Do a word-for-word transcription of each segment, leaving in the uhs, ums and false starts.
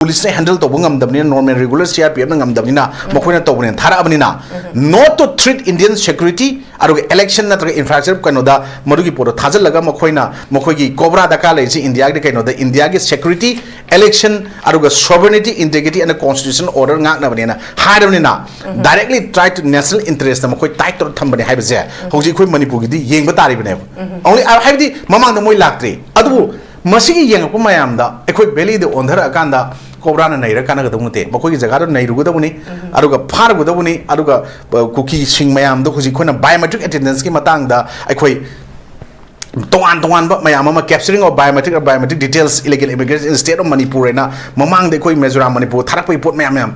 ꯄꯨꯂꯤꯁꯅ ꯍꯦꯟꯗꯜ ꯇꯧꯕ ꯉꯝꯗꯕꯅꯤꯅ, normal regular C R P ꯑꯦꯐꯅ ꯉꯝꯗꯕꯅꯤꯅ, ꯃꯈꯣꯏꯅ ꯇꯧꯕꯅꯦꯅ ꯊꯥꯔꯛꯑꯕꯅꯤꯅ, not to treat Indian security ꯑꯗꯨꯒ election ꯅꯠꯇ꯭ꯔꯒ infrastructure ꯀꯩꯅꯣꯗ ꯃꯗꯨꯒꯤ ꯄꯣꯠꯇꯣ ꯊꯥꯖꯤꯜꯂꯒ ꯃꯈꯣꯏꯅ ꯃꯈꯣꯏꯒꯤ ꯀꯣꯕ꯭ꯔꯥ ꯗꯔꯀꯥꯔ ꯂꯩꯔꯤꯁꯤ ꯏꯟꯗꯤꯌꯥꯒꯤꯗꯤ ꯀꯩꯅꯣꯗ, ꯏꯟꯗꯤꯌꯥꯒꯤ security, election ꯑꯗꯨꯒ sovereignty, integrity and constitutional order ꯉꯥꯛꯅꯕꯅꯦꯅ ꯍꯥꯏꯔꯕꯅꯤꯅ, directly try to national interest ꯇ ꯃꯈꯣꯏ ꯇꯥꯏꯠ ꯇꯧꯔ ꯊꯝꯕꯅꯦ ꯍꯥꯏꯕꯁꯦ ꯍꯧꯖꯤꯛ ꯑꯩꯈꯣꯏ ꯃꯅꯤꯄꯨꯔꯒꯤꯗꯤ ꯌꯦꯡꯕ ꯇꯥꯔꯤꯕꯅꯦꯕ꯫ Only, ꯍꯥꯏꯕꯗꯤ ꯃꯃꯥꯡꯗ ꯃꯣꯏ ꯂꯥꯛꯇ꯭ꯔꯤ, ꯑꯗꯨꯕꯨ ꯃꯁꯤꯒꯤ ꯌꯦꯡꯉꯛꯄ ꯃꯌꯥꯝꯗ ꯑꯩꯈꯣꯏ ꯚꯦꯂꯤꯗ ꯑꯣꯟꯊꯔꯛꯑꯀꯥꯟꯗ ꯀꯣꯕ꯭ꯔꯥꯅ ꯅꯩꯔ ꯀꯥꯟꯅꯒꯗꯧ ꯅꯠꯇꯦ, ꯃꯈꯣꯏꯒꯤ ꯖꯒꯥꯗꯣ ꯅꯩꯔꯨꯒꯗꯧꯕꯅꯤ, ꯑꯗꯨꯒ ꯐꯥꯔꯨꯒꯗꯧꯕꯅꯤ, ꯑꯗꯨꯒ ꯑ, ꯀꯨꯀꯤꯁꯤꯡ ꯃꯌꯥꯝꯗꯣ ꯍꯧꯖꯤꯛ ꯑꯩꯈꯣꯏꯅ biometric attendance ꯀꯤ ꯃꯇꯥꯡꯗ ꯑꯩꯈꯣꯏ ꯇꯣꯉꯥꯟ ꯇꯣꯉꯥꯟꯕ ꯃꯌꯥꯝ ꯑꯃ, capturing of biometric, biometric details, illegal immigration in state of Manipur ꯍꯥꯏꯅ ꯃꯃꯥꯡꯗ ꯑꯩꯈꯣꯏ ꯃꯤꯖꯣꯔꯥꯝ ꯃꯅꯤꯄꯨꯔ ꯊꯥꯔꯛꯄꯒꯤ ꯄꯣꯠ ꯃꯌꯥꯝ ꯃꯌꯥꯝ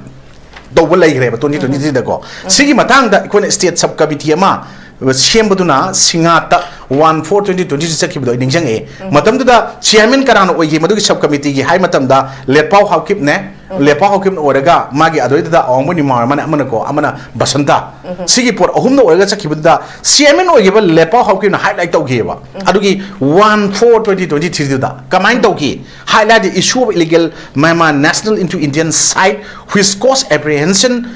ꯇꯧꯕ ꯂꯩꯈ꯭ꯔꯦꯕ twenty twenty three ꯗꯀꯣ꯫ ꯁꯤꯒꯤ ꯃꯇꯥꯡꯗ ꯑꯩꯈꯣꯏꯅ state sub committee ꯑꯃ ꯁꯦꯝꯕꯗꯨꯅ ꯁꯤꯡꯉꯥꯠꯇ one four twenty twenty three ꯆꯠꯈꯤꯕꯗꯣ ꯑꯩ ꯅꯤꯡꯁꯤꯡꯉꯛꯑꯦ꯫ ꯃꯇꯝꯗꯨꯗ chairman ꯀꯅꯥꯅ ꯑꯣꯏꯒꯦ ꯃꯗꯨꯒꯤ sub committee ꯒꯤ ꯍꯥꯏ ꯃꯇꯝꯗ ꯂꯦꯠꯄꯥꯎ ꯍꯥꯎꯀꯤꯞꯅꯦ꯫ ꯂꯦꯠꯄꯥꯎ ꯍꯥꯎꯀꯤꯞꯅ ꯑꯣꯏꯔꯒ ꯃꯥꯒꯤ ꯑꯗꯨꯗꯩꯗꯨꯗ ꯑꯋꯥꯡꯕ ꯅꯤꯃꯥꯔ ꯑꯃꯅ, ꯑꯃꯅꯀꯣ, ꯑꯃꯅ ꯕꯁꯟꯇ꯫ ꯁꯤꯒꯤ ꯄꯣꯠ ꯑꯍꯨꯝꯗ ꯑꯣꯏꯔꯒ ꯆꯠꯈꯤꯕꯗꯨꯗ chairman ꯑꯣꯏꯈꯤꯕ ꯂꯦꯠꯄꯥꯎ ꯍꯥꯎꯀꯤꯞꯅ highlight ꯇꯧꯈꯤꯑꯕ꯫ ꯑꯗꯨꯒꯤ one four twenty twenty three ꯗꯨꯗ ꯀꯃꯥꯏꯅ ꯇꯧꯈꯤ? Highlight the issue of illegal Myanmar national into Indian side, which cause apprehension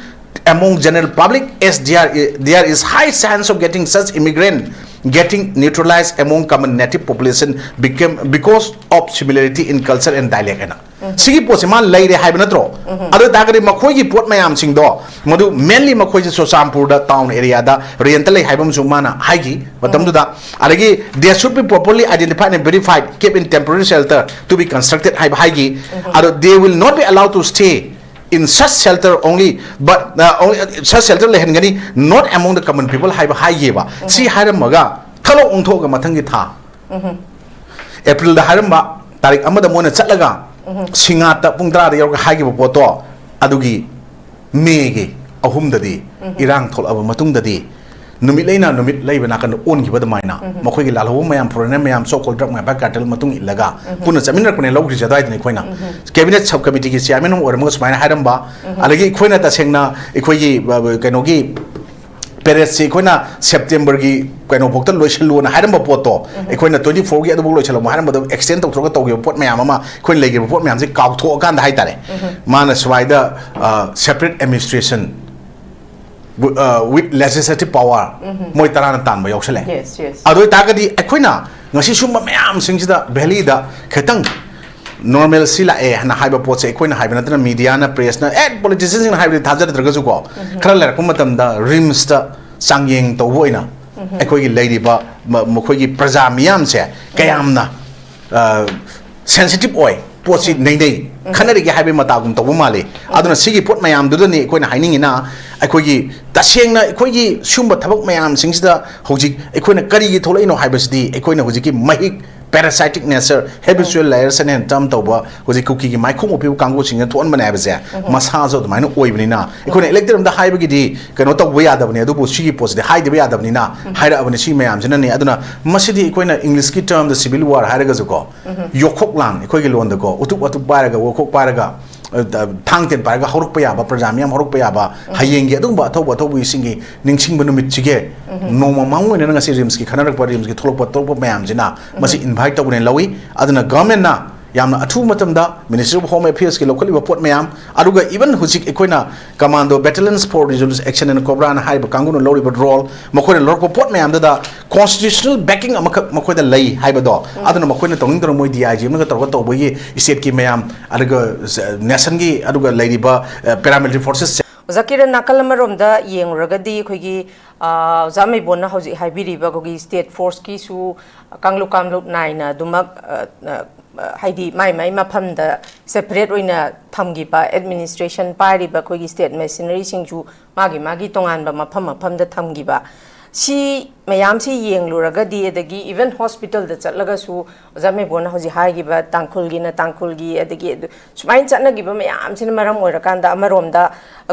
among general public, as there is, there is high chance of getting such immigrant getting neutralized among common native population became, because of similarity in culture and dialect ꯍꯥꯏꯅ꯫ ꯁꯤꯒꯤ ꯄꯣꯠꯁꯦ ꯃꯥ ꯂꯩꯔꯦ ꯍꯥꯏꯕ ꯅꯠꯇ꯭ꯔꯣ? ꯑꯗꯨ ꯑꯣꯏꯇꯥꯔꯒꯗꯤ ꯃꯈꯣꯏꯒꯤ ꯄꯣꯠ ꯃꯌꯥꯝꯁꯤꯡꯗꯣ, ꯃꯗꯨ mainly ꯃꯈꯣꯏꯁꯦ ꯆꯨꯔꯆꯥꯟꯄꯨꯔꯗ town area ꯗ rent ꯇ ꯂꯩ ꯍꯥꯏꯕ ꯑꯃꯁꯨ ꯃꯥꯅ ꯍꯥꯏꯈꯤ ꯃꯇꯝꯗꯨꯗ꯫ ꯑꯗꯒꯤ they should be properly identified and verified, kept in temporary shelter to be constructed ꯍꯥꯏꯕ ꯍꯥꯏꯈꯤ꯫ ꯑꯗꯣ they will not be allowed to stay in such shelter only, but, uh, only, such shelter ꯂꯩꯍꯟꯒꯅꯤ, not among the common people ꯍꯥꯏꯕ ꯍꯥꯏꯈꯤꯕ꯫ ꯁꯤ ꯍꯥꯏꯔꯝꯃꯒ ꯊꯂꯣꯛ ꯑꯣꯟꯊꯣꯛꯑꯒ ꯃꯊꯪꯒꯤ ꯊꯥ April ꯗ ꯍꯥꯏꯔꯝꯕ ꯇꯥꯔꯤꯛ ꯑꯃꯗ ꯃꯣꯏꯅ ꯆꯠꯂꯒ ꯁꯤꯡꯉꯥꯠꯇ ꯄꯨꯡ ꯇꯔꯥꯗ ꯌꯧꯔꯒ ꯍꯥꯏꯈꯤꯕ ꯄꯣꯠꯇꯣ, ꯑꯗꯨꯒꯤ May ꯒꯤ ꯑꯍꯨꯝꯗꯗꯤ ꯏꯔꯥꯡ ꯊꯣꯛꯂꯛꯑꯕ ꯃꯇꯨꯡꯗꯗꯤ ꯅꯨꯃꯤꯠ ꯂꯩꯅ ꯅꯨꯃꯤꯠ ꯂꯩꯕ ꯅꯥꯀꯟꯗ ꯑꯣꯟꯈꯤꯕ ꯑꯗꯨꯃꯥꯏꯅ ꯃꯈꯣꯏꯒꯤ ꯂꯥꯜꯍꯧꯕ ꯃꯌꯥꯝ, foreigner ꯃꯌꯥꯝ, so called drug mafia cartel ꯃꯇꯨꯡ ꯏꯜꯂꯒ ꯄꯨꯟꯅ ꯆꯠꯃꯤꯟꯅꯔꯛꯄꯅꯦ ꯂꯧꯈ꯭ꯔꯤꯁꯦ ꯑꯗꯨꯋꯥꯏꯗꯅ ꯑꯩꯈꯣꯏꯅ꯫ Cabinet sub committee ꯒꯤ chairman ꯑꯃ ꯑꯣꯏꯔꯝꯃꯒ ꯁꯨꯃꯥꯏꯅ ꯍꯥꯏꯔꯝꯕ, ꯑꯗꯒꯤ ꯑꯩꯈꯣꯏꯅ ꯇꯁꯦꯡꯅ ꯑꯩꯈꯣꯏꯒꯤ, ꯑ, ꯀꯩꯅꯣꯒꯤ ꯄꯦꯔꯦꯠꯁꯤ ꯑꯩꯈꯣꯏꯅ ꯁꯦꯞꯇꯦꯝꯕꯔꯒꯤ ꯀꯩꯅꯣꯐꯥꯎꯗ ꯂꯣꯏꯁꯤꯜꯂꯨꯅ ꯍꯥꯏꯔꯝꯕ ꯄꯣꯠꯇꯣ, ꯑꯩꯈꯣꯏꯅ twenty fourꯒꯤ ꯑꯗꯨꯐꯥꯎ ꯂꯣꯏꯁꯤꯜꯂꯝꯃꯣ ꯍꯥꯏꯔꯝꯕꯗꯣ, extend ꯇꯧꯊꯣꯛꯑꯒ ꯇꯧꯈꯤꯕ ꯄꯣꯠ ꯃꯌꯥꯝ ꯑꯃ, ꯑꯩꯈꯣꯏꯅ ꯂꯩꯈꯤꯕ ꯄꯣꯠ ꯃꯌꯥꯝꯁꯦ ꯀꯥꯎꯊꯣꯛꯑꯀꯥꯟꯗ ꯍꯥꯏꯇꯥꯔꯦ, ꯃꯥꯅ ꯁ꯭ꯋꯥꯏꯗ separate administration with legislative power, ꯃꯣꯏ ꯇꯔꯥꯅ ꯇꯥꯟꯕ ꯌꯥꯎꯁꯜꯂꯦ꯫ Yes, yes. ꯑꯗꯨ ꯑꯣꯏꯇꯥꯔꯒꯗꯤ ꯑꯩꯈꯣꯏꯅ ꯉꯁꯤ ꯁꯨꯝꯕ ꯃꯌꯥꯝꯁꯤꯡꯁꯤꯗ ꯚꯦꯂꯤꯗ ꯈꯤꯇꯪ normalcy ꯂꯥꯛꯑꯦ ꯍꯥꯏꯅ ꯍꯥꯏꯕ ꯄꯣꯠꯁꯦ ꯑꯩꯈꯣꯏꯅ ꯍꯥꯏꯕ ꯅꯠꯇꯅ, mediaꯅ, pressꯅ, ꯑꯦ, politicianꯁꯤꯡꯅ ꯍꯥꯏꯕꯗꯤ ꯊꯥꯖꯗ꯭ꯔꯒꯁꯨꯀꯣ, ꯈꯔ ꯂꯩꯔꯛꯄ ꯃꯇꯝꯗ ꯔꯤꯝꯁꯇ ꯆꯥꯡꯌꯦꯡ ꯇꯧꯕ ꯑꯣꯏꯅ ꯑꯩꯈꯣꯏꯒꯤ ꯂꯩꯔꯤꯕ ꯃ- ꯃꯈꯣꯏꯒꯤ ꯄ꯭ꯔꯖꯥ ꯃꯤꯌꯥꯝꯁꯦ ꯀꯌꯥꯝꯅ sensitive ꯑꯣꯏ, ꯄꯣꯠꯁꯤ ꯅꯩꯅꯩ, ꯈꯟꯅꯔꯤꯒꯦ ꯍꯥꯏꯕꯒꯤ ꯃꯇꯥꯒꯨꯝ ꯇꯧꯕ ꯃꯥꯜꯂꯤ꯫ ꯑꯗꯨꯅ ꯁꯤꯒꯤ ꯄꯣꯠ ꯃꯌꯥꯝꯗꯨꯗꯅꯤ ꯑꯩꯈꯣꯏꯅ ꯍꯥꯏꯅꯤꯡꯉꯤꯅ, ꯑꯩꯈꯣꯏꯒꯤ ꯇꯁꯦꯡꯅ ꯑꯩꯈꯣꯏꯒꯤ ꯁꯤꯒꯨꯝꯕ ꯊꯕꯛ ꯃꯌꯥꯝꯁꯤꯡꯁꯤꯗ ꯍꯧꯖꯤꯛ ꯑꯩꯈꯣꯏꯅ ꯀꯔꯤꯒꯤ ꯊꯣꯛꯂꯛꯏꯅꯣ ꯍꯥꯏꯕꯁꯤꯗꯤ, ꯑꯩꯈꯣꯏꯅ ꯍꯧꯖꯤꯛꯀꯤ ꯃꯍꯤꯛ, parasitic nature, habitual liaison and term ꯇꯧꯕ ꯍꯧꯖꯤꯛ ꯀꯨꯀꯤꯒꯤ ꯃꯥꯏꯈꯣꯡ ꯎꯞꯄꯤꯕ ꯀꯥꯡꯕꯨꯁꯤꯡꯅ ꯊꯣꯛꯍꯟꯕꯅꯦ ꯍꯥꯏꯕꯁꯦ ꯃꯁꯥꯁꯨ ꯑꯗꯨꯃꯥꯏꯅ ꯑꯣꯏꯕꯅꯤꯅ, ꯑꯩꯈꯣꯏꯅ elected ꯑꯝꯗ ꯍꯥꯏꯕꯒꯤꯗꯤ ꯀꯩꯅꯣ ꯇꯧꯕ ꯌꯥꯗꯕꯅꯤ, ꯑꯗꯨꯕꯨ ꯁꯤꯒꯤ ꯄꯣꯠꯁꯤꯗꯤ ꯍꯥꯏꯗꯕ ꯌꯥꯗꯕꯅꯤꯅ ꯍꯥꯏꯔꯛꯑꯕꯅꯤ꯫ ꯁꯤ ꯃꯌꯥꯝꯁꯤꯅꯅꯤ꯫ ꯑꯗꯨꯅ ꯃꯁꯤꯗꯤ ꯑꯩꯈꯣꯏꯅ Englishꯀꯤ termꯗ civil war ꯍꯥꯏꯔꯒꯁꯨꯀꯣ, ꯌꯣꯛꯈꯣꯛ ꯂꯥꯟ, ꯑꯩꯈꯣꯏꯒꯤ ꯂꯣꯟꯗꯀꯣ, ꯎꯇꯨꯞ ꯋꯥꯇꯨꯞ ꯄꯥꯏꯔꯒ, ꯋꯥꯈꯣꯛ ꯄꯥꯏꯔꯒ, ꯑ, ꯊꯥꯡ ꯇꯦꯟ ꯄꯥꯏꯔꯒ ꯍꯧꯔꯛꯄ ꯌꯥꯕ, ꯄ꯭ꯔꯖꯥ ꯃꯤꯌꯥꯝ ꯍꯧꯔꯛꯄ ꯌꯥꯕ, ꯍꯌꯦꯡꯒꯤ ꯑꯗꯨꯒꯨꯝꯕ ꯑꯊꯧꯕ ꯑꯊꯧꯕꯤꯁꯤꯡꯒꯤ ꯅꯤꯡꯁꯤꯡꯕ ꯅꯨꯃꯤꯠꯁꯤꯒꯤ ꯅꯣꯡꯃ ꯃꯥꯡ ꯑꯣꯏꯅꯅ ꯉꯁꯤ ꯔꯤꯝꯁꯀꯤ ꯈꯟꯅꯔꯛꯄ, ꯔꯤꯝꯁꯀꯤ ꯊꯣꯛꯂꯛꯄ ꯊꯣꯛꯂꯛꯄ ꯃꯌꯥꯝꯁꯤꯅ ꯃꯁꯤ invite ꯇꯧꯕꯅꯦꯅ ꯂꯧꯏ꯫ ꯑꯗꯨꯅ governmentꯅ ꯌꯥꯝꯅ ꯑꯊꯨꯕ ꯃꯇꯝꯗ Ministry of Home Affairsꯀꯤ ꯂꯧꯈꯠꯂꯤꯕ ꯄꯣꯠ ꯃꯌꯥꯝ, ꯑꯗꯨꯒ even ꯍꯧꯖꯤꯛ ꯑꯩꯈꯣꯏꯅ Commando, Battalions for Resolute Action and COBRAꯅ ꯍꯥꯏꯔꯤꯕ ꯀꯥꯡꯕꯨꯅ ꯂꯧꯔꯤꯕ role, ꯃꯈꯣꯏꯅ ꯂꯧꯔꯛꯄ ꯄꯣꯠ ꯃꯌꯥꯝꯗꯨꯗ constitutional backing ꯑꯃꯈꯛ ꯃꯈꯣꯏꯗ ꯂꯩ ꯍꯥꯏꯕꯗꯣ, ꯑꯗꯨꯅ ꯃꯈꯣꯏꯅ ꯇꯧꯅꯤꯡꯗ꯭ꯔ ꯃꯣꯏ DIG ꯑꯃꯒ ꯇꯧꯔꯒ ꯇꯧꯕꯒꯤ stateꯀꯤ ꯃꯌꯥꯝ, ꯑꯗꯨꯒ nationꯒꯤ, ꯑꯗꯨꯒ ꯂꯩꯔꯤꯕ paramilitary forces ꯑꯣꯖꯥ ꯀꯤꯔꯟ, ꯅꯥꯀꯜ ꯑꯃꯔꯣꯝꯗ ꯌꯦꯡꯂꯨꯔꯒꯗꯤ ꯑꯩꯈꯣꯏꯒꯤ, ꯑ, ꯑꯣꯖꯥ ꯃꯩꯕꯣꯟꯅ ꯍꯧꯖꯤꯛ ꯍꯥꯏꯕꯤꯔꯤꯕ ꯑꯩꯈꯣꯏꯒꯤ state forceꯀꯤꯁꯨ ꯀꯥꯡꯂꯨꯞ ꯀꯥꯡꯂꯨꯞ ꯅꯥꯏꯅ ꯑꯗꯨꯃꯛ, ꯑ, ꯑ, ꯍꯥꯏꯗꯤ ꯃꯥꯏ ꯃꯥꯏ ꯃꯐꯝꯗ separate ꯑꯣꯏꯅ ꯊꯝꯈꯤꯕ, administration ꯄꯥꯏꯔꯤꯕ ꯑꯩꯈꯣꯏꯒꯤ state machineryꯁꯤꯡꯁꯨ ꯃꯥꯒꯤ ꯃꯥꯒꯤ ꯇꯣꯉꯥꯟꯕ ꯃꯐꯝ ꯃꯐꯝꯗ ꯊꯝꯈꯤꯕ, ꯁꯤ ꯃꯌꯥꯝꯁꯤ ꯌꯦꯡꯂꯨꯔꯒꯗꯤ, ꯑꯗꯒꯤ even hospitalꯗ ꯆꯠꯂꯒꯁꯨ ꯑꯣꯖꯥ ꯃꯩꯕꯣꯟꯅ ꯍꯧꯖꯤꯛ ꯍꯥꯏꯈꯤꯕ ꯇꯥꯡꯈꯨꯜꯒꯤꯅ ꯇꯥꯡꯈꯨꯜꯒꯤ, ꯑꯗꯒꯤ ꯑꯗꯨ ꯁꯨꯃꯥꯏꯅ ꯆꯠꯅꯈꯤꯕ ꯃꯌꯥꯝꯁꯤꯅ ꯃꯔꯝ ꯑꯣꯏꯔꯀꯥꯟꯗ, ꯑꯃꯔꯣꯝꯗ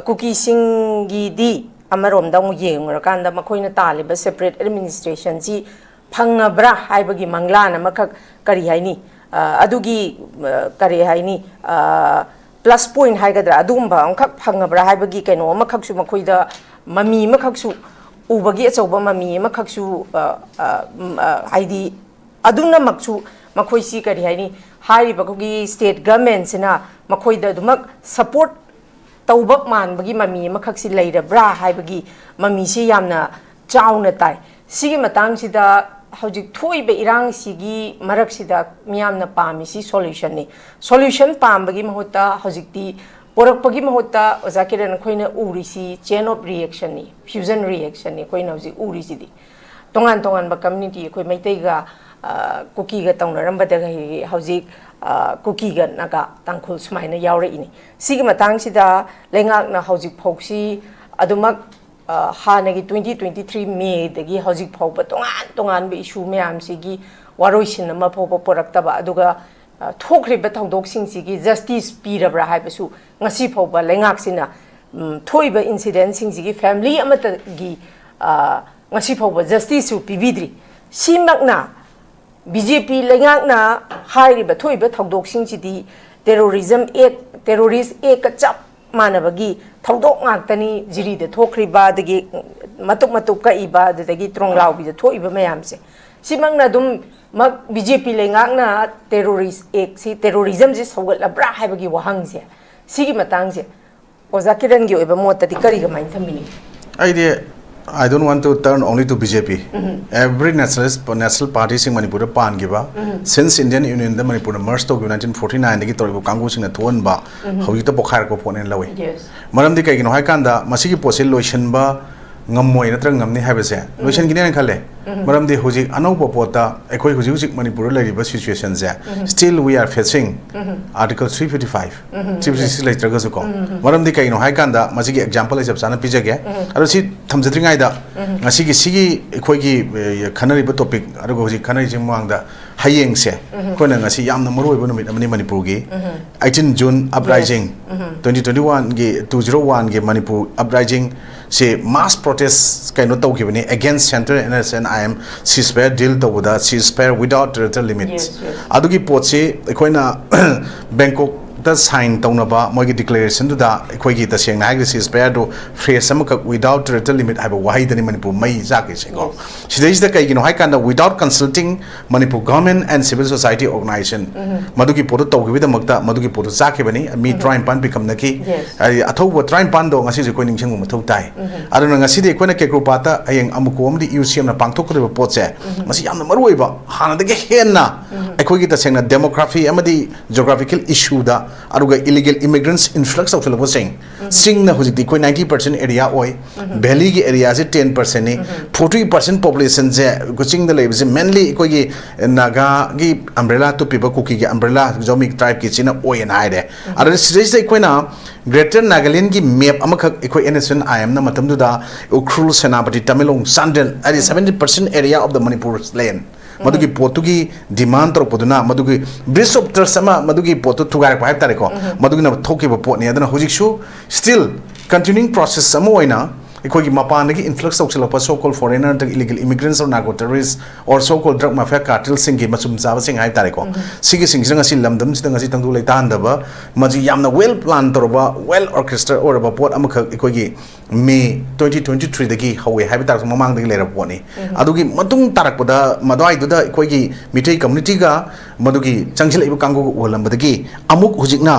ꯀꯨꯀꯤꯁꯤꯡꯒꯤꯗꯤ ꯑꯃꯔꯣꯝꯗ ꯑꯃꯨꯛ ꯌꯦꯡꯉꯨꯔꯀꯥꯟꯗ ꯃꯈꯣꯏꯅ ꯇꯥꯜꯂꯤꯕ separate administrationꯁꯤ ꯐꯪꯉꯕ꯭ꯔꯥ ꯍꯥꯏꯕꯒꯤ ꯃꯪꯂꯥꯟ ꯑꯃꯈꯛ, ꯀꯔꯤ ꯍꯥꯏꯅꯤ, ꯑ, ꯑꯗꯨꯒꯤ, ꯑ, ꯀꯔꯤ ꯍꯥꯏꯅꯤ, ꯑ, plus point ꯍꯥꯏꯒꯗ꯭ꯔꯥ, ꯑꯗꯨꯒꯨꯝꯕ ꯑꯃꯈꯛ ꯐꯪꯉꯕ꯭ꯔꯥ ꯍꯥꯏꯕꯒꯤ ꯀꯩꯅꯣ ꯑꯃꯈꯛꯁꯨ ꯃꯈꯣꯏꯗ, ꯃꯃꯤ ꯑꯃꯈꯛꯁꯨ ꯎꯕꯒꯤ ꯑꯆꯧꯕ ꯃꯃꯤ ꯑꯃꯈꯛꯁꯨ, ꯑ, ꯑ, ꯎꯝ, ꯑ, ꯍꯥꯏꯗꯤ, ꯑꯗꯨꯅꯃꯛꯁꯨ ꯃꯈꯣꯏꯁꯤ, ꯀꯔꯤ ꯍꯥꯏꯅꯤ, ꯍꯥꯏꯔꯤꯕ ꯑꯩꯈꯣꯏꯒꯤ state government ꯁꯤꯅ ꯃꯈꯣꯏꯗ ꯑꯗꯨꯃꯛ support ꯇꯧꯕ ꯃꯥꯟꯕꯒꯤ ꯃꯃꯤ ꯑꯃꯈꯛꯁꯤ ꯂꯩꯔꯕ꯭ꯔꯥ ꯍꯥꯏꯕꯒꯤ ꯃꯃꯤꯁꯤ ꯌꯥꯝꯅ ꯆꯥꯎꯅ ꯇꯥꯏ꯫ ꯁꯤꯒꯤ ꯃꯇꯥꯡꯁꯤꯗ, ꯍꯧꯖꯤꯛ ꯊꯣꯛꯏꯕ ꯏꯔꯥꯡꯁꯤꯒꯤ ꯃꯔꯛꯁꯤꯗ ꯃꯤꯌꯥꯝꯅ ꯄꯥꯝꯃꯤꯁꯤ solution ꯅꯤ꯫ Solution ꯄꯥꯝꯕꯒꯤ ꯃꯍꯨꯠꯇ ꯍꯧꯖꯤꯛꯇꯤ ꯄꯣꯔꯛꯄꯒꯤ ꯃꯍꯨꯠꯇ, ꯑꯣꯖꯥ ꯀꯤꯔꯟ, ꯑꯩꯈꯣꯏꯅ ꯎꯔꯤꯁꯤ chain of reaction ꯅꯤ, fusion reaction ꯅꯤ ꯑꯩꯈꯣꯏꯅ ꯍꯧꯖꯤꯛ ꯎꯔꯤꯁꯤꯗꯤ꯫ ꯇꯣꯉꯥꯟ ꯇꯣꯉꯥꯟꯕ community, ꯑꯩꯈꯣꯏ ꯃꯩꯇꯩꯒ, ꯑ, ꯀꯨꯀꯤꯒ ꯇꯧꯅꯔꯝꯕꯗꯒꯤ ꯍꯧꯖꯤꯛ, ꯑ, ꯀꯨꯀꯤꯒ ꯅꯥꯒꯥ, ꯇꯥꯡꯈꯨꯜ ꯁꯨꯃꯥꯏꯅ ꯌꯥꯎꯔꯛꯏꯅꯤ꯫ ꯁꯤꯒꯤ ꯃꯇꯥꯡꯁꯤꯗ ꯂꯩꯉꯥꯛꯅ ꯍꯧꯖꯤꯛ ꯐꯥꯎꯁꯤ ꯑꯗꯨꯃꯛ, ꯑ, ꯍꯥꯟꯅꯒꯤ twenty twenty-three May ꯗꯒꯤ ꯍꯧꯖꯤꯛ ꯐꯥꯎꯕ ꯇꯣꯉꯥꯟ ꯇꯣꯉꯥꯟꯕ issue ꯃꯌꯥꯝꯁꯤꯒꯤ ꯋꯥꯔꯣꯏꯁꯤꯟ ꯑꯃ ꯐꯥꯎꯕ ꯄꯨꯔꯛꯇꯕ, ꯑꯗꯨꯒ, ꯑ, ꯊꯣꯛꯈ꯭ꯔꯤꯕ ꯊꯧꯗꯣꯛꯁꯤꯡꯁꯤꯒꯤ justice ꯄꯤꯔꯕ꯭ꯔꯥ ꯍꯥꯏꯕꯁꯨ ꯉꯁꯤ ꯐꯥꯎꯕ ꯂꯩꯉꯥꯛꯁꯤꯅ, ꯎꯝ, ꯊꯣꯛꯏꯕ incident ꯁꯤꯡꯁꯤꯒꯤ family ꯑꯃꯠꯇꯒꯤ, ꯑ, ꯉꯁꯤ ꯐꯥꯎꯕ justice ꯁꯨ ꯄꯤꯕꯤꯗ꯭ꯔꯤ꯫ ꯁꯤꯃꯛꯅ BJP ꯂꯩꯉꯥꯛꯅ ꯍꯥꯏꯔꯤꯕ ꯊꯣꯛꯏꯕ ꯊꯧꯗꯣꯛꯁꯤꯡꯁꯤꯗꯤ terrorism act, terrorist act ꯀ ꯆꯞ ꯃꯥꯟꯅꯕꯒꯤ ꯊꯧꯗꯣꯛ ꯉꯥꯛꯇꯅꯤ꯫ ꯖꯤꯔꯤꯗ ꯊꯣꯛꯈ꯭ꯔꯤꯕ, ꯑꯗꯒꯤ ꯃꯇꯨꯞ ꯃꯇꯨꯞ ꯀꯛꯏꯕ, ꯑꯗꯨꯗꯒꯤ ꯇ꯭ꯔꯣꯡꯂꯥꯎꯕꯤꯗ ꯊꯣꯛꯏꯕ ꯃꯌꯥꯝꯁꯦ, ꯁꯤꯃꯛꯅ ꯑꯗꯨꯝ ꯃꯛ BJP ꯂꯩꯉꯥꯛꯅ terrorist act ꯁꯤ, terrorism ꯁꯤ ꯁꯧꯒꯠꯂꯕ꯭ꯔꯥ ꯍꯥꯏꯕꯒꯤ ꯋꯥꯍꯪꯁꯦ, ꯁꯤꯒꯤ ꯃꯇꯥꯡꯁꯦ ꯑꯣꯖꯥ ꯀꯤꯔꯟꯒꯤ ꯑꯣꯏꯕ ꯃꯣꯠꯇꯗꯤ ꯀꯔꯤ, ꯀꯃꯥꯏꯅ ꯊꯝꯕꯤꯅꯤꯡꯉꯤ? ꯑꯩꯗꯤ, I don't want to turn only to BJP. Every nationalist, national party ꯁꯤꯡ ꯃꯅꯤꯄꯨꯔꯗ ꯄꯥꯟꯈꯤꯕ, since Indian Union ꯗ ꯃꯅꯤꯄꯨꯔꯅ merge ꯇꯧꯈꯤꯕ nineteen forty nine ꯗꯒꯤ ꯇꯧꯔꯤꯕ ꯀꯥꯡꯕꯨꯁꯤꯡꯅ ꯊꯣꯛꯍꯟꯕ, ꯍꯧꯖꯤꯛꯇ ꯄꯣꯛꯈꯥꯏꯔꯛꯄ ꯄꯣꯠꯅꯦꯅ ꯂꯧꯏ꯫ Yes. ꯃꯔꯝꯗꯤ ꯀꯩꯒꯤꯅꯣ ꯍꯥꯏꯀꯥꯟꯗ, ꯃꯁꯤꯒꯤ ꯄꯣꯠꯁꯦ ꯂꯣꯏꯁꯤꯟꯕ ꯉꯝꯃꯣꯏ ꯅꯠꯇ꯭ꯔꯒ ꯉꯝꯅꯤ ꯍꯥꯏꯕꯁꯦ ꯂꯣꯏꯁꯤꯟꯈꯤꯅꯦꯅ ꯈꯜꯂꯦ꯫ ꯃꯔꯝꯗꯤ ꯍꯧꯖꯤꯛ ꯑꯅꯧꯕ ꯄꯣꯠꯇ ꯑꯩꯈꯣꯏ ꯍꯧꯖꯤꯛ ꯍꯧꯖꯤꯛ ꯃꯅꯤꯄꯨꯔꯗ ꯂꯩꯔꯤꯕ situation say, still we are facing Article three fifty five, three fifty six ꯂꯩꯇ꯭ꯔꯒꯁꯨ ꯀꯣ꯫ ꯃꯔꯝꯗꯤ ꯀꯩꯅꯣ ꯍꯥꯏꯀꯥꯟꯗ, ꯃꯁꯤꯒꯤ example ꯑꯩ ꯆꯞ ꯆꯥꯅ ꯄꯤꯖꯒꯦ꯫ ꯑꯗꯣ ꯁꯤ ꯊꯝꯖꯗ꯭ꯔꯤꯉꯩꯗ, ꯉꯁꯤꯒꯤ ꯁꯤꯒꯤ ꯑꯩꯈꯣꯏꯒꯤ, ꯑꯦ, ꯈꯟꯅꯔꯤꯕ topic, ꯑꯗꯨꯒ ꯍꯧꯖꯤꯛ ꯈꯟꯅꯔꯤꯁꯤ ꯃꯃꯥꯡꯗ, ꯍꯌꯦꯡꯁꯦ ꯑꯩꯈꯣꯏꯅ ꯉꯁꯤ ꯌꯥꯝꯅ ꯃꯔꯨ ꯑꯣꯏꯕ ꯅꯨꯃꯤꯠ ꯑꯃꯅꯤ ꯃꯅꯤꯄꯨꯔꯒꯤ, eighteen June uprising, twenty twenty one ꯒꯤ, two zero one ꯒꯤ ꯃꯅꯤꯄꯨꯔ uprising ꯁꯤ mass protest ꯀꯩꯅꯣ ꯇꯧꯈꯤꯕꯅꯤ against central NSCN IM ceasefire deal ꯇꯧꯕꯗ, ceasefire without territorial limits꯫ Yes, yes. ꯑꯗꯨꯒꯤ ꯄꯣꯠꯁꯤ ꯑꯩꯈꯣꯏꯅ ꯕꯦꯡꯀꯣꯛ ꯇ ꯁꯥꯏꯟ ꯇꯧꯅꯕ ꯃꯣꯏꯒꯤ ꯗꯤꯀ꯭ꯂꯦꯔꯦꯁꯟꯗꯨꯗ ꯑꯩꯈꯣꯏꯒꯤ ꯇꯁꯦꯡꯅ ꯍꯥꯏꯔꯒꯗꯤ ceasefire ꯗꯨ phrase ꯑꯃꯈꯛ, without territorial limit ꯍꯥꯏꯕ ꯋꯥꯍꯩꯗꯅꯤ ꯃꯅꯤꯄꯨꯔ ꯃꯩ ꯆꯥꯛꯈꯤꯁꯦꯀꯣ꯫ Yes. ꯁꯤꯗꯩꯁꯤꯗ ꯀꯩꯒꯤꯅꯣ ꯍꯥꯏ ꯀꯥꯟꯗ without consulting Manipur government and civil society organization, ꯎꯝ, ꯃꯗꯨꯒꯤ ꯄꯣꯠꯇꯨ ꯇꯧꯈꯤꯕꯒꯤꯗꯃꯛꯇ ꯃꯗꯨꯒꯤ ꯄꯣꯠꯇꯨ ꯆꯥꯛꯈꯤꯕꯅꯤ꯫ ꯃꯤ, ꯎꯝ, ꯇꯔꯥꯅꯤꯄꯥꯟ ꯄꯤꯈꯝꯅꯈꯤ꯫ Yes. ꯑꯩ ꯑꯊꯧꯕ ꯇꯔꯥꯅꯤꯄꯥꯟꯗꯣ ꯉꯁꯤꯁꯨ ꯑꯩꯈꯣꯏ ꯅꯤꯡꯁꯤꯡꯕ ꯃꯊꯧ ꯇꯥꯏ꯫ ꯎꯝ. ꯑꯗꯨꯅ ꯉꯁꯤꯗꯤ ꯑꯩꯈꯣꯏꯅ ꯀꯦꯀ꯭ꯔꯨꯄꯥꯠꯇ ꯍꯌꯦꯡ ꯑꯃꯨꯛꯀꯣ ꯑꯃꯗꯤ ꯌꯨ ꯁꯤ ꯑꯦꯝꯅ ꯄꯥꯡꯊꯣꯛꯀꯗꯧꯔꯤꯕ ꯄꯣꯠꯁꯦ, ꯎꯝ, ꯃꯁꯤ ꯌꯥꯝꯅ ꯃꯔꯨ ꯑꯣꯏꯕ, ꯍꯥꯟꯅꯗꯒꯤ ꯍꯦꯟꯅ, ꯎꯝ, ꯑꯩꯈꯣꯏꯒꯤ ꯇꯁꯦꯡꯅ demography ꯑꯃꯗꯤ geographical issue ꯗ, ꯑꯗꯨꯒ illegal immigrants influx ꯇꯧꯁꯤꯜꯂꯛꯄꯁꯤꯡ, ꯎꯝ, ꯆꯤꯡꯅ ꯍꯧꯖꯤꯛꯇꯤ ꯑꯩꯈꯣꯏ ninety percent area ꯑꯣꯏ, ꯎꯝ, valley ꯒꯤ area ꯁꯦ ten percent ꯅꯤ, ꯎꯝ, forty percent population ꯁꯦ ꯑꯩꯈꯣꯏ ꯆꯤꯡꯗ ꯂꯩꯕꯁꯦ mainly ꯑꯩꯈꯣꯏꯒꯤ ꯅꯥꯒꯥꯒꯤ umbrella ꯇꯨꯞꯄꯤꯕ, ꯀꯨꯀꯤꯒꯤ umbrella, ꯖꯣꯃꯤ tribe ꯀꯤ ꯁꯤꯅ ꯑꯣꯏꯌꯦꯅ ꯍꯥꯏꯔꯦ꯫ ꯎꯝ. ꯑꯗꯨꯅ ꯁꯤꯗꯩꯁꯤꯗ ꯑꯩꯈꯣꯏꯅ Greater Nagaland ꯒꯤ map ꯑꯃꯈꯛ ꯑꯩꯈꯣꯏ N S N I M ꯅ ꯃꯇꯝꯗꯨꯗ ꯎꯈ꯭ꯔꯨꯜ, ꯁꯦꯅꯥꯄꯇꯤ, ꯇꯃꯦꯡꯂꯣꯡ, ꯆꯥꯟꯗꯦꯜ, ꯍꯥꯏꯗꯤ, ꯎꯝ, seventy percent area of the Manipur land, ꯎꯝ, ꯃꯗꯨꯒꯤ ꯄꯣꯠꯇꯨꯒꯤ demand ꯇꯧꯔꯛꯄꯗꯨꯅ ꯃꯗꯨꯒꯤ bridge of trust ꯑꯃ, ꯃꯗꯨꯒꯤ ꯄꯣꯠꯇꯨ ꯊꯨꯒꯥꯏꯔꯛꯄ ꯍꯥꯏꯕ ꯇꯥꯔꯦꯀꯣ, ꯎꯝ, ꯃꯗꯨꯒꯤꯅ ꯊꯣꯛꯈꯤꯕ ꯄꯣꯠꯅꯤ꯫ ꯑꯗꯨꯅ ꯍꯧꯖꯤꯛꯁꯨ still continuing process ꯑꯃ ꯑꯣꯏꯅ ꯑꯩꯈꯣꯏꯒꯤ ꯃꯄꯥꯟꯗꯒꯤ influx ꯇꯧꯁꯤꯜꯂꯛꯄ so called foreigner ꯅꯠꯇ꯭ꯔꯒ illegal immigrants or narco terrorists or so called drug mafia cartel ꯁꯤꯡꯒꯤ ꯃꯆꯨꯝ ꯆꯥꯕꯁꯤꯡ ꯍꯥꯏꯕ ꯇꯥꯔꯦꯀꯣ, ꯎꯝ, ꯁꯤꯒꯤꯁꯤꯡꯁꯤꯅ ꯉꯁꯤ ꯂꯝꯗꯝꯁꯤꯗ ꯉꯁꯤ ꯇꯪꯗꯨ ꯂꯩꯇꯥꯍꯟꯗꯕ, ꯃꯁꯤ ꯌꯥꯝꯅ well plan ꯇꯧꯔꯕ, well orchestra ꯑꯣꯏꯔꯕ ꯄꯣꯠ ꯑꯃꯈꯛ ꯑꯩꯈꯣꯏꯒꯤ May twenty twenty three ꯗꯒꯤ ꯍꯧꯋꯦ ꯍꯥꯏꯕ ꯇꯥꯔꯁꯨ ꯃꯃꯥꯡꯗꯒꯤ ꯂꯩꯔꯕ ꯄꯣꯠꯅꯤ꯫ ꯎꯝ. ꯑꯗꯨꯒꯤ ꯃꯇꯨꯡ ꯇꯥꯔꯛꯄꯗ ꯃꯗꯨꯋꯥꯏꯗꯨꯗ ꯑꯩꯈꯣꯏꯒꯤ ꯃꯤꯇꯩ community ꯒ ꯃꯗꯨꯒꯤ ꯆꯪꯁꯤꯜꯂꯛꯏꯕ ꯀꯥꯡꯕꯨꯒ ꯎꯍꯜꯂꯝꯕꯗꯒꯤ ꯑꯃꯨꯛ ꯍꯧꯖꯤꯛꯅ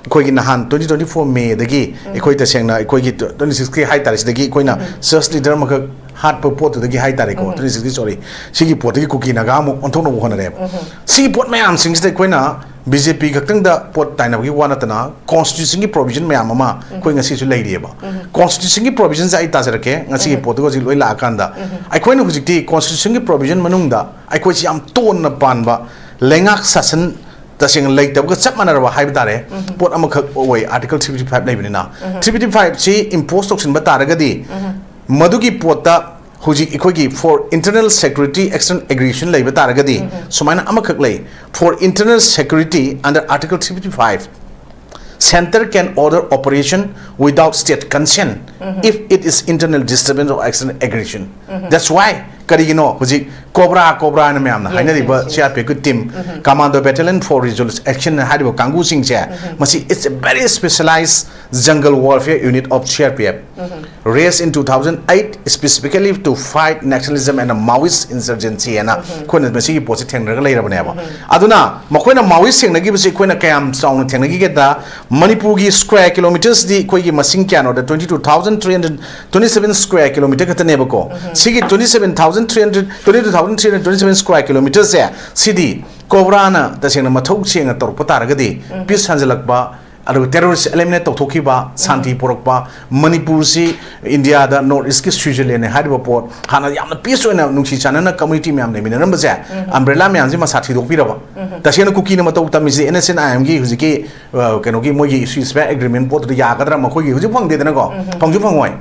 ꯑꯩꯈꯣꯏꯒꯤ ꯅꯍꯥꯟ twenty twenty four May ꯗꯒꯤ, ꯎꯝ, ꯑꯩꯈꯣꯏ ꯇꯁꯦꯡꯅ ꯑꯩꯈꯣꯏꯒꯤ twenty six ꯀꯤ ꯍꯥꯏ ꯇꯥꯔꯦ, ꯁꯤꯗꯒꯤ ꯑꯩꯈꯣꯏꯅ, ꯎꯝ, church leader ꯑꯃꯈꯛ ꯍꯥꯠꯄ ꯄꯣꯠꯇꯨꯗꯒꯤ ꯍꯥꯏ ꯇꯥꯔꯦꯀꯣ, ꯎꯝ, twenty six ꯀꯤ, sorry, ꯁꯤꯒꯤ ꯄꯣꯠꯇꯒꯤ ꯀꯨꯀꯤ ꯅꯥꯒꯥ ꯑꯃꯨꯛ ꯑꯣꯟꯊꯣꯛꯅꯕ ꯍꯣꯠꯅꯔꯦꯕ꯫ ꯎꯝ. ꯁꯤꯒꯤ ꯄꯣꯠ ꯃꯌꯥꯝꯁꯤꯡꯁꯤꯗ ꯑꯩꯈꯣꯏꯅ B J P ꯈꯛꯇꯪꯗ ꯄꯣꯠ ꯇꯥꯏꯅꯕꯒꯤ ꯋꯥ ꯅꯠꯇꯅ constitution ꯒꯤ provision ꯃꯌꯥꯝ ꯑꯃ ꯑꯩꯈꯣꯏ ꯉꯁꯤꯁꯨ ꯂꯩꯔꯤꯑꯕ꯫ ꯎꯝ. Constitution ꯒꯤ provision ꯁꯦ ꯑꯩ ꯇꯥꯖꯔꯛꯀꯦ, ꯉꯁꯤꯒꯤ, ꯎꯝ, ꯄꯣꯠꯇꯨꯒ ꯍꯧꯖꯤꯛ ꯂꯣꯏ ꯂꯥꯛꯑꯀꯥꯟꯗ꯫ ꯎꯝ. ꯑꯩꯈꯣꯏꯅ ꯍꯧꯖꯤꯛꯇꯤ constitution ꯒꯤ provision ꯃꯅꯨꯡꯗ ꯑꯩꯈꯣꯏꯁꯤ ꯌꯥꯝ ꯇꯣꯟꯅ ꯄꯥꯟꯕ ꯂꯩꯉꯥꯛ ꯁꯥꯁꯟ ꯇꯁꯦꯡꯅ ꯂꯩꯇꯕꯒ ꯆꯞ ꯃꯥꯟꯅꯔꯕ ꯍꯥꯏꯕ ꯇꯥꯔꯦ, ꯎꯝ, ꯄꯣꯠ ꯑꯃꯈꯛ ꯑꯣꯏ, Article three fifty five ꯂꯩꯕꯅꯤꯅ꯫ ꯎꯝ. Three fifty five ꯁꯤ impose ꯇꯧꯁꯤꯟꯕ ꯇꯥꯔꯒꯗꯤ, ꯎꯝ, ꯃꯗꯨꯒꯤ ꯄꯣꯠꯇ ꯍꯧꯖꯤꯛ ꯑꯩꯈꯣꯏꯒꯤ for internal security external aggression ꯂꯩꯕ ꯇꯥꯔꯒꯗꯤ, ꯎꯝ, ꯁꯨꯃꯥꯏꯅ ꯑꯃꯈꯛ ꯂꯩ, for internal security under Article three fifty five, center can order operation without state consent, um, if it is internal disturbance or external aggression꯫ Um. That's why ꯀꯔꯤꯒꯤꯅꯣ ꯍꯧꯖꯤꯛ cobra cobra ꯍꯥꯏꯅ ꯃꯌꯥꯝꯅ ꯍꯥꯏꯅꯔꯤꯕ ꯁꯤ ꯑꯥꯔ ꯄꯤ ꯑꯦꯐꯀꯤ team, commando battalion for resolution action ꯍꯥꯏꯔꯤꯕ ꯀꯥꯡꯕꯨꯁꯤꯡꯁꯦ, ꯃꯁꯤ it's a very specialized jungle warfare unit of C R P F, raised in two thousand eight specifically to fight Naxalism and Maoist insurgency ꯍꯥꯏꯅ ꯑꯩꯈꯣꯏꯅ ꯃꯁꯤꯒꯤ ꯄꯣꯠꯁꯤ ꯊꯦꯡꯅꯔꯒ ꯂꯩꯔꯕꯅꯦꯕ꯫ ꯑꯗꯨꯅ ꯃꯈꯣꯏꯅ Maoist ꯊꯦꯡꯅꯈꯤꯕꯁꯤ ꯑꯩꯈꯣꯏꯅ ꯀꯌꯥꯝ ꯆꯥꯎꯅ ꯊꯦꯡꯅꯈꯤꯒꯦꯗ, ꯃꯅꯤꯄꯨꯔꯒꯤ square kilometersꯗꯤ ꯑꯩꯈꯣꯏꯒꯤ ꯃꯁꯤꯡ ꯀꯌꯥꯅꯣꯗ twenty two thousand three hundred twenty seven square kilometer ꯈꯛꯇꯅꯦꯕꯀꯣ꯫ ꯁꯤꯒꯤ twenty seven thousand three hundred, twenty two thousand three hundred twenty seven square kilometerꯁꯦ, ꯁꯤꯗꯤ ꯀꯣꯕ꯭ꯔꯥꯅ ꯇꯁꯦꯡꯅ ꯃꯊꯧ ꯁꯦꯡꯅ ꯇꯧꯔꯛꯄ ꯇꯥꯔꯒꯗꯤ peace ꯍꯟꯖꯤꯜꯂꯛꯄ, ꯑꯗꯨꯒ terrorist eliminate ꯇꯧꯊꯣꯛꯈꯤꯕ, ꯁꯥꯟꯇꯤ ꯄꯨꯔꯛꯄ, ꯃꯅꯤꯄꯨꯔꯁꯤ ꯏꯟꯗꯤꯌꯥꯗ North Eastꯀꯤ Switzerland ꯍꯥꯏꯔꯤꯕ ꯄꯣꯠ, ꯍꯥꯟꯅ ꯌꯥꯝꯅ peace ꯑꯣꯏꯅ ꯅꯨꯡꯁꯤ ꯆꯥꯟꯅꯅ community ꯃꯌꯥꯝ ꯂꯩꯃꯤꯟꯅꯔꯝꯕꯁꯦ, umbrella ꯃꯌꯥꯝꯁꯦ ꯃꯁꯥ ꯊꯤꯗꯣꯛꯄꯤꯔꯕ꯫ ꯇꯁꯦꯡꯅ ꯀꯨꯀꯤꯅ ꯃꯇꯧ ꯇꯝꯃꯤꯁꯤ N S C N I Mꯒꯤ ꯍꯧꯖꯤꯛꯀꯤ, ꯑ, ꯀꯩꯅꯣꯒꯤ ꯃꯣꯏꯒꯤ ceasefire agreement ꯄꯣꯠꯇꯨꯗ ꯌꯥꯒꯗ꯭ꯔꯥ? ꯃꯈꯣꯏꯒꯤ ꯍꯧꯖꯤꯛ ꯐꯪꯗꯦꯗꯅꯀꯣ, ꯐꯪꯁꯨ ꯐꯪꯉꯣꯏ꯫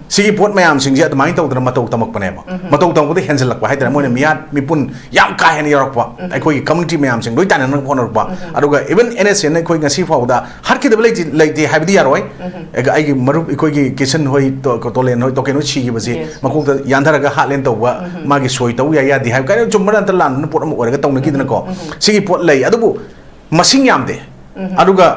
ꯁꯤꯒꯤ ꯄꯣꯠ ꯃꯌꯥꯝꯁꯤꯡꯁꯦ ꯑꯗꯨꯃꯥꯏꯅ ꯇꯧꯗꯅ ꯃꯇꯧ ꯇꯝꯃꯛꯄꯅꯦꯕ꯫ ꯃꯇꯧ ꯇꯝꯃꯛꯄꯗ ꯍꯦꯟꯖꯜꯂꯛꯄ ꯍꯥꯏꯇꯥꯔꯦ, ꯃꯣꯏꯅ ꯃꯤꯌꯥꯠ ꯃꯤꯄꯨꯟ ꯌꯥꯝ ꯀꯥ ꯍꯦꯟꯅ ꯌꯧꯔꯛꯄ, ꯑꯩꯈꯣꯏꯒꯤ community ꯃꯌꯥꯝꯁꯤꯡ ꯂꯣꯏ ꯇꯥꯏꯅꯅꯕ ꯍꯣꯠꯅꯔꯛꯄ꯫ ꯑꯗꯨꯒ even N S C N ꯑꯩꯈꯣꯏ ꯉꯁꯤ ꯐꯥꯎꯕꯗ ꯍꯥꯠꯈꯤꯗꯕ ꯂꯩꯇꯦ, ꯂꯩꯇꯦ ꯍꯥꯏꯕꯗꯤ ꯌꯥꯔꯣꯏ꯫ ꯑꯩꯒꯤ ꯃꯔꯨꯞ ꯑꯩꯈꯣꯏꯒꯤ ꯀꯤꯁꯟ ꯍꯣꯏ, ꯇꯣ-, ꯇꯣꯂꯦꯟ ꯍꯣꯏ, ꯇꯣꯀꯦꯟ ꯍꯣꯏ ꯁꯤꯈꯤꯕꯁꯦ, ꯃꯀꯣꯛꯇ ꯌꯥꯟꯊꯔꯒ ꯍꯥꯠꯂꯦꯅ ꯇꯧꯕ, ꯃꯥꯒꯤ ꯁꯣꯏ ꯇꯧ ꯌꯥꯏ ꯌꯥꯗꯦ ꯍꯥꯏꯕ ꯀꯥꯏꯅ ꯆꯨꯝꯕ ꯅꯠꯇ ꯂꯥꯟꯕꯅ ꯄꯣꯠ ꯑꯃ ꯑꯣꯏꯔꯒ ꯇꯧꯅꯈꯤꯗꯅꯀꯣ꯫ ꯁꯤꯒꯤ ꯄꯣꯠ ꯂꯩ꯫ ꯑꯗꯨꯕꯨ ꯃꯁꯤꯡ ꯌꯥꯝꯗꯦ꯫ ꯑꯗꯨꯒ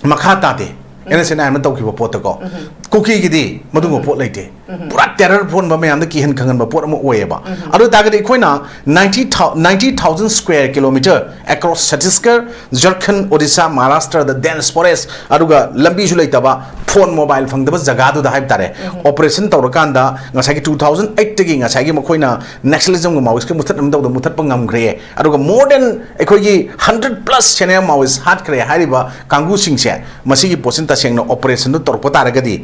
ꯃꯈꯥ ꯇꯥꯗꯦ꯫ N S C N I Mꯅ ꯇꯧꯈꯤꯕ ꯄꯣꯠꯇꯀꯣ꯫ ꯀꯨꯀꯤꯒꯤꯗꯤ ꯃꯗꯨꯒꯨꯝꯕ ꯄꯣꯠ ꯂꯩꯇꯦ꯫ ꯄꯨꯔꯥ terror ꯐꯣꯟꯕ ꯃꯌꯥꯝꯗ ꯀꯤꯍꯟ ꯈꯪꯍꯟꯕ ꯄꯣꯠ ꯑꯃ ꯑꯣꯏꯌꯦꯕ꯫ ꯑꯗꯨ ꯑꯣꯏꯇꯥꯔꯒꯗꯤ ꯑꯩꯈꯣꯏꯅ ninety thou-, ninety thousand square kilometer across Chhattisgarh, Jharkhand, Odisha, Maharashtra ꯗ dense forest, ꯑꯗꯨꯒ ꯂꯝꯕꯤꯁꯨ ꯂꯩꯇꯕ, phone mobile ꯐꯪꯗꯕ ꯖꯒꯥꯗꯨꯗ ꯍꯥꯏꯕ ꯇꯥꯔꯦ, operation ꯇꯧꯔꯀꯥꯟꯗ ꯉꯁꯥꯏꯒꯤ two thousand eight ꯇꯒꯤ ꯉꯁꯥꯏꯒꯤ ꯃꯈꯣꯏꯅ Naxalismꯒ Maoistꯀ ꯃꯨꯊꯠꯅꯕ ꯇꯧꯗ ꯃꯨꯊꯠꯄ ꯉꯝꯈ꯭ꯔꯦ꯫ ꯑꯗꯨꯒ more than ꯑꯩꯈꯣꯏꯒꯤ hundred plus senior Maoist ꯍꯥꯠꯈ꯭ꯔꯦ ꯍꯥꯏꯔꯤꯕ ꯀꯥꯡꯕꯨꯁꯤꯡꯁꯦ, ꯃꯁꯤꯒꯤ ꯄꯣꯠꯁꯤꯅ ꯇꯁꯦꯡꯅ operationꯗꯨ ꯇꯧꯔꯛꯄ ꯇꯥꯔꯒꯗꯤ,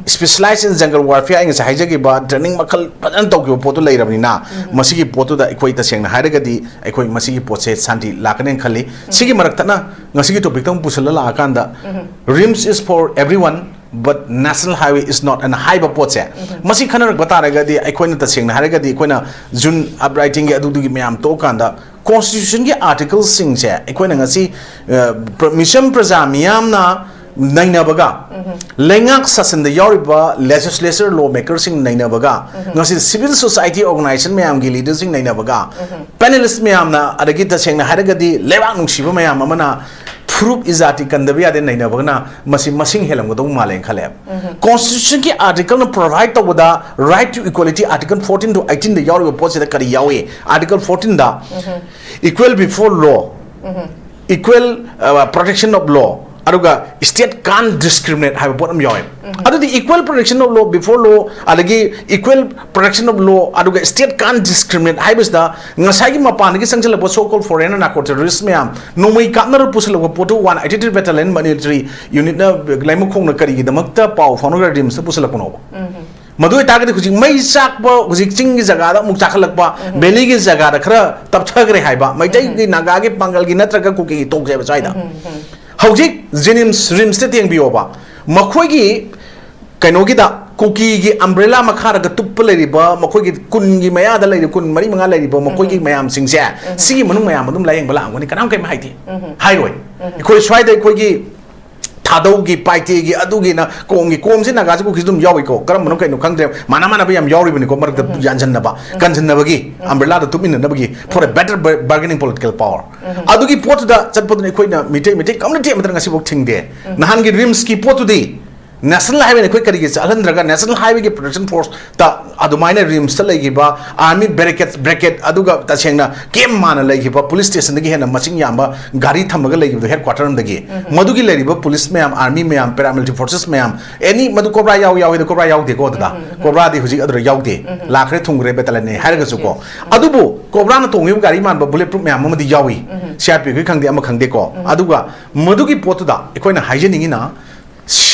specialized in jungle warfare, ꯑꯩ ꯉꯁꯥꯏ ꯍꯥꯏꯖꯈꯤꯕ training ꯃꯈꯜ ꯐꯖꯅ ꯇꯧꯈꯤꯕ ꯄꯣꯠꯇꯨ ꯂꯩꯔꯕꯅꯤꯅ, ꯃꯁꯤꯒꯤ ꯄꯣꯠꯇꯨꯗ ꯑꯩꯈꯣꯏ ꯇꯁꯦꯡꯅ ꯍꯥꯏꯔꯒꯗꯤ ꯑꯩꯈꯣꯏ ꯃꯁꯤꯒꯤ ꯄꯣꯠꯁꯦ ꯁꯥꯟꯇꯤ ꯂꯥꯛꯀꯅꯦꯅ ꯈꯜꯂꯤ꯫ ꯁꯤꯒꯤ ꯃꯔꯛꯇꯅ ꯉꯁꯤꯒꯤ topicꯇ ꯑꯃꯨꯛ ꯄꯨꯁꯤꯜꯂ ꯂꯥꯛꯑꯀꯥꯟꯗ, RIMS is for everyone, but National Highway is not ꯑꯅ ꯍꯥꯏꯕ ꯄꯣꯠꯁꯦ, ꯃꯁꯤ ꯈꯟꯅꯔꯛꯄ ꯇꯥꯔꯒꯗꯤ, ꯑꯩꯈꯣꯏꯅ ꯇꯁꯦꯡꯅ ꯍꯥꯏꯔꯒꯗꯤ, ꯑꯩꯈꯣꯏꯅ June uprisingꯒꯤ ꯑꯗꯨꯗꯨꯒꯤ ꯃꯌꯥꯝ ꯇꯣꯛꯑꯀꯥꯟꯗ constitutionꯒꯤ articleꯁꯤꯡꯁꯦ ꯑꯩꯈꯣꯏꯅ ꯉꯁꯤ, ꯑ, ꯄ꯭ꯔ-, ꯃꯤꯆꯝ ꯄ꯭ꯔꯖꯥ ꯃꯤꯌꯥꯝꯅ ꯅꯩꯅꯕꯒ, ꯂꯩꯉꯥꯛ ꯁꯥꯁꯟꯗ ꯌꯥꯎꯔꯤꯕ legislature, law makerꯁꯤꯡ ꯅꯩꯅꯕꯒ, ꯉꯁꯤ civil society organization ꯃꯌꯥꯝꯒꯤ leaderꯁꯤꯡ ꯅꯩꯅꯕꯒ, panelist ꯃꯌꯥꯝꯅ, ꯑꯗꯒꯤ ꯇꯁꯦꯡꯅ ꯍꯥꯏꯔꯒꯗꯤ ꯂꯩꯕꯥꯛ ꯅꯨꯡꯁꯤꯕ ꯃꯌꯥꯝ ꯑꯃꯅ ꯐꯨꯔꯨꯞ ꯏꯖꯥꯇꯤ ꯀꯟꯗꯕ ꯌꯥꯗꯦ ꯅꯩꯅꯕꯒꯅ ꯃꯁꯤ ꯃꯁꯤꯡ ꯍꯦꯜꯂꯝꯒꯗꯧꯕ ꯃꯥꯜꯂꯦꯅ ꯈꯜꯂꯦꯕ꯫ Constitutionꯒꯤ articleꯅ provide ꯇꯧꯕꯗ right to equality, article fourteen to eighteenꯗ ꯌꯥꯎꯔꯤꯕ ꯄꯣꯠꯁꯤꯗ ꯀꯔꯤ ꯌꯥꯎꯏ? Article fourteenꯗ equal before law, equal, uh, protection of law, ꯑꯗꯨꯒ state can't discriminate ꯍꯥꯏꯕ ꯄꯣꯠ ꯑꯃ ꯌꯥꯎꯋꯦ꯫ ꯑꯗꯨꯗꯤ equal protection of law before law, ꯑꯗꯒꯤ equal protection of law, ꯑꯗꯨꯒ state can't discriminate ꯍꯥꯏꯕꯁꯤꯗ ꯉꯁꯥꯏꯒꯤ ꯃꯄꯥꯟꯗꯒꯤ ꯆꯪꯁꯤꯜꯂꯛꯄ so called foreigner narco terrorist ꯃꯌꯥꯝ, ꯅꯣꯡꯃꯩ ꯀꯥꯞꯅꯔ ꯄꯨꯁꯤꯜꯂꯛꯄ ꯄꯣꯠꯇꯨ one eighty-three Battalion military unitꯅ ꯂꯩꯃꯈꯣꯡꯅ ꯀꯔꯤꯒꯤꯗꯃꯛꯇ ꯄꯥꯎ ꯐꯥꯎꯅꯔꯒ RIMSꯇ ꯄꯨꯁꯤꯜꯂꯛꯄꯅꯣꯕ? ꯃꯗꯨ ꯑꯣꯏꯇꯥꯔꯒꯗꯤ ꯍꯧꯖꯤꯛ ꯃꯩ ꯆꯥꯛꯄ, ꯍꯧꯖꯤꯛ ꯆꯤꯡꯒꯤ ꯖꯒꯥꯗ ꯑꯃꯨꯛ ꯆꯥꯈꯠꯂꯛꯄ, valleyꯒꯤ ꯖꯒꯥꯗ ꯈꯔ ꯇꯞꯊꯈ꯭ꯔꯦ ꯍꯥꯏꯕ, ꯃꯩꯇꯩꯒꯤ, ꯅꯥꯒꯥꯒꯤ, ꯄꯥꯡꯒꯜꯒꯤ ꯅꯠꯇ꯭ꯔꯒ ꯀꯨꯀꯤꯒꯤ ꯇꯣꯛꯁꯦꯕ ꯁ꯭ꯋꯥꯏꯗ꯫ ꯍꯧꯖꯤꯛ JNIMS, RIMSꯇ ꯊꯦꯡꯕꯤꯌꯣꯕ, ꯃꯈꯣꯏꯒꯤ ꯀꯩꯅꯣꯒꯤꯗ, ꯀꯨꯀꯤꯒꯤ umbrella ꯃꯈꯥꯗꯒ ꯇꯨꯞꯄ ꯂꯩꯔꯤꯕ, ꯃꯈꯣꯏꯒꯤ ꯀꯨꯟꯒꯤ ꯃꯌꯥꯗ ꯂꯩꯔꯤꯕ, ꯀꯨꯟ ꯃꯔꯤ ꯃꯉꯥ ꯂꯩꯔꯤꯕ ꯃꯈꯣꯏꯒꯤ ꯃꯌꯥꯝꯁꯤꯡꯁꯦ, ꯁꯤꯒꯤ ꯃꯅꯨꯡ ꯃꯌꯥꯝ ꯑꯗꯨꯝ ꯂꯥꯌꯦꯡꯕ ꯂꯥꯛꯑꯝꯒꯅꯤ, ꯀꯅꯥꯝ ꯀꯩꯝ ꯍꯥꯏꯗꯦ꯫ ꯍꯥꯏꯔꯣꯏ꯫ ꯑꯩꯈꯣꯏ ꯁ꯭ꯋꯥꯏꯗ ꯑꯩꯈꯣꯏꯒꯤ ꯊꯥꯗꯧꯒꯤ, ꯄꯥꯏꯇꯦꯒꯤ, ꯑꯗꯨꯒꯤꯅ ꯀꯣꯝꯒꯤ, ꯀꯣꯝꯁꯤ ꯅꯥꯒꯥꯁꯤ ꯀꯨꯀꯤꯁꯤ ꯑꯗꯨꯝ ꯌꯥꯎꯏꯀꯣ, ꯀꯔꯝꯕꯅꯣ ꯀꯩꯅꯣ ꯈꯪꯗ꯭ꯔꯦ, ꯃꯥꯟꯅ ꯃꯥꯟꯅꯕ ꯌꯥꯝ ꯌꯥꯎꯔꯤꯕꯅꯤꯀꯣ, ꯃꯔꯛꯇ ꯌꯥꯟꯁꯤꯟꯅꯕ, ꯀꯟꯁꯤꯟꯅꯕꯒꯤ, umbrellaꯗ ꯇꯨꯞꯃꯤꯟꯅꯅꯕꯒꯤ, for a better bar-, bargaining political power꯫ ꯑꯗꯨꯒꯤ ꯄꯣꯠꯇꯨꯗ ꯆꯠꯄꯗꯨꯅ ꯑꯩꯈꯣꯏꯅ ꯃꯤꯇꯩ, ꯃꯤꯇꯩ community ꯑꯃꯠꯇꯅ ꯉꯁꯤꯐꯥꯎ ꯊꯤꯡꯗꯦ꯫ ꯅꯍꯥꯟꯒꯤ RIMSꯀꯤ ꯄꯣꯠꯇꯨꯗꯤ national highwayꯅ ꯑꯩꯈꯣꯏ ꯀꯔꯤꯒꯤ ꯆꯠꯍꯟꯗ꯭ꯔꯒ national highwayꯒꯤ protection forceꯇ ꯑꯗꯨꯃꯥꯏꯅ RIMSꯇ ꯂꯩꯈꯤꯕ army barricade, barricade, ꯑꯗꯨꯒ ꯇꯁꯦꯡꯅ camp ꯃꯥꯟꯅ ꯂꯩꯈꯤꯕ police stationꯗꯒꯤ ꯍꯦꯟꯅ ꯃꯁꯤꯡ ꯌꯥꯝꯕ ꯒꯥꯔꯤ ꯊꯝꯃꯒ ꯂꯩꯈꯤꯕꯗꯣ headquarter ꯑꯃꯗꯒꯤ, ꯃꯗꯨꯒꯤ ꯂꯩꯔꯤꯕ police ꯃꯌꯥꯝ, army ꯃꯌꯥꯝ, paramilitary forces ꯃꯌꯥꯝ, any, ꯃꯗꯨ COBRA ꯌꯥꯎ-, ꯌꯥꯎꯏꯗ, COBRA ꯌꯥꯎꯗꯦꯀꯣ ꯑꯗꯨꯗ? COBRAꯗꯤ ꯍꯧꯖꯤꯛ ꯑꯗꯨꯗ ꯌꯥꯎꯗꯦ꯫ ꯂꯥꯛꯈ꯭ꯔꯦ, ꯊꯨꯡꯈ꯭ꯔꯦ, battalion ꯅꯦ ꯍꯥꯏꯔꯒꯁꯨꯀꯣ꯫ ꯑꯗꯨꯕꯨ COBRAꯅ ꯇꯣꯡꯉꯤꯕ ꯒꯥꯔꯤ ꯃꯥꯟꯕ bullet proof ꯃꯌꯥꯝ ꯑꯃꯗꯤ ꯌꯥꯎꯏ꯫ CRPFꯀꯤ ꯈꯪꯗꯦ, ꯑꯃ ꯈꯪꯗꯦꯀꯣ꯫ ꯑꯗꯨꯒ ꯃꯗꯨꯒꯤ ꯄꯣꯠꯇꯨꯗ ꯑꯩꯈꯣꯏꯅ ꯍꯥꯏꯖꯅꯤꯡꯉꯤꯅ,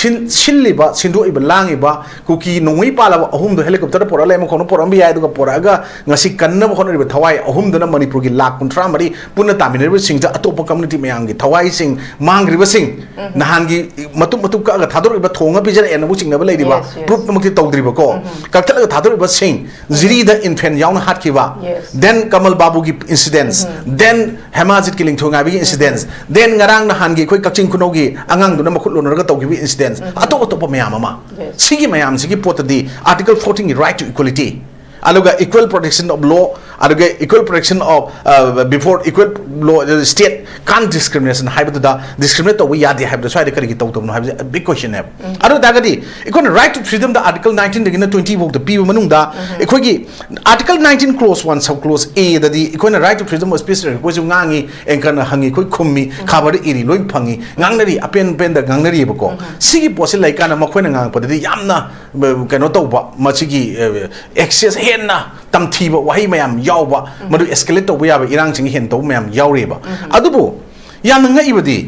ꯁꯤꯜꯂꯤꯕ, ꯁꯤꯟꯗꯣꯛꯏꯕ, ꯂꯥꯡꯉꯤꯕ ꯀꯨꯀꯤ ꯅꯣꯡꯃꯩ ꯄꯥꯜꯂꯕ ꯑꯍꯨꯝꯗꯣ helicopter ꯗ ꯄꯨꯔꯛꯑ ꯂꯩ, ꯑꯃ ꯈꯣꯡꯅ ꯄꯨꯔꯛꯑꯝꯕ ꯌꯥꯏ, ꯑꯗꯨꯒ ꯄꯨꯔꯛꯑꯒ ꯉꯁꯤ ꯀꯟꯅꯕ ꯍꯣꯠꯅꯔꯤꯕ ꯊꯋꯥꯏ ꯑꯍꯨꯝꯗꯨꯅ ꯃꯅꯤꯄꯨꯔꯒꯤ ꯂꯥꯈ ꯀꯨꯟꯊ꯭ꯔꯥ ꯃꯔꯤ ꯄꯨꯟꯅ ꯇꯥꯃꯤꯟꯅꯔꯤꯕꯁꯤꯡꯗ ꯑꯇꯣꯞꯄ community ꯃꯌꯥꯝꯒꯤ ꯊꯋꯥꯏꯁꯤꯡ ꯃꯥꯡꯈ꯭ꯔꯤꯕꯁꯤꯡ, ꯅꯍꯥꯟꯒꯤ ꯃꯇꯨꯝ ꯃꯇꯨꯝ ꯀꯛꯑꯒ ꯊꯥꯗꯣꯔꯛꯏꯕ, ꯊꯣꯡꯉ ꯄꯤꯖꯔꯛꯑꯦꯅꯕꯨ ꯆꯤꯡꯅꯕ ꯂꯩꯔꯤꯕ, proof ꯃꯛꯇꯤ ꯇꯧꯗ꯭ꯔꯤꯕꯀꯣ, ꯀꯛꯊꯠꯂꯒ ꯊꯥꯗꯣꯔꯛꯏꯕꯁꯤꯡ, ꯖꯤꯔꯤꯗ infant ꯌꯥꯎꯅ ꯍꯥꯠꯈꯤꯕ, then ꯀꯃꯜ ꯕꯥꯕꯨꯒꯤ incidents, then ꯍꯦꯃꯥꯖꯤꯠꯀꯤ ꯂꯤꯡꯊꯣꯏ ꯉꯥꯏꯕꯒꯤ incidents, then ꯉꯔꯥꯡ ꯅꯍꯥꯟꯒꯤ ꯑꯩꯈꯣꯏ ꯀꯛꯆꯤꯡ ꯈꯨꯅꯧꯒꯤ ꯑꯉꯥꯡꯗꯨꯅ ꯃꯈꯨꯠ ꯂꯣꯟꯅꯔꯒ ꯇꯧꯈꯤꯕ incidents, ꯑꯇꯣꯞ ꯑꯇꯣꯞꯄ ꯃꯌꯥꯝ ꯑꯃ꯫ Yes. ꯁꯤꯒꯤ ꯃꯌꯥꯝꯁꯤꯒꯤ ꯄꯣꯠꯇꯗꯤ Article fourteen ꯒꯤ right to equality, ꯑꯗꯨꯒ equal protection of law, ꯑꯗꯨꯒ equal protection of, uh, before equal law, uh, state can't discrimination ꯍꯥꯏꯕꯗꯨꯗ discriminate ꯇꯧꯕ ꯌꯥꯗꯦ ꯍꯥꯏꯕꯗꯣ ꯁ꯭ꯋꯥꯏꯗ ꯀꯔꯤꯒꯤ ꯇꯧꯗꯕꯅꯣ ꯍꯥꯏꯕꯁꯦ big question ꯅꯦꯕ꯫ ꯑꯗꯨ ꯑꯣꯏꯇꯥꯔꯒꯗꯤ ꯑꯩꯈꯣꯏꯅ right to freedom the Article nineteen ꯗꯒꯤꯅ twenty ꯐꯥꯎꯗ ꯄꯤꯕ ꯃꯅꯨꯡꯗ ꯑꯩꯈꯣꯏꯒꯤ Article nineteen clause one sub clause A ꯗꯗꯤ ꯑꯩꯈꯣꯏꯅ right to freedom of speech ꯑꯩꯈꯣꯏꯁꯨ ꯉꯥꯡꯉꯤ, anchor ꯅ ꯍꯪꯉꯤ, ꯑꯩꯈꯣꯏ ꯈꯨꯝꯃꯤ, ꯈꯕꯔꯗ ꯏꯔꯤ, ꯂꯣꯏ ꯐꯪꯉꯤ, ꯉꯥꯡꯅꯔꯤ, ꯑꯄꯦꯟ ꯑꯄꯦꯟꯗ ꯉꯥꯡꯅꯔꯤꯕꯀꯣ꯫ ꯁꯤꯒꯤ ꯄꯣꯠꯁꯤ ꯂꯩꯀꯥꯟꯗ ꯃꯈꯣꯏꯅ ꯉꯥꯡꯉꯛꯄꯗꯗꯤ ꯌꯥꯝꯅ, ꯑ, ꯀꯩꯅꯣ ꯇꯧꯕ, ꯃꯁꯤꯒꯤ, ꯑ, excess ꯍꯦꯟꯅ ꯇꯝꯊꯤꯕ ꯋꯥꯍꯩ ꯃꯌꯥꯝ ꯌꯥꯎꯕ, ꯃꯗꯨ escalate ꯇꯧꯕ ꯌꯥꯕ ꯏꯔꯥꯡꯁꯤꯡ ꯍꯦꯟꯅ ꯇꯧꯕ ꯃꯌꯥꯝ ꯌꯥꯎꯔꯤꯕ꯫ ꯑꯗꯨꯕꯨ ꯌꯥꯝꯅ ꯉꯛꯏꯕꯗꯤ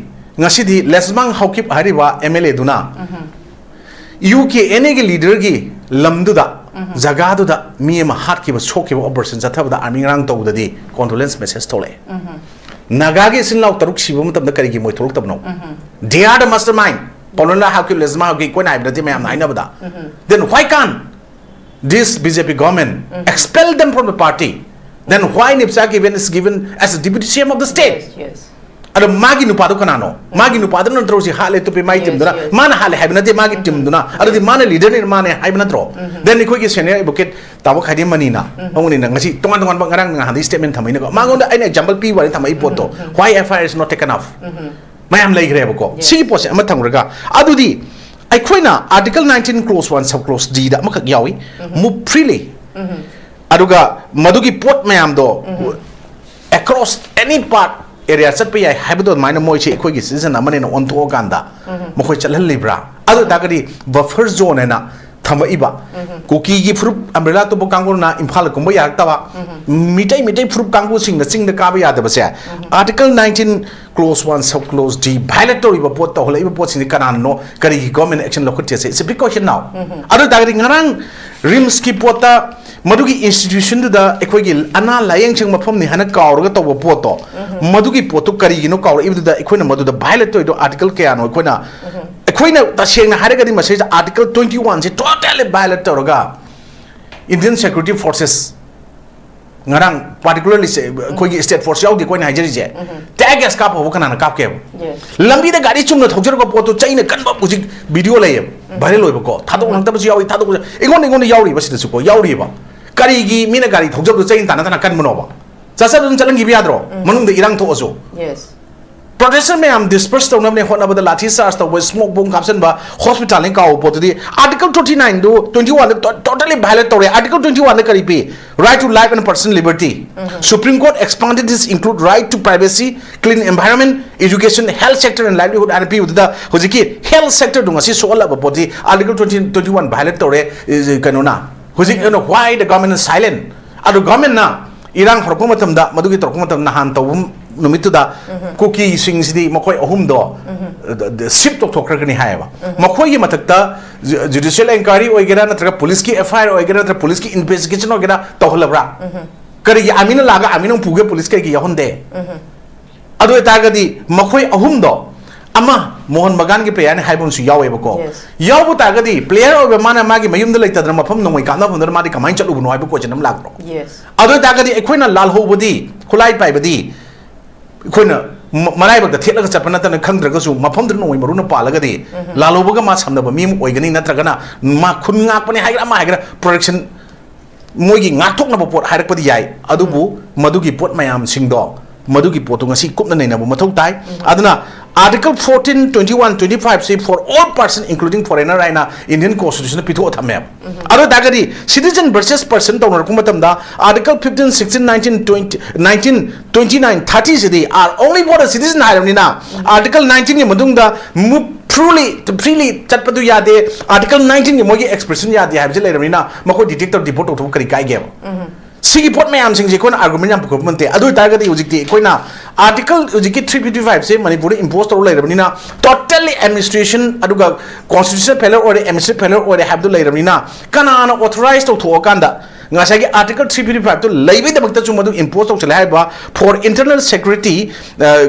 ꯉꯁꯤꯗꯤ ꯂꯦꯁꯃꯥꯡ ꯍꯥꯎꯀꯤꯞ ꯍꯥꯏꯔꯤꯕ MLA ꯗꯨꯅ UKNA ꯒꯤ leader ꯒꯤ ꯂꯝꯗꯨꯗ, ꯖꯒꯥꯗꯨꯗ ꯃꯤ ꯑꯃ ꯍꯥꯠꯈꯤꯕ, ꯁꯣꯛꯈꯤꯕ operation ꯆꯠꯊꯕꯗ army ꯉꯔꯥꯡ ꯇꯧꯕꯗꯗꯤ condolence message ꯊꯣꯛꯂꯛꯑꯦ꯫ ꯅꯥꯒꯥꯒꯤ ꯏꯆꯤꯟ ꯏꯅꯥꯎ ꯇꯔꯨꯛ ꯁꯤꯕ ꯃꯇꯝꯗ ꯀꯔꯤꯒꯤ ꯃꯣꯏ ꯊꯣꯛꯂꯛꯇꯕꯅꯣ? They are the mastermind꯫ ꯄꯥꯎꯂꯣꯟꯂꯥ Haokip, ꯂꯦꯁꯃꯥꯡ Haokip ꯑꯩꯈꯣꯏꯅ ꯍꯥꯏꯕ ꯅꯠꯇꯦ, ꯃꯌꯥꯝꯅ ꯍꯥꯏꯅꯕꯗ꯫ Then why can't this BJP government expel them from the party? Then why ꯅꯤꯞꯆꯥ ꯀꯤꯕꯦꯟ is given as a deputy CM of the state? Yes, yes. ꯑꯗꯣ ꯃꯥꯒꯤ ꯅꯨꯄꯥꯗꯣ ꯀꯅꯥꯅꯣ? ꯃꯥꯒꯤ ꯅꯨꯄꯥꯗꯨꯅ ꯅꯠꯇ꯭ꯔꯣ ꯁꯤ ꯍꯥꯠꯂꯦ ꯇꯨꯞꯄꯦ ꯃꯥꯒꯤ Yes, team ꯗꯨꯅ? yes. ꯃꯥꯅ ꯍꯥꯠꯂꯦ ꯍꯥꯏꯕ ꯅꯠꯇꯦ, ꯃꯥꯒꯤ team ꯗꯨꯅ꯫ ꯑꯗꯨꯗꯤ ꯃꯥꯅ leader ꯅꯤ, ꯃꯥꯅꯦ ꯍꯥꯏꯕ ꯅꯠꯇ꯭ꯔꯣ? Then ꯑꯩꯈꯣꯏꯒꯤ senior advocate ꯇꯥꯃꯣ ꯈꯥꯏꯗꯦꯝ ꯃꯅꯤꯅ, ꯃꯅꯤꯅ ꯉꯁꯤ ꯇꯣꯉꯥꯟ ꯇꯣꯉꯥꯟꯕ ꯉꯔꯥꯡ ꯅꯍꯥꯟꯗꯒꯤ statement ꯊꯝꯃꯛꯏꯅꯀꯣ꯫ ꯃꯉꯣꯟꯗ ꯑꯩꯅ example ꯄꯤꯕ ꯋꯥꯅꯤ, ꯊꯝꯃꯛꯏ ꯄꯣꯠꯇꯣ꯫ Why FIR is not taken up? ꯃꯌꯥꯝ ꯂꯩꯈ꯭ꯔꯦꯕꯀꯣ꯫ Yes. ꯁꯤꯒꯤ ꯄꯣꯠꯁꯦ ꯑꯃ ꯊꯝꯈ꯭ꯔꯒ, ꯑꯗꯨꯗꯤ ꯑꯩꯈꯣꯏꯅ Article nineteen clause one sub clause D ꯗ ꯑꯃꯈꯛ ꯌꯥꯎꯏ, move freely꯫ ꯑꯗꯨꯒ ꯃꯗꯨꯒꯤ ꯄꯣꯠ ꯃꯌꯥꯝꯗꯣ across any part area ꯆꯠꯄ ꯌꯥꯏ ꯍꯥꯏꯕꯗꯣ ꯑꯗꯨꯃꯥꯏꯅ ꯃꯣꯏꯁꯦ ꯑꯩꯈꯣꯏꯒꯤ citizen ꯑꯃꯅꯦꯅ ꯑꯣꯟꯊꯣꯛꯑꯀꯥꯟꯗ ꯃꯈꯣꯏ ꯆꯠꯍꯜꯂꯤꯕ꯭ꯔꯥ? ꯑꯗꯨ ꯑꯣꯏꯇꯥꯔꯒꯗꯤ buffer zone ꯍꯥꯏꯅ ꯊꯝꯃꯛꯏꯕ, ꯀꯨꯀꯤꯒꯤ ꯐꯨꯔꯨꯞ ꯑꯝꯕ꯭ꯔꯦꯂꯥ ꯇꯨꯕ ꯀꯥꯡꯕꯨꯅ ꯏꯝꯐꯥꯜꯗ ꯀꯨꯝꯕ ꯌꯥꯔꯛꯇꯕ, ꯃꯤꯇꯩ ꯃꯤꯇꯩ ꯐꯨꯔꯨꯞ ꯀꯥꯡꯕꯨꯁꯤꯡꯅ ꯆꯤꯡꯗ ꯀꯥꯕ ꯌꯥꯗꯕꯁꯦ, Article nineteen, clause one, sub clause D violate ꯇꯧꯔꯤꯕ ꯄꯣꯠ, ꯇꯧꯍꯜꯂꯛꯏꯕ ꯄꯣꯠꯁꯤꯡꯁꯤ ꯀꯅꯥꯅꯅꯣ? ꯀꯔꯤꯒꯤ government action ꯂꯧꯈꯠꯀꯦꯁꯦ? It's a big question now. ꯑꯗꯨ ꯑꯣꯏꯇꯥꯔꯒꯗꯤ ꯉꯔꯥꯡ RIMSꯀꯤ ꯄꯣꯠꯇ, ꯃꯗꯨꯒꯤ institutionꯗꯨꯗ ꯑꯩꯈꯣꯏꯒꯤ ꯑꯅꯥ ꯂꯥꯌꯦꯡ ꯁꯪ ꯃꯐꯝꯅꯤ ꯍꯥꯏꯅ ꯀꯥꯎꯔꯒ ꯇꯧꯕ ꯄꯣꯠꯇꯣ, ꯃꯗꯨꯒꯤ ꯄꯣꯠꯇꯨ ꯀꯔꯤꯒꯤꯅꯣ ꯀꯥꯎꯔꯛꯏꯕꯗꯨꯗ? ꯑꯩꯈꯣꯏꯅ ꯃꯗꯨꯗ violate ꯇꯧꯔꯤꯗꯣ article ꯀꯌꯥꯅꯣ? ꯑꯩꯈꯣꯏꯅ, ꯑꯩꯈꯣꯏꯅ ꯇꯁꯦꯡꯅ ꯍꯥꯏꯔꯒꯗꯤ ꯃꯁꯤꯗ Article twenty oneꯁꯦ totally violate ꯇꯧꯔꯒ Indian Security Forces, ꯉꯔꯥꯡ particularly ꯁꯦ ꯑꯩꯈꯣꯏꯒꯤ state force ꯌꯥꯎꯗꯦꯀꯣ ꯑꯩꯅ ꯍꯥꯏꯖꯔꯤꯁꯦ, tear gas ꯀꯥꯞꯄ ꯍꯧꯕ ꯀꯅꯥꯅ ꯀꯥꯞꯀꯦꯕ? Yes. ꯂꯝꯕꯤꯗ ꯒꯥꯔꯤ ꯆꯨꯝꯅ ꯊꯧꯖꯔꯛꯄ ꯄꯣꯠꯇꯣ ꯆꯩꯅ ꯀꯟꯕ ꯍꯧꯖꯤꯛ video ꯂꯩꯌꯦꯕ, viral ꯑꯣꯏꯕꯀꯣ, ꯊꯥꯗꯣꯛꯅꯤꯡꯉꯛꯇꯕꯁꯨ ꯌꯥꯎꯏ, ꯊꯥꯗꯣꯛꯄꯁꯨ, ꯑꯩꯉꯣꯟꯗ, ꯑꯩꯉꯣꯟꯗ ꯌꯥꯎꯔꯤꯕ ꯁꯤꯗꯁꯨꯀꯣ, ꯌꯥꯎꯔꯤꯕ꯫ ꯀꯔꯤꯒꯤ ꯃꯤꯅ ꯒꯥꯔꯤ ꯊꯧꯖꯕꯗꯣ ꯆꯩꯅ ꯇꯥꯟꯅ ꯇꯥꯟꯅ ꯀꯟꯕꯅꯣꯕ? ꯆꯠꯆꯕ ꯑꯗꯨꯝ ꯆꯠꯍꯟꯈꯤꯕ ꯌꯥꯗ꯭ꯔꯣ? ꯃꯅꯨꯡꯗ ꯏꯔꯥꯡ ꯊꯣꯛꯑꯁꯨ? Yes. Protester ꯃꯌꯥꯝ disperse ꯇꯧꯅꯕꯅꯦ ꯍꯣꯠꯅꯕꯗ ꯂꯥꯊꯤ charge ꯇꯧꯕ, smoke bomb ꯀꯥꯞꯁꯤꯟꯕ, hospitalꯅꯤ ꯀꯥꯎꯕ ꯄꯣꯠꯇꯨꯗꯤ Article twenty nineꯗꯨ twenty oneꯗ to- totally violate ꯇꯧꯔꯦ꯫ Article twenty oneꯗ ꯀꯔꯤ ꯄꯤ? Right to life and personal liberty. Supreme Court expanded this include right to privacy, clean environment, education, health sector and livelihood ꯍꯥꯏꯅ ꯄꯤꯕꯗꯨꯗ ꯍꯧꯖꯤꯛꯀꯤ health sectorꯗꯨ ꯉꯁꯤ ꯁꯣꯛꯍꯜꯂꯕ ꯄꯣꯠꯇꯤ Article twenty, twenty one violate ꯇꯧꯔꯦ, ꯀꯩꯅꯣꯅ꯫ ꯍꯧꯖꯤꯛ ꯑꯩꯅ why the government is silent? ꯑꯗꯨ governmentꯅ ꯏꯔꯥꯡ ꯍꯧꯔꯛꯄ ꯃꯇꯝꯗ, ꯃꯗꯨꯒꯤ ꯇꯧꯔꯛꯄ ꯃꯇꯝꯗ, ꯅꯍꯥꯟ ꯇꯧꯕ ꯅꯨꯃꯤꯠꯇꯨꯗ ꯀꯨꯀꯤꯁꯤꯡꯁꯤꯗꯤ ꯃꯈꯣꯏ ꯑꯍꯨꯝꯗꯣ shift ꯇꯧꯊꯣꯛꯈ꯭ꯔꯒꯅꯤ ꯍꯥꯏꯌꯦꯕ꯫ ꯃꯈꯣꯏꯒꯤ ꯃꯊꯛꯇ ju- judicial inquiry ꯑꯣꯏꯒꯦꯔꯥ, ꯅꯠꯇ꯭ꯔꯒ policeꯀꯤ FIR ꯑꯣꯏꯒꯦꯔꯥ, ꯅꯠꯇ꯭ꯔꯒ policeꯀꯤ investigation ꯑꯣꯏꯒꯦꯔꯥ ꯇꯧꯍꯜꯂꯕ꯭ꯔꯥ? ꯀꯔꯤꯒꯤ armyꯅ ꯂꯥꯛꯑꯒ armyꯅ ꯑꯃꯨꯛ ꯄꯨꯒꯦ, police ꯀꯔꯤꯒꯤ ꯌꯥꯎꯍꯟꯗꯦ? ꯑꯗꯨ ꯑꯣꯏꯇꯥꯔꯒꯗꯤ ꯃꯈꯣꯏ ꯑꯍꯨꯝꯗꯣ, ꯑꯃ ꯃꯣꯍꯟ ꯕꯒꯥꯟꯒꯤ playerꯅꯤ ꯍꯥꯏꯕ ꯑꯃꯁꯨ ꯌꯥꯎꯋꯦꯕꯀꯣ꯫ Yes. ꯌꯥꯎꯕ ꯇꯥꯔꯒꯗꯤ player ꯑꯣꯏꯕ ꯃꯥꯅ ꯃꯥꯒꯤ ꯃꯌꯨꯝꯗ ꯂꯩꯇꯗꯅ ꯃꯐꯝ ꯅꯣꯡꯃꯩ ꯀꯥꯞꯅꯐꯝꯗꯨꯗ ꯃꯥꯗꯤ ꯀꯃꯥꯏꯅ ꯆꯠꯂꯨꯕꯅꯣ ꯍꯥꯏꯕ question ꯑꯃ ꯂꯥꯛꯄ꯭ꯔꯣ? Yes. ꯑꯗꯨ ꯑꯣꯏꯇꯥꯔꯒꯗꯤ ꯑꯩꯈꯣꯏꯅ ꯂꯥꯜꯍꯧꯕꯗꯤ, ꯈꯨꯠꯂꯥꯏ ꯄꯥꯏꯕꯗꯤ ꯑꯩꯈꯣꯏꯅ ꯃ- ꯃꯔꯥꯏꯕꯛꯇ ꯊꯦꯠꯂꯒ ꯆꯠꯄ ꯅꯠꯇꯅ ꯈꯪꯗ꯭ꯔꯒꯁꯨ ꯃꯐꯝꯗꯨꯗ ꯅꯣꯡꯃꯩ ꯃꯔꯨꯅ ꯄꯥꯜꯂꯒꯗꯤ ꯂꯥꯜꯍꯧꯕꯒ ꯃꯥ ꯁꯝꯅꯕ ꯃꯤ ꯑꯃ ꯑꯣꯏꯒꯅꯤ, ꯅꯠꯇ꯭ꯔꯒꯅ ꯃꯥ ꯈꯨꯟ ꯉꯥꯛꯄꯅꯤ ꯍꯥꯏꯒꯦꯔꯥ ꯑꯃ ꯍꯥꯏꯒꯦꯔꯥ protection ꯃꯣꯏꯒꯤ ꯉꯥꯛꯊꯣꯛꯅꯕ ꯄꯣꯠ ꯍꯥꯏꯔꯛꯄꯗꯤ ꯌꯥꯏ, ꯑꯗꯨꯕꯨ ꯃꯗꯨꯒꯤ ꯄꯣꯠ ꯃꯌꯥꯝꯁꯤꯡꯗꯣ, ꯃꯗꯨꯒꯤ ꯄꯣꯠꯇꯣ ꯉꯁꯤ ꯀꯨꯞꯅ ꯅꯩꯅꯕ ꯃꯊꯧ ꯇꯥꯏ꯫ ꯑꯗꯨꯅ Article fourteen, twenty-one, twenty-five ꯁꯤ for all person including foreigner ꯍꯥꯏꯅ Indian Constitution ꯅ ꯄꯤꯊꯣꯛꯑ ꯊꯝꯃꯦꯕ꯫ ꯑꯗꯨ ꯑꯣꯏꯇꯥꯔꯒꯗꯤ citizen versus person ꯇꯧꯅꯔꯛꯄ ꯃꯇꯝꯗ Article fifteen, sixteen, nineteen, twenty, nineteen, twenty-nine, thirty CD are only for the citizen ꯍꯥꯏꯔꯕꯅꯤꯅ, Article nineteen ꯒꯤ ꯃꯇꯨꯡꯗ move freely, freely ꯆꯠꯄꯗꯨ ꯌꯥꯗꯦ, Article nineteen ꯒꯤ ꯃꯣꯏꯒꯤ expression ꯌꯥꯗꯦ ꯍꯥꯏꯕꯁꯤ ꯂꯩꯔꯕꯅꯤꯅ ꯃꯈꯣꯏ detect ꯇꯧꯔ deport ꯇꯧꯊꯣꯛꯄ ꯀꯔꯤ ꯀꯥꯏꯒꯦꯕ? ꯁꯤꯒꯤ ꯄꯣꯠ ꯃꯌꯥꯝꯁꯤꯡꯁꯦ ꯑꯩꯈꯣꯏꯅ argument ꯌꯥꯝ ꯄꯨꯈꯠꯄ ꯅꯠꯇꯦ꯫ ꯑꯗꯨ ꯑꯣꯏꯇꯥꯔꯒꯗꯤ ꯍꯧꯖꯤꯛꯇꯤ ꯑꯩꯈꯣꯏꯅ Article ꯍꯧꯖꯤꯛꯀꯤ three fifty-five ꯁꯦ ꯃꯅꯤꯄꯨꯔꯗ impose ꯇꯧꯔ ꯂꯩꯔꯕꯅꯤꯅ, totally administration ꯑꯗꯨꯒ constitutional failure ꯑꯣꯏꯔꯦ, administrative failure ꯑꯣꯏꯔꯦ ꯍꯥꯏꯕꯗꯨ ꯂꯩꯔꯕꯅꯤꯅ, ꯀꯅꯥꯅ authorize ꯇꯧꯊꯣꯛꯑꯀꯥꯟꯗ ꯉꯁꯥꯏꯒꯤ Article three fifty-five ꯇꯨ ꯂꯩꯕꯩꯗꯃꯛꯇꯁꯨ ꯃꯗꯨ impose ꯇꯧꯁꯤꯜꯂꯦ ꯍꯥꯏꯕ, for internal security, uh,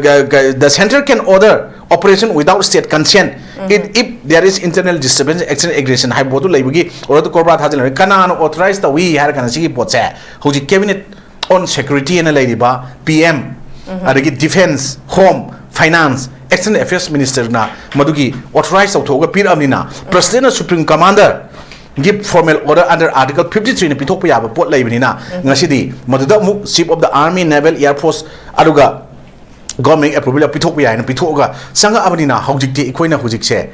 the center can order operation without state consent, it, if there is internal disturbance, external aggression ꯍꯥꯏꯕ ꯄꯣꯠꯇꯨ ꯂꯩꯕꯒꯤ order ꯗꯨ COBRA ꯊꯥꯖꯤꯜꯂꯔꯣꯏ꯫ ꯀꯅꯥꯅ authorize ꯇꯧꯏ ꯍꯥꯏꯔ ꯀꯥꯟꯗ ꯁꯤꯒꯤ ꯄꯣꯠꯁꯦ ꯍꯧꯖꯤꯛ cabinet on security ꯍꯥꯏꯅ ꯂꯩꯔꯤꯕ P M, ꯑꯗꯒꯤ defence, home, finance, external affairs minister ꯅ ꯃꯗꯨꯒꯤ authorize ꯇꯧꯊꯣꯛꯑꯒ ꯄꯤꯔꯛꯑꯕꯅꯤꯅ, president ꯅ supreme commander ꯒꯤ formal order under Article fifty-three ꯅ ꯄꯤꯊꯣꯛꯄ ꯌꯥꯕ ꯄꯣꯠ ꯂꯩꯕꯅꯤꯅ, ꯉꯁꯤꯗꯤ ꯃꯗꯨꯗ ꯑꯃꯨꯛ chief of the army, naval, air force ꯑꯗꯨꯒ government approval ꯄꯤꯊꯣꯛꯄ ꯌꯥꯏꯅ ꯄꯤꯊꯣꯛꯑꯒ ꯆꯪꯉꯛꯑꯕꯅꯤꯅ, ꯍꯧꯖꯤꯛꯇꯤ ꯑꯩꯈꯣꯏꯅ ꯍꯧꯖꯤꯛꯁꯦ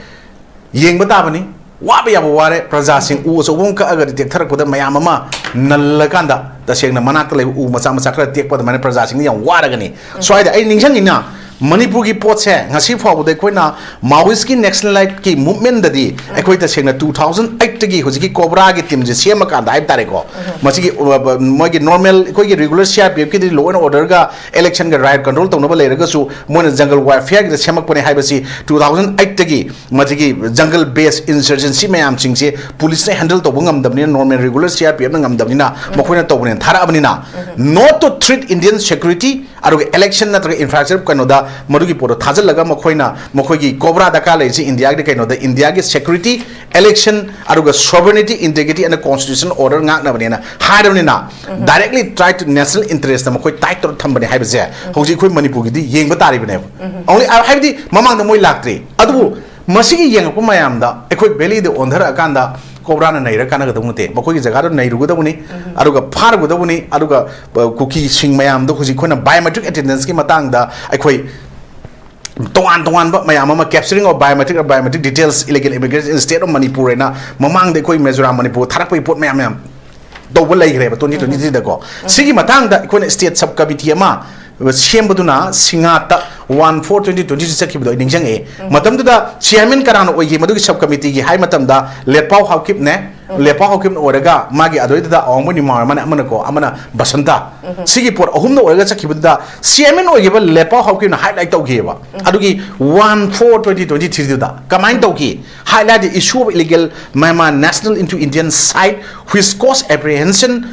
ꯌꯦꯡꯕ ꯇꯥꯕꯅꯤ꯫ ꯋꯥꯕ ꯌꯥꯕ ꯋꯥꯔꯦ꯫ ꯄ꯭ꯔꯖꯥꯁꯤꯡ ꯎ ꯑꯆꯧꯕ ꯑꯃ ꯀꯛꯑꯒꯗꯤ ꯇꯦꯛꯊꯔꯛꯄꯗ ꯃꯌꯥꯝ ꯑꯃ ꯅꯜꯂꯀꯥꯟꯗ, ꯇꯁꯦꯡꯅ ꯃꯅꯥꯛꯇ ꯂꯩꯕ ꯎ ꯃꯆꯥ ꯃꯆꯥ ꯈꯔ ꯇꯦꯛꯄ ꯑꯗꯨꯃꯥꯏꯅ ꯄ꯭ꯔꯖꯥꯁꯤꯡꯗꯤ ꯌꯥꯝ ꯋꯥꯔꯒꯅꯤ꯫ ꯁ꯭ꯋꯥꯏꯗ ꯑꯩ ꯅꯤꯡꯁꯤꯡꯉꯤꯅ, ꯃꯅꯤꯄꯨꯔꯒꯤ ꯄꯣꯠꯁꯦ ꯉꯁꯤ ꯐꯥꯎꯕꯗ ꯑꯩꯈꯣꯏꯅ Maoist ꯀꯤ Naxalite ꯀꯤ movement ꯗꯗꯤ ꯑꯩꯈꯣꯏ ꯇꯁꯦꯡꯅ two thousand eight ꯇꯒꯤ ꯍꯧꯖꯤꯛꯀꯤ COBRA ꯒꯤ team ꯁꯦ ꯁꯦꯝꯃꯀꯥꯟꯗ ꯍꯥꯏꯕ ꯇꯥꯔꯦꯀꯣ, ꯃꯁꯤꯒꯤ, ꯑ, ꯃꯣꯏꯒꯤ normal ꯑꯩꯈꯣꯏꯒꯤ regular C R P F ꯀꯤꯗꯤ law and order ꯒ election ꯒ riot control ꯇꯧꯅꯕ ꯂꯩꯔꯒꯁꯨ, ꯃꯣꯏꯅ jungle warfare ꯒꯤꯗ ꯁꯦꯝꯃꯛꯄꯅꯦ ꯍꯥꯏꯕꯁꯤ two thousand eight ꯇꯒꯤ ꯃꯁꯤꯒꯤ jungle based insurgency ꯃꯌꯥꯝꯁꯤꯡꯁꯦ police ꯅ handle ꯇꯧꯕ ꯉꯝꯗꯕꯅꯤꯅ, normal regular C R P F ꯅ ꯉꯝꯗꯕꯅꯤꯅ, ꯃꯈꯣꯏꯅ ꯇꯧꯕꯅꯦꯅ ꯊꯥꯔꯛꯑꯕꯅꯤꯅ, not to threat Indian security, ꯑꯗꯨꯒ election ꯅꯠꯇ꯭ꯔꯒ infrastructure ꯀꯩꯅꯣꯗ ꯃꯗꯨꯒꯤ ꯄꯣꯠꯇꯣ ꯊꯥꯖꯤꯜꯂꯒ ꯃꯈꯣꯏꯅ, ꯃꯈꯣꯏꯒꯤ COBRA ꯗꯔꯀꯥꯔ ꯂꯩꯔꯤꯁꯤ ꯏꯟꯗꯤꯌꯥꯒꯤꯗꯤ ꯀꯩꯅꯣꯗ, ꯏꯟꯗꯤꯌꯥꯒꯤ security, election, ꯑꯗꯨꯒ sovereignty, integrity and constitutional order ꯉꯥꯛꯅꯕꯅꯦꯅ ꯍꯥꯏꯔꯕꯅꯤꯅ, directly try to national interest ꯇ ꯃꯈꯣꯏ tie ꯇꯧꯔ ꯊꯝꯕꯅꯦ ꯍꯥꯏꯕꯁꯦ ꯍꯧꯖꯤꯛ ꯑꯩꯈꯣꯏ ꯃꯅꯤꯄꯨꯔꯒꯤꯗꯤ ꯌꯦꯡꯕ ꯇꯥꯔꯤꯕꯅꯦꯕ꯫ Only, ꯍꯥꯏꯕꯗꯤ ꯃꯃꯥꯡꯗ ꯃꯣꯏ ꯂꯥꯛꯇ꯭ꯔꯤ꯫ ꯑꯗꯨꯕꯨ ꯃꯁꯤꯒꯤ ꯌꯦꯡꯉꯛꯄ ꯃꯌꯥꯝꯗ ꯑꯩꯈꯣꯏ valley ꯗ ꯑꯣꯟꯊꯔꯛꯑꯀꯥꯟꯗ COBRA ꯅ ꯅꯩꯔ ꯀꯥꯟꯅꯒꯗꯧ ꯅꯠꯇꯦ꯫ ꯃꯈꯣꯏꯒꯤ ꯖꯒꯥꯗꯣ ꯅꯩꯔꯨꯒꯗꯧꯕꯅꯤ, ꯑꯗꯨꯒ ꯐꯥꯔꯨꯒꯗꯧꯕꯅꯤ, ꯑꯗꯨꯒ, ꯑ, ꯀꯨꯀꯤꯁꯤꯡ ꯃꯌꯥꯝꯗꯣ ꯍꯧꯖꯤꯛ ꯑꯩꯈꯣꯏꯅ biometric attendance ꯀꯤ ꯃꯇꯥꯡꯗ ꯑꯩꯈꯣꯏ ꯇꯣꯉꯥꯟ ꯇꯣꯉꯥꯟꯕ ꯃꯌꯥꯝ ꯑꯃ, capturing of biometric or biometric details, illegal immigration in state of Manipur ꯍꯥꯏꯅ ꯃꯃꯥꯡꯗ ꯑꯩꯈꯣꯏ ꯃꯤꯖꯣꯔꯥꯝ ꯃꯅꯤꯄꯨꯔ ꯊꯥꯔꯛꯄꯒꯤ ꯄꯣꯠ ꯃꯌꯥꯝ ꯃꯌꯥꯝ ꯇꯧꯕ ꯂꯩꯈ꯭ꯔꯦꯕ twenty twenty three ꯗꯀꯣ꯫ ꯁꯤꯒꯤ ꯃꯇꯥꯡꯗ ꯑꯩꯈꯣꯏꯅ state sub committee ꯑꯃ ꯁꯦꯝꯕꯗꯨꯅ ꯁꯤꯡꯉꯥꯠꯇ one four twenty twenty three ꯆꯠꯈꯤꯕꯗꯣ ꯑꯩ ꯅꯤꯡꯁꯤꯡꯉꯛꯑꯦ꯫ ꯃꯇꯝꯗꯨꯗ chairman ꯀꯅꯥꯅ ꯑꯣꯏꯒꯦ ꯃꯗꯨꯒꯤ sub committee ꯒꯤ ꯍꯥꯏ ꯃꯇꯝꯗ, ꯂꯦꯠꯄꯥꯎ ꯍꯥꯎꯀꯤꯞꯅꯦ꯫ ꯂꯦꯠꯄꯥꯎ ꯍꯥꯎꯀꯤꯞꯅ ꯑꯣꯏꯔꯒ ꯃꯥꯒꯤ ꯑꯗꯨꯗꯩꯗꯨꯗ ꯑꯋꯥꯡꯕ ꯅꯤꯃꯥꯔ ꯑꯃꯅ, ꯑꯃꯅꯀꯣ, ꯑꯃꯅ ꯕꯁꯟꯇ꯫ ꯁꯤꯒꯤ ꯄꯣꯠ ꯑꯍꯨꯝꯅ ꯑꯣꯏꯔꯒ ꯆꯠꯈꯤꯕꯗꯨꯗ chairman ꯑꯣꯏꯈꯤꯕ ꯂꯦꯠꯄꯥꯎ ꯍꯥꯎꯀꯤꯞꯅ highlight ꯇꯧꯈꯤꯑꯕ꯫ ꯑꯗꯨꯒꯤ one four twenty twenty three ꯗꯨꯗ ꯀꯃꯥꯏꯅ ꯇꯧꯈꯤ? Highlight the issue of illegal Myanmar national into Indian side, which cause apprehension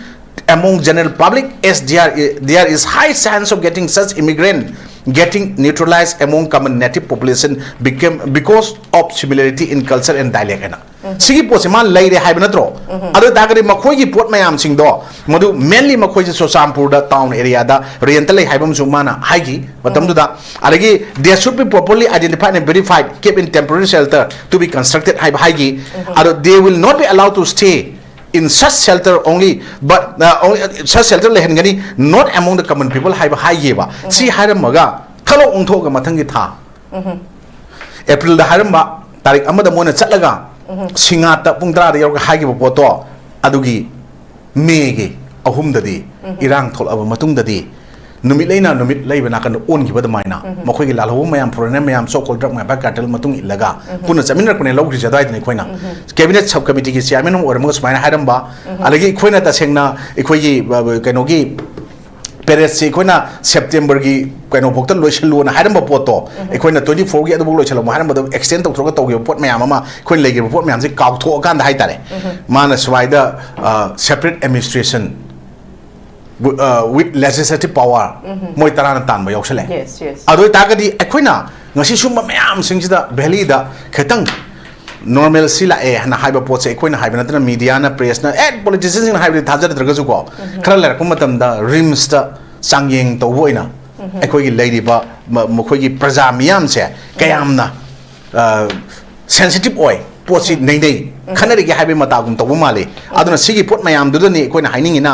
among general public, as there, there is high chance of getting such immigrant getting neutralized among common native population became, because of similarity in culture and dialect ꯍꯥꯏꯅ꯫ ꯁꯤꯒꯤ ꯄꯣꯠꯁꯦ ꯃꯥ ꯂꯩꯔꯦ ꯍꯥꯏꯕ ꯅꯠꯇ꯭ꯔꯣ? ꯑꯗꯨ ꯑꯣꯏꯇꯥꯔꯒꯗꯤ ꯃꯈꯣꯏꯒꯤ ꯄꯣꯠ ꯃꯌꯥꯝꯁꯤꯡꯗꯣ, ꯃꯗꯨ mainly ꯃꯈꯣꯏꯁꯦ ꯆꯨꯔꯆꯥꯟꯄꯨꯔꯗ town area ꯗ rent ꯇ ꯂꯩ ꯍꯥꯏꯕ ꯑꯃꯁꯨ ꯃꯥꯅ ꯍꯥꯏꯈꯤ ꯃꯇꯝꯗꯨꯗ꯫ ꯑꯗꯒꯤ they should be properly identified and verified, kept in temporary shelter to be constructed ꯍꯥꯏꯕ ꯍꯥꯏꯈꯤ꯫ ꯑꯗꯣ they will not be allowed to stay in such shelter only, but, uh, only, such shelter ꯂꯩꯍꯟꯒꯅꯤ, not among the common people ꯍꯥꯏꯕ ꯍꯥꯏꯈꯤꯕ꯫ ꯁꯤ ꯍꯥꯏꯔꯝꯃꯒ ꯊꯂꯣꯛ ꯑꯣꯟꯊꯣꯛꯑꯒ ꯃꯊꯪꯒꯤ ꯊꯥ April ꯗ ꯍꯥꯏꯔꯝꯕ ꯇꯥꯔꯤꯛ ꯑꯃꯗ ꯃꯣꯏꯅ ꯆꯠꯂꯒ ꯁꯤꯡꯉꯥꯠꯇ ꯄꯨꯡ ꯇꯔꯥꯗ ꯌꯧꯔꯒ ꯍꯥꯏꯈꯤꯕ ꯄꯣꯠꯇꯣ, ꯑꯗꯨꯒꯤ May ꯒꯤ ꯑꯍꯨꯝꯗꯗꯤ ꯏꯔꯥꯡ ꯊꯣꯛꯂꯛꯑꯕ ꯃꯇꯨꯡꯗꯗꯤ ꯅꯨꯃꯤꯠ ꯂꯩꯅ ꯅꯨꯃꯤꯠ ꯂꯩꯕ ꯅꯥꯀꯟꯗ ꯑꯣꯟꯈꯤꯕ ꯑꯗꯨꯃꯥꯏꯅ ꯃꯈꯣꯏꯒꯤ ꯂꯥꯜꯍꯧꯕ ꯃꯌꯥꯝ, foreigner ꯃꯌꯥꯝ, so called drug mafia cartel ꯃꯇꯨꯡ ꯏꯜꯂꯒ ꯄꯨꯟꯅ ꯆꯠꯃꯤꯟꯅꯔꯛꯄꯅꯦ ꯂꯧꯈ꯭ꯔꯤꯁꯦ꯫ ꯑꯗꯨꯋꯥꯏꯗꯅ ꯑꯩꯈꯣꯏꯅ cabinet sub committee ꯒꯤ chairman ꯑꯃ ꯑꯣꯏꯔꯝꯃꯒ ꯁꯨꯃꯥꯏꯅ ꯍꯥꯏꯔꯝꯕ, ꯑꯗꯒꯤ ꯑꯩꯈꯣꯏꯅ ꯇꯁꯦꯡꯅ ꯑꯩꯈꯣꯏꯒꯤ, ꯑ, ꯀꯩꯅꯣꯒꯤ ꯄꯦꯔꯦꯠꯁꯦ ꯑꯩꯈꯣꯏꯅ September ꯒꯤ ꯀꯩꯅꯣꯐꯥꯎꯗ ꯂꯣꯏꯁꯤꯜꯂꯨꯅ ꯍꯥꯏꯔꯝꯕ ꯄꯣꯠꯇꯣ, ꯑꯩꯈꯣꯏꯅ twenty four ꯒꯤ ꯑꯗꯨꯐꯥꯎ ꯂꯣꯏꯁꯤꯜꯂꯝꯃꯣ ꯍꯥꯏꯔꯝꯕꯗꯣ extend ꯇꯧꯊꯣꯛꯑꯒ ꯇꯧꯈꯤꯕ ꯄꯣꯠ ꯃꯌꯥꯝ ꯑꯃ, ꯑꯩꯈꯣꯏꯅ ꯂꯩꯈꯤꯕ ꯄꯣꯠ ꯃꯌꯥꯝꯁꯦ ꯀꯥꯎꯊꯣꯛꯑꯀꯥꯟꯗ ꯍꯥꯏꯇꯥꯔꯦ, ꯃꯥꯅ ꯁ꯭ꯋꯥꯏꯗ, ꯑ, separate administration wi-, ꯑ, with legislative power ꯃꯣꯏ ꯇꯔꯥꯅ ꯇꯥꯟꯕ ꯌꯥꯎꯁꯜꯂꯦ꯫ Yes, yes. ꯑꯗꯨ ꯑꯣꯏꯇꯥꯔꯒꯗꯤ ꯑꯩꯈꯣꯏꯅ ꯉꯁꯤ ꯁꯨꯝꯕ ꯃꯌꯥꯝꯁꯤꯡꯁꯤꯗ valley ꯗ ꯈꯤꯇꯪ normalcy ꯂꯥꯛꯑꯦ ꯍꯥꯏꯅ ꯍꯥꯏꯕ ꯄꯣꯠꯁꯦ ꯑꯩꯈꯣꯏꯅ ꯍꯥꯏꯕ ꯅꯠꯇꯅ media ꯅ, press ꯅ, ꯑꯦ, politician ꯁꯤꯡꯅ ꯍꯥꯏꯕꯗꯤ ꯊꯥꯖꯗ꯭ꯔꯒꯁꯨꯀꯣ, ꯈꯔ ꯂꯩꯔꯛꯄ ꯃꯇꯝꯗ ꯔꯤꯝꯁꯇ ꯆꯥꯡꯌꯦꯡ ꯇꯧꯕ ꯑꯣꯏꯅ ꯑꯩꯈꯣꯏꯒꯤ ꯂꯩꯔꯤꯕ ꯃ-, ꯃꯈꯣꯏꯒꯤ ꯄ꯭ꯔꯖꯥ ꯃꯤꯌꯥꯝꯁꯦ ꯀꯌꯥꯝꯅ, ꯑ, ꯁꯦꯟꯁꯤꯇꯤꯞ ꯑꯣꯏ, ꯄꯣꯠꯁꯤ ꯅꯩꯅꯩ, ꯈꯟꯅꯔꯤꯒꯦ ꯍꯥꯏꯕꯒꯤ ꯃꯇꯥꯒꯨꯝ ꯇꯧꯕ ꯃꯥꯜꯂꯤ꯫ ꯑꯗꯨꯅ ꯁꯤꯒꯤ ꯄꯣꯠ ꯃꯌꯥꯝꯗꯨꯗꯅꯤ ꯑꯩꯈꯣꯏꯅ ꯍꯥꯏꯅꯤꯡꯉꯤꯅ,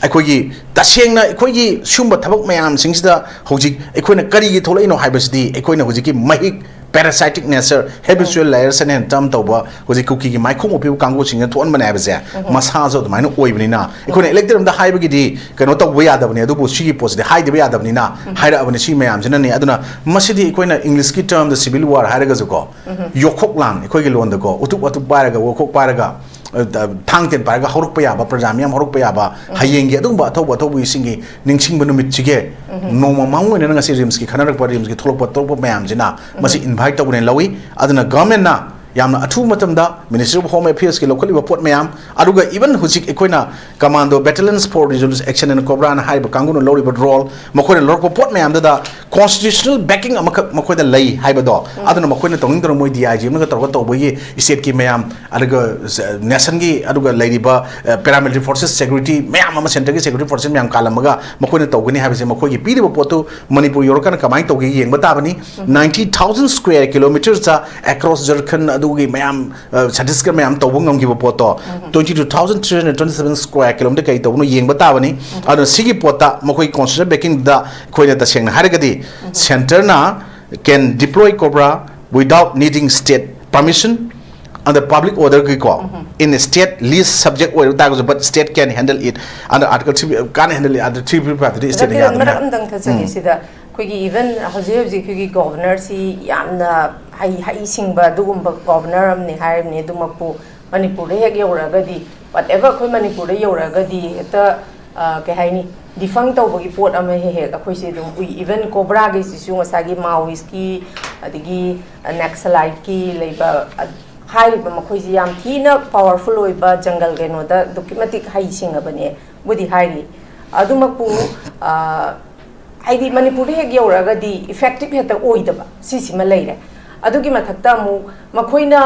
ꯑꯩꯈꯣꯏꯒꯤ ꯇꯁꯦꯡꯅ ꯑꯩꯈꯣꯏꯒꯤ ꯁꯤꯒꯨꯝꯕ ꯊꯕꯛ ꯃꯌꯥꯝꯁꯤꯡꯁꯤꯗ ꯍꯧꯖꯤꯛ ꯑꯩꯈꯣꯏꯅ ꯀꯔꯤꯒꯤ ꯊꯣꯛꯂꯛꯏꯅꯣ ꯍꯥꯏꯕꯁꯤꯗꯤ, ꯑꯩꯈꯣꯏꯅ ꯍꯧꯖꯤꯛꯀꯤ ꯃꯍꯤꯛ, parasitic nature, habitual liars and term ꯇꯧꯕ ꯍꯧꯖꯤꯛ ꯀꯨꯀꯤꯒꯤ ꯃꯥꯏꯈꯣꯡ ꯑꯣꯄꯤꯕ ꯀꯥꯡꯕꯨꯁꯤꯡꯅ ꯊꯣꯛꯍꯟꯕꯅꯦ ꯍꯥꯏꯕꯁꯦ ꯃꯁꯥꯁꯨ ꯑꯗꯨꯃꯥꯏꯅ ꯑꯣꯏꯕꯅꯤꯅ, ꯑꯩꯈꯣꯏꯅ ꯏꯂꯦꯛꯇꯦꯗ ꯑꯝꯗ ꯍꯥꯏꯕꯒꯤꯗꯤ ꯀꯩꯅꯣ ꯇꯧꯕ ꯌꯥꯗꯕꯅꯤ, ꯑꯗꯨꯕꯨ ꯁꯤꯒꯤ ꯄꯣꯠꯁꯤꯗꯤ ꯍꯥꯏꯗꯕ ꯌꯥꯗꯕꯅꯤꯅ ꯍꯥꯏꯔꯛꯑꯕꯅꯤ꯫ ꯁꯤ ꯃꯌꯥꯝꯁꯤꯅꯅꯦ꯫ ꯑꯗꯨꯅ ꯃꯁꯤꯗꯤ ꯑꯩꯈꯣꯏꯅ ꯏꯪꯂꯤꯁꯀꯤ ꯇꯔꯝꯗ civil war ꯍꯥꯏꯔꯒꯁꯨꯀꯣ, ꯌꯣꯈꯣꯛ ꯂꯥꯟ, ꯑꯩꯈꯣꯏꯒꯤ ꯂꯣꯟꯗꯀꯣ, ꯎꯇꯨꯞ ꯋꯥꯇꯨꯞ ꯄꯥꯏꯔꯒ, ꯋꯥꯈꯣꯛ ꯄꯥꯏꯔꯒ, ꯑ, ꯊꯥꯡ ꯇꯦꯟ ꯄꯥꯏꯔꯒ ꯍꯧꯔꯛꯄ ꯌꯥꯕ, ꯄ꯭ꯔꯖꯥ ꯃꯤꯌꯥꯝ ꯍꯧꯔꯛꯄ ꯌꯥꯕ, ꯍꯌꯦꯡꯒꯤ ꯑꯗꯨꯒꯨꯝꯕ ꯑꯊꯧꯕ ꯑꯊꯧꯕꯁꯤꯡꯒꯤ ꯅꯤꯡꯁꯤꯡꯕ ꯅꯨꯃꯤꯠꯁꯤꯒꯤ ꯅꯣꯡꯃ ꯃꯃꯥꯡ ꯑꯣꯏꯅ ꯉꯁꯤ ꯔꯤꯝꯁꯀꯤ ꯈꯟꯅꯔꯛꯄ, ꯔꯤꯝꯁꯀꯤ ꯊꯣꯛꯂꯛꯄ ꯊꯣꯛꯂꯛꯄ ꯃꯌꯥꯝꯁꯤꯅ ꯃꯁꯤ ꯏꯟꯚꯥꯏꯠ ꯇꯧꯕꯅꯦꯅ ꯂꯧꯏ꯫ ꯑꯗꯨꯅ ꯒꯚꯔꯟꯃꯦꯟꯠꯅ ꯌꯥꯝꯅ ꯑꯊꯨꯕ ꯃꯇꯝꯗ Ministry of Home Affairsꯀꯤ ꯂꯧꯈꯠꯂꯤꯕ ꯄꯣꯠ ꯃꯌꯥꯝ, ꯑꯗꯨꯒ even ꯍꯧꯖꯤꯛ ꯑꯩꯈꯣꯏꯅ Commando, Battalions for Resolute Action and COBRAꯅ ꯍꯥꯏꯔꯤꯕ ꯀꯥꯡꯕꯨꯅ ꯂꯧꯔꯤꯕ ꯔꯣꯜ, ꯃꯈꯣꯏꯅ ꯂꯧꯔꯛꯄ ꯄꯣꯠ ꯃꯌꯥꯝꯗꯨꯗ constitutional backing ꯑꯃꯈꯛ ꯃꯈꯣꯏꯗ ꯂꯩ ꯍꯥꯏꯕꯗꯣ, ꯑꯗꯨꯅ ꯃꯈꯣꯏꯅ ꯇꯧꯅꯤꯡ ꯇꯧꯅꯤꯡ ꯃꯣꯏ DIG ꯑꯃꯒ ꯇꯧꯔꯒ ꯇꯧꯕꯒꯤ stateꯀꯤ ꯃꯌꯥꯝ, ꯑꯗꯨꯒ nationꯒꯤ, ꯑꯗꯨꯒ ꯂꯩꯔꯤꯕ, ꯑ, paramilitary forces, security ꯃꯌꯥꯝ ꯑꯃ, centreꯒꯤ security forces ꯃꯌꯥꯝ ꯀꯥꯜꯂꯝꯃꯒ ꯃꯈꯣꯏꯅ ꯇꯧꯒꯅꯤ ꯍꯥꯏꯕꯁꯦ, ꯃꯈꯣꯏꯒꯤ ꯄꯤꯔꯤꯕ ꯄꯣꯠꯇꯨ ꯃꯅꯤꯄꯨꯔ ꯌꯧꯔꯀꯥꯟꯗ ꯀꯃꯥꯏꯅ ꯇꯧꯒꯦ ꯌꯦꯡꯕ ꯇꯥꯕꯅꯤ꯫ Ninety thousand square kilometres across Jharkhand ꯑꯗꯨꯒꯤ ꯃꯌꯥꯝ, ꯑ, Chhattisgarh ꯃꯌꯥꯝ ꯇꯧꯕ ꯉꯝꯈꯤꯕ ꯄꯣꯠꯇꯣ, twenty two thousand three hundred twenty seven square kilometre ꯀꯔꯤ ꯇꯧꯕꯅꯣ ꯌꯦꯡꯕ ꯇꯥꯕꯅꯤ꯫ ꯑꯗꯨꯅ ꯁꯤꯒꯤ ꯄꯣꯠꯇ ꯃꯈꯣꯏꯒꯤ constitutional backingꯗ ꯑꯩꯈꯣꯏꯅ ꯇꯁꯦꯡꯅ ꯍꯥꯏꯔꯒꯗꯤ centreꯅ can deploy COBRA without needing state permission under public orderꯒꯤꯀꯣ, in state lease subject ꯑꯣꯏꯔꯕ ꯇꯥꯔꯒꯁꯨ, but state can handle it under article three, can handle it under three fifty five ꯗꯗꯤ stateꯅ ꯌꯥꯗꯕꯅꯤ꯫ ꯃꯔꯛ ꯑꯃꯇꯪ ꯊꯠꯆꯒꯦ ꯁꯤꯗ꯫ ꯑꯩꯈꯣꯏꯒꯤ even ꯍꯧꯖꯤꯛ ꯍꯧꯖꯤꯛ ꯑꯩꯈꯣꯏꯒꯤ governorꯁꯤ ꯌꯥꯝꯅ ꯍꯩ, ꯍꯩ ꯁꯤꯡꯕ ꯑꯗꯨꯒꯨꯝꯕ governor ꯑꯃꯅꯤ ꯍꯥꯏꯔꯤꯕꯅꯤ꯫ ꯑꯗꯨꯃꯛꯄꯨ ꯃꯅꯤꯄꯨꯔꯗ ꯍꯦꯛ ꯌꯧꯔꯛꯑꯒꯗꯤ, whatever ꯑꯩꯈꯣꯏ ꯃꯅꯤꯄꯨꯔꯗ ꯌꯧꯔꯛꯑꯒꯗꯤ ꯍꯦꯛꯇ, ꯑ, ꯀꯩ ꯍꯥꯏꯅꯤ, defund ꯇꯧꯕꯒꯤ ꯄꯣꯠ ꯑꯃ ꯍꯦꯛ ꯍꯦꯛ ꯑꯩꯈꯣꯏꯁꯦ ꯑꯗꯨꯝ ꯎꯏ꯫ Even COBRAꯒꯤꯁꯤꯁꯨ ꯉꯁꯥꯏꯒꯤ Maoistꯀꯤ, ꯑꯗꯒꯤ, ꯑ, Naxaliteꯀꯤ ꯂꯩꯕ, ꯑ, ꯍꯥꯏꯔꯤꯕ ꯃꯈꯣꯏꯁꯤ ꯌꯥꯝ ꯊꯤꯅ powerful ꯑꯣꯏꯕ, ꯖꯪꯒꯜ ꯀꯩꯅꯣꯗ ꯑꯗꯨꯛꯀꯤ ꯃꯇꯤꯛ ꯍꯩ ꯁꯤꯡꯉꯕꯅꯦ ꯕꯨꯗꯤ ꯍꯥꯏꯔꯤ꯫ ꯑꯗꯨꯃꯛꯄꯨ, ꯑ, ꯍꯥꯏꯗꯤ ꯃꯅꯤꯄꯨꯔꯗ ꯍꯦꯛ ꯌꯧꯔꯛꯑꯒꯗꯤ effective ꯍꯦꯛꯇ ꯑꯣꯏꯗꯕ, ꯁꯤꯁꯤꯃ ꯂꯩꯔꯦ꯫ ꯑꯗꯨꯒꯤ ꯃꯊꯛꯇ ꯑꯃꯨꯛ ꯃꯈꯣꯏꯅ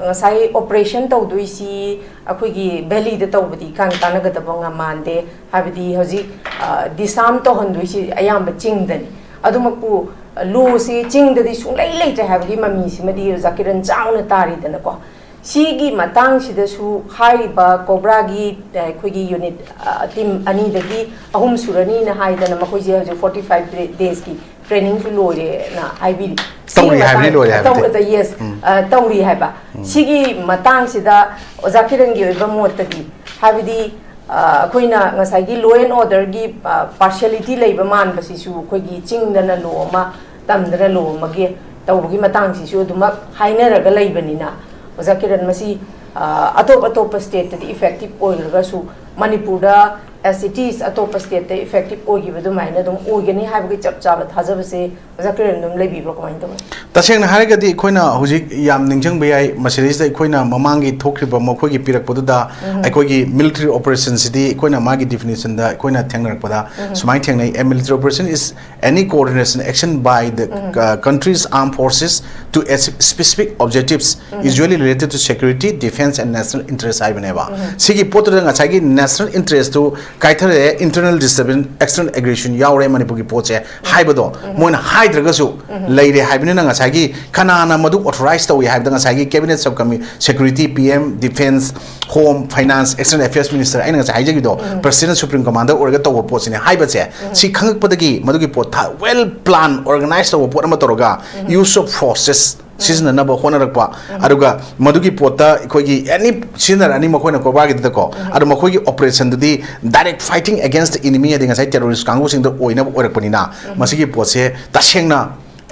ꯉꯁꯥꯏ operation ꯇꯧꯗꯣꯏꯁꯤ ꯑꯩꯈꯣꯏꯒꯤ valleyꯗ ꯇꯧꯕꯗꯤ ꯏꯀꯥꯟ ꯀꯥꯟꯅꯒꯗꯕ ꯉꯝ ꯃꯥꯟꯗꯦ꯫ ꯍꯥꯏꯕꯗꯤ ꯍꯧꯖꯤꯛ, ꯑ, disarm ꯇꯧꯍꯟꯗꯣꯏꯁꯤ ꯑꯌꯥꯝꯕ ꯆꯤꯡꯗꯅꯤ꯫ ꯑꯗꯨꯃꯛꯄꯨ ꯂꯣꯁꯤ ꯆꯤꯡꯗꯗꯤ ꯁꯨꯡꯂꯩ ꯂꯩꯇ꯭ꯔꯦ ꯍꯥꯏꯕꯒꯤ ꯃꯃꯤꯁꯤꯃꯗꯤ ꯑꯣꯖꯥ ꯀꯤꯔꯟ ꯆꯥꯎꯅ ꯇꯥꯔꯤꯗꯅꯀꯣ꯫ ꯁꯤꯒꯤ ꯃꯇꯥꯡꯁꯤꯗꯁꯨ ꯍꯥꯏꯔꯤꯕ ꯀꯣꯕ꯭ꯔꯥꯒꯤ, ꯑ, ꯑꯩꯈꯣꯏꯒꯤ ꯌꯨꯅꯤꯠ, ꯑ, ꯇꯤꯝ ꯑꯅꯤꯗꯒꯤ ꯑꯍꯨꯝ ꯁꯨꯔꯅꯤꯅ ꯍꯥꯏꯗꯅ ꯃꯈꯣꯏꯁꯦ ꯍꯧꯖꯤꯛ forty five ꯗꯦ-, ꯗꯦꯖꯀꯤ ꯇ꯭ꯔꯦꯅꯤꯡꯁꯨ ꯂꯣꯏꯔꯦꯅ ꯍꯥꯏꯕꯤꯔꯤ꯫ ꯁꯤꯒꯤ ꯇꯧꯔꯤ ꯍꯥꯏꯕꯅꯤ, ꯃꯇꯥꯡ-, ꯂꯣꯏꯔꯦ ꯍꯥꯏꯕꯗꯤ꯫ ꯇꯧ-, yes, ꯎꯝ꯫ ꯑ, ꯇꯧꯔꯤ ꯍꯥꯏꯕ꯫ ꯎꯝ꯫ ꯁꯤꯒꯤ ꯃꯇꯥꯡꯁꯤꯗ ꯑꯣꯖꯥ ꯀꯤꯔꯟꯒꯤ ꯑꯣꯏꯕ ꯃꯣꯠꯇꯗꯤ, ꯍꯥꯏꯕꯗꯤ, ꯑ, ꯑꯩꯈꯣꯏꯅ ꯉꯁꯥꯏꯒꯤ law and orderꯒꯤ, ꯑ, partiality ꯂꯩꯕ ꯃꯥꯟꯕꯁꯤꯁꯨ ꯑꯩꯈꯣꯏꯒꯤ ꯆꯤꯡꯗꯅ ꯂꯣ ꯑꯃ, ꯇꯝꯗꯅ ꯂꯣ ꯑꯃꯒꯤ ꯇꯧꯕꯒꯤ ꯃꯇꯥꯡꯁꯤꯁꯨ ꯑꯗꯨꯃꯛ ꯍꯥꯏꯅꯔꯒ ꯂꯩꯕꯅꯤꯅ, ꯑꯣꯖꯥ ꯀꯤꯔꯟ, ꯃꯁꯤ, ꯑ, ꯑꯇꯣꯞ ꯑꯇꯣꯞꯄ stateꯇꯗꯤ effective ꯑꯣꯏꯔꯒꯁꯨ ꯃꯅꯤꯄꯨꯔꯗ as it is ꯑꯇꯣꯞꯄ stateꯇ effective ꯑꯣꯏꯈꯤꯕ ꯑꯗꯨꯃꯥꯏꯅ ꯑꯗꯨꯝ ꯑꯣꯏꯒꯅꯤ ꯍꯥꯏꯕꯒꯤ ꯆꯞ ꯆꯥꯕ ꯊꯥꯖꯕꯁꯦ ꯑꯣꯖꯥ ꯀꯤꯔꯟ ꯑꯗꯨꯝ ꯂꯩꯕꯤꯕ꯭ꯔꯣ? ꯀꯃꯥꯏꯅ ꯇꯧꯋꯤ? ꯇꯁꯦꯡꯅ ꯍꯥꯏꯔꯒꯗꯤ ꯑꯩꯈꯣꯏꯅ ꯍꯧꯖꯤꯛ ꯌꯥꯝ ꯅꯤꯡꯁꯤꯡꯕ ꯌꯥꯏ, ꯃꯁꯤꯗꯩꯁꯤꯗ ꯑꯩꯈꯣꯏꯅ ꯃꯃꯥꯡꯒꯤ ꯊꯣꯛꯈ꯭ꯔꯤꯕ ꯃꯈꯣꯏꯒꯤ ꯄꯤꯔꯛꯄꯗꯨꯗ ꯎꯝ꯫ ꯑꯩꯈꯣꯏꯒꯤ military operationꯁꯤꯗꯤ ꯑꯩꯈꯣꯏꯅ ꯃꯥꯒꯤ definitionꯗ ꯑꯩꯈꯣꯏꯅ ꯊꯦꯡꯅꯔꯛꯄꯗ ꯎꯝ꯫ ꯁꯨꯃꯥꯏꯅ ꯊꯦꯡꯅꯩ: "A military operation is any coordination action by the, um. uh, country's armed forces to a specific objectives um. usually related to security, defense and national interest" ꯍꯥꯏꯕꯅꯦꯕ꯫ ꯎꯝ꯫ ꯁꯤꯒꯤ ꯄꯣꯠꯇꯨꯗ ꯉꯁꯥꯏꯒꯤ national interestꯇꯨ ꯀꯥꯏꯊꯔꯛꯑꯦ, internal disturbance, external aggression ꯌꯥꯎꯔꯦ ꯃꯅꯤꯄꯨꯔꯒꯤ ꯄꯣꯠꯁꯦ ꯍꯥꯏꯕꯗꯣ ꯎꯝ꯫ ꯃꯣꯏꯅ ꯍꯥꯏꯗ꯭ꯔꯒꯁꯨ ꯎꯝ꯫ ꯂꯩꯔꯦ ꯍꯥꯏꯕꯅꯤꯅ, ꯉꯁꯥꯏꯒꯤ ꯀꯅꯥꯅ ꯃꯗꯨ authorize ꯇꯧꯏ ꯍꯥꯏꯕꯗ ꯉꯁꯥꯏꯒꯤ cabinet subcommittee, security, P M, defense, home, finance, external affairs minister, ꯑꯩꯅ ꯉꯁꯥꯏ ꯍꯥꯏꯖꯈꯤꯕꯗꯣ, ꯎꯝ꯫ President supreme commander ꯑꯣꯏꯔꯒ ꯇꯧꯕ ꯄꯣꯠꯁꯤꯅꯦ ꯍꯥꯏꯕꯁꯦ, ꯎꯝ꯫ ꯁꯤ ꯈꯪꯉꯛꯄꯗꯒꯤ ꯃꯗꯨꯒꯤ ꯄꯣꯠ ꯊꯥ-, well plan organize ꯇꯧꯕ ꯄꯣꯠ ꯑꯃ ꯇꯧꯔꯒ ꯎꯝ꯫ Use of forces ꯎꯝ꯫ ꯁꯤꯖꯤꯟꯅꯅꯕ ꯍꯣꯠꯅꯔꯛꯄ, ꯎꯝ꯫ ꯑꯗꯨꯒ ꯃꯗꯨꯒꯤ ꯄꯣꯠꯇ ꯑꯩꯈꯣꯏꯒꯤ any ꯁꯤꯖꯤꯟꯅꯔꯛꯑꯅꯤ ꯃꯈꯣꯏꯅ ꯀꯣꯕ꯭ꯔꯥꯒꯤꯗꯨꯗꯀꯣ, ꯎꯝ꯫ ꯑꯗꯣ ꯃꯈꯣꯏꯒꯤ operationꯗꯨꯗꯤ direct fighting against the enemy, ꯍꯥꯏꯗꯤ ꯉꯁꯥꯏ terrorist ꯀꯥꯡꯕꯨꯁꯤꯡꯗ ꯑꯣꯏꯅꯕ ꯑꯣꯏꯔꯛꯄꯅꯤꯅ, ꯎꯝ꯫ ꯃꯁꯤꯒꯤ ꯄꯣꯠꯁꯦ ꯇꯁꯦꯡꯅ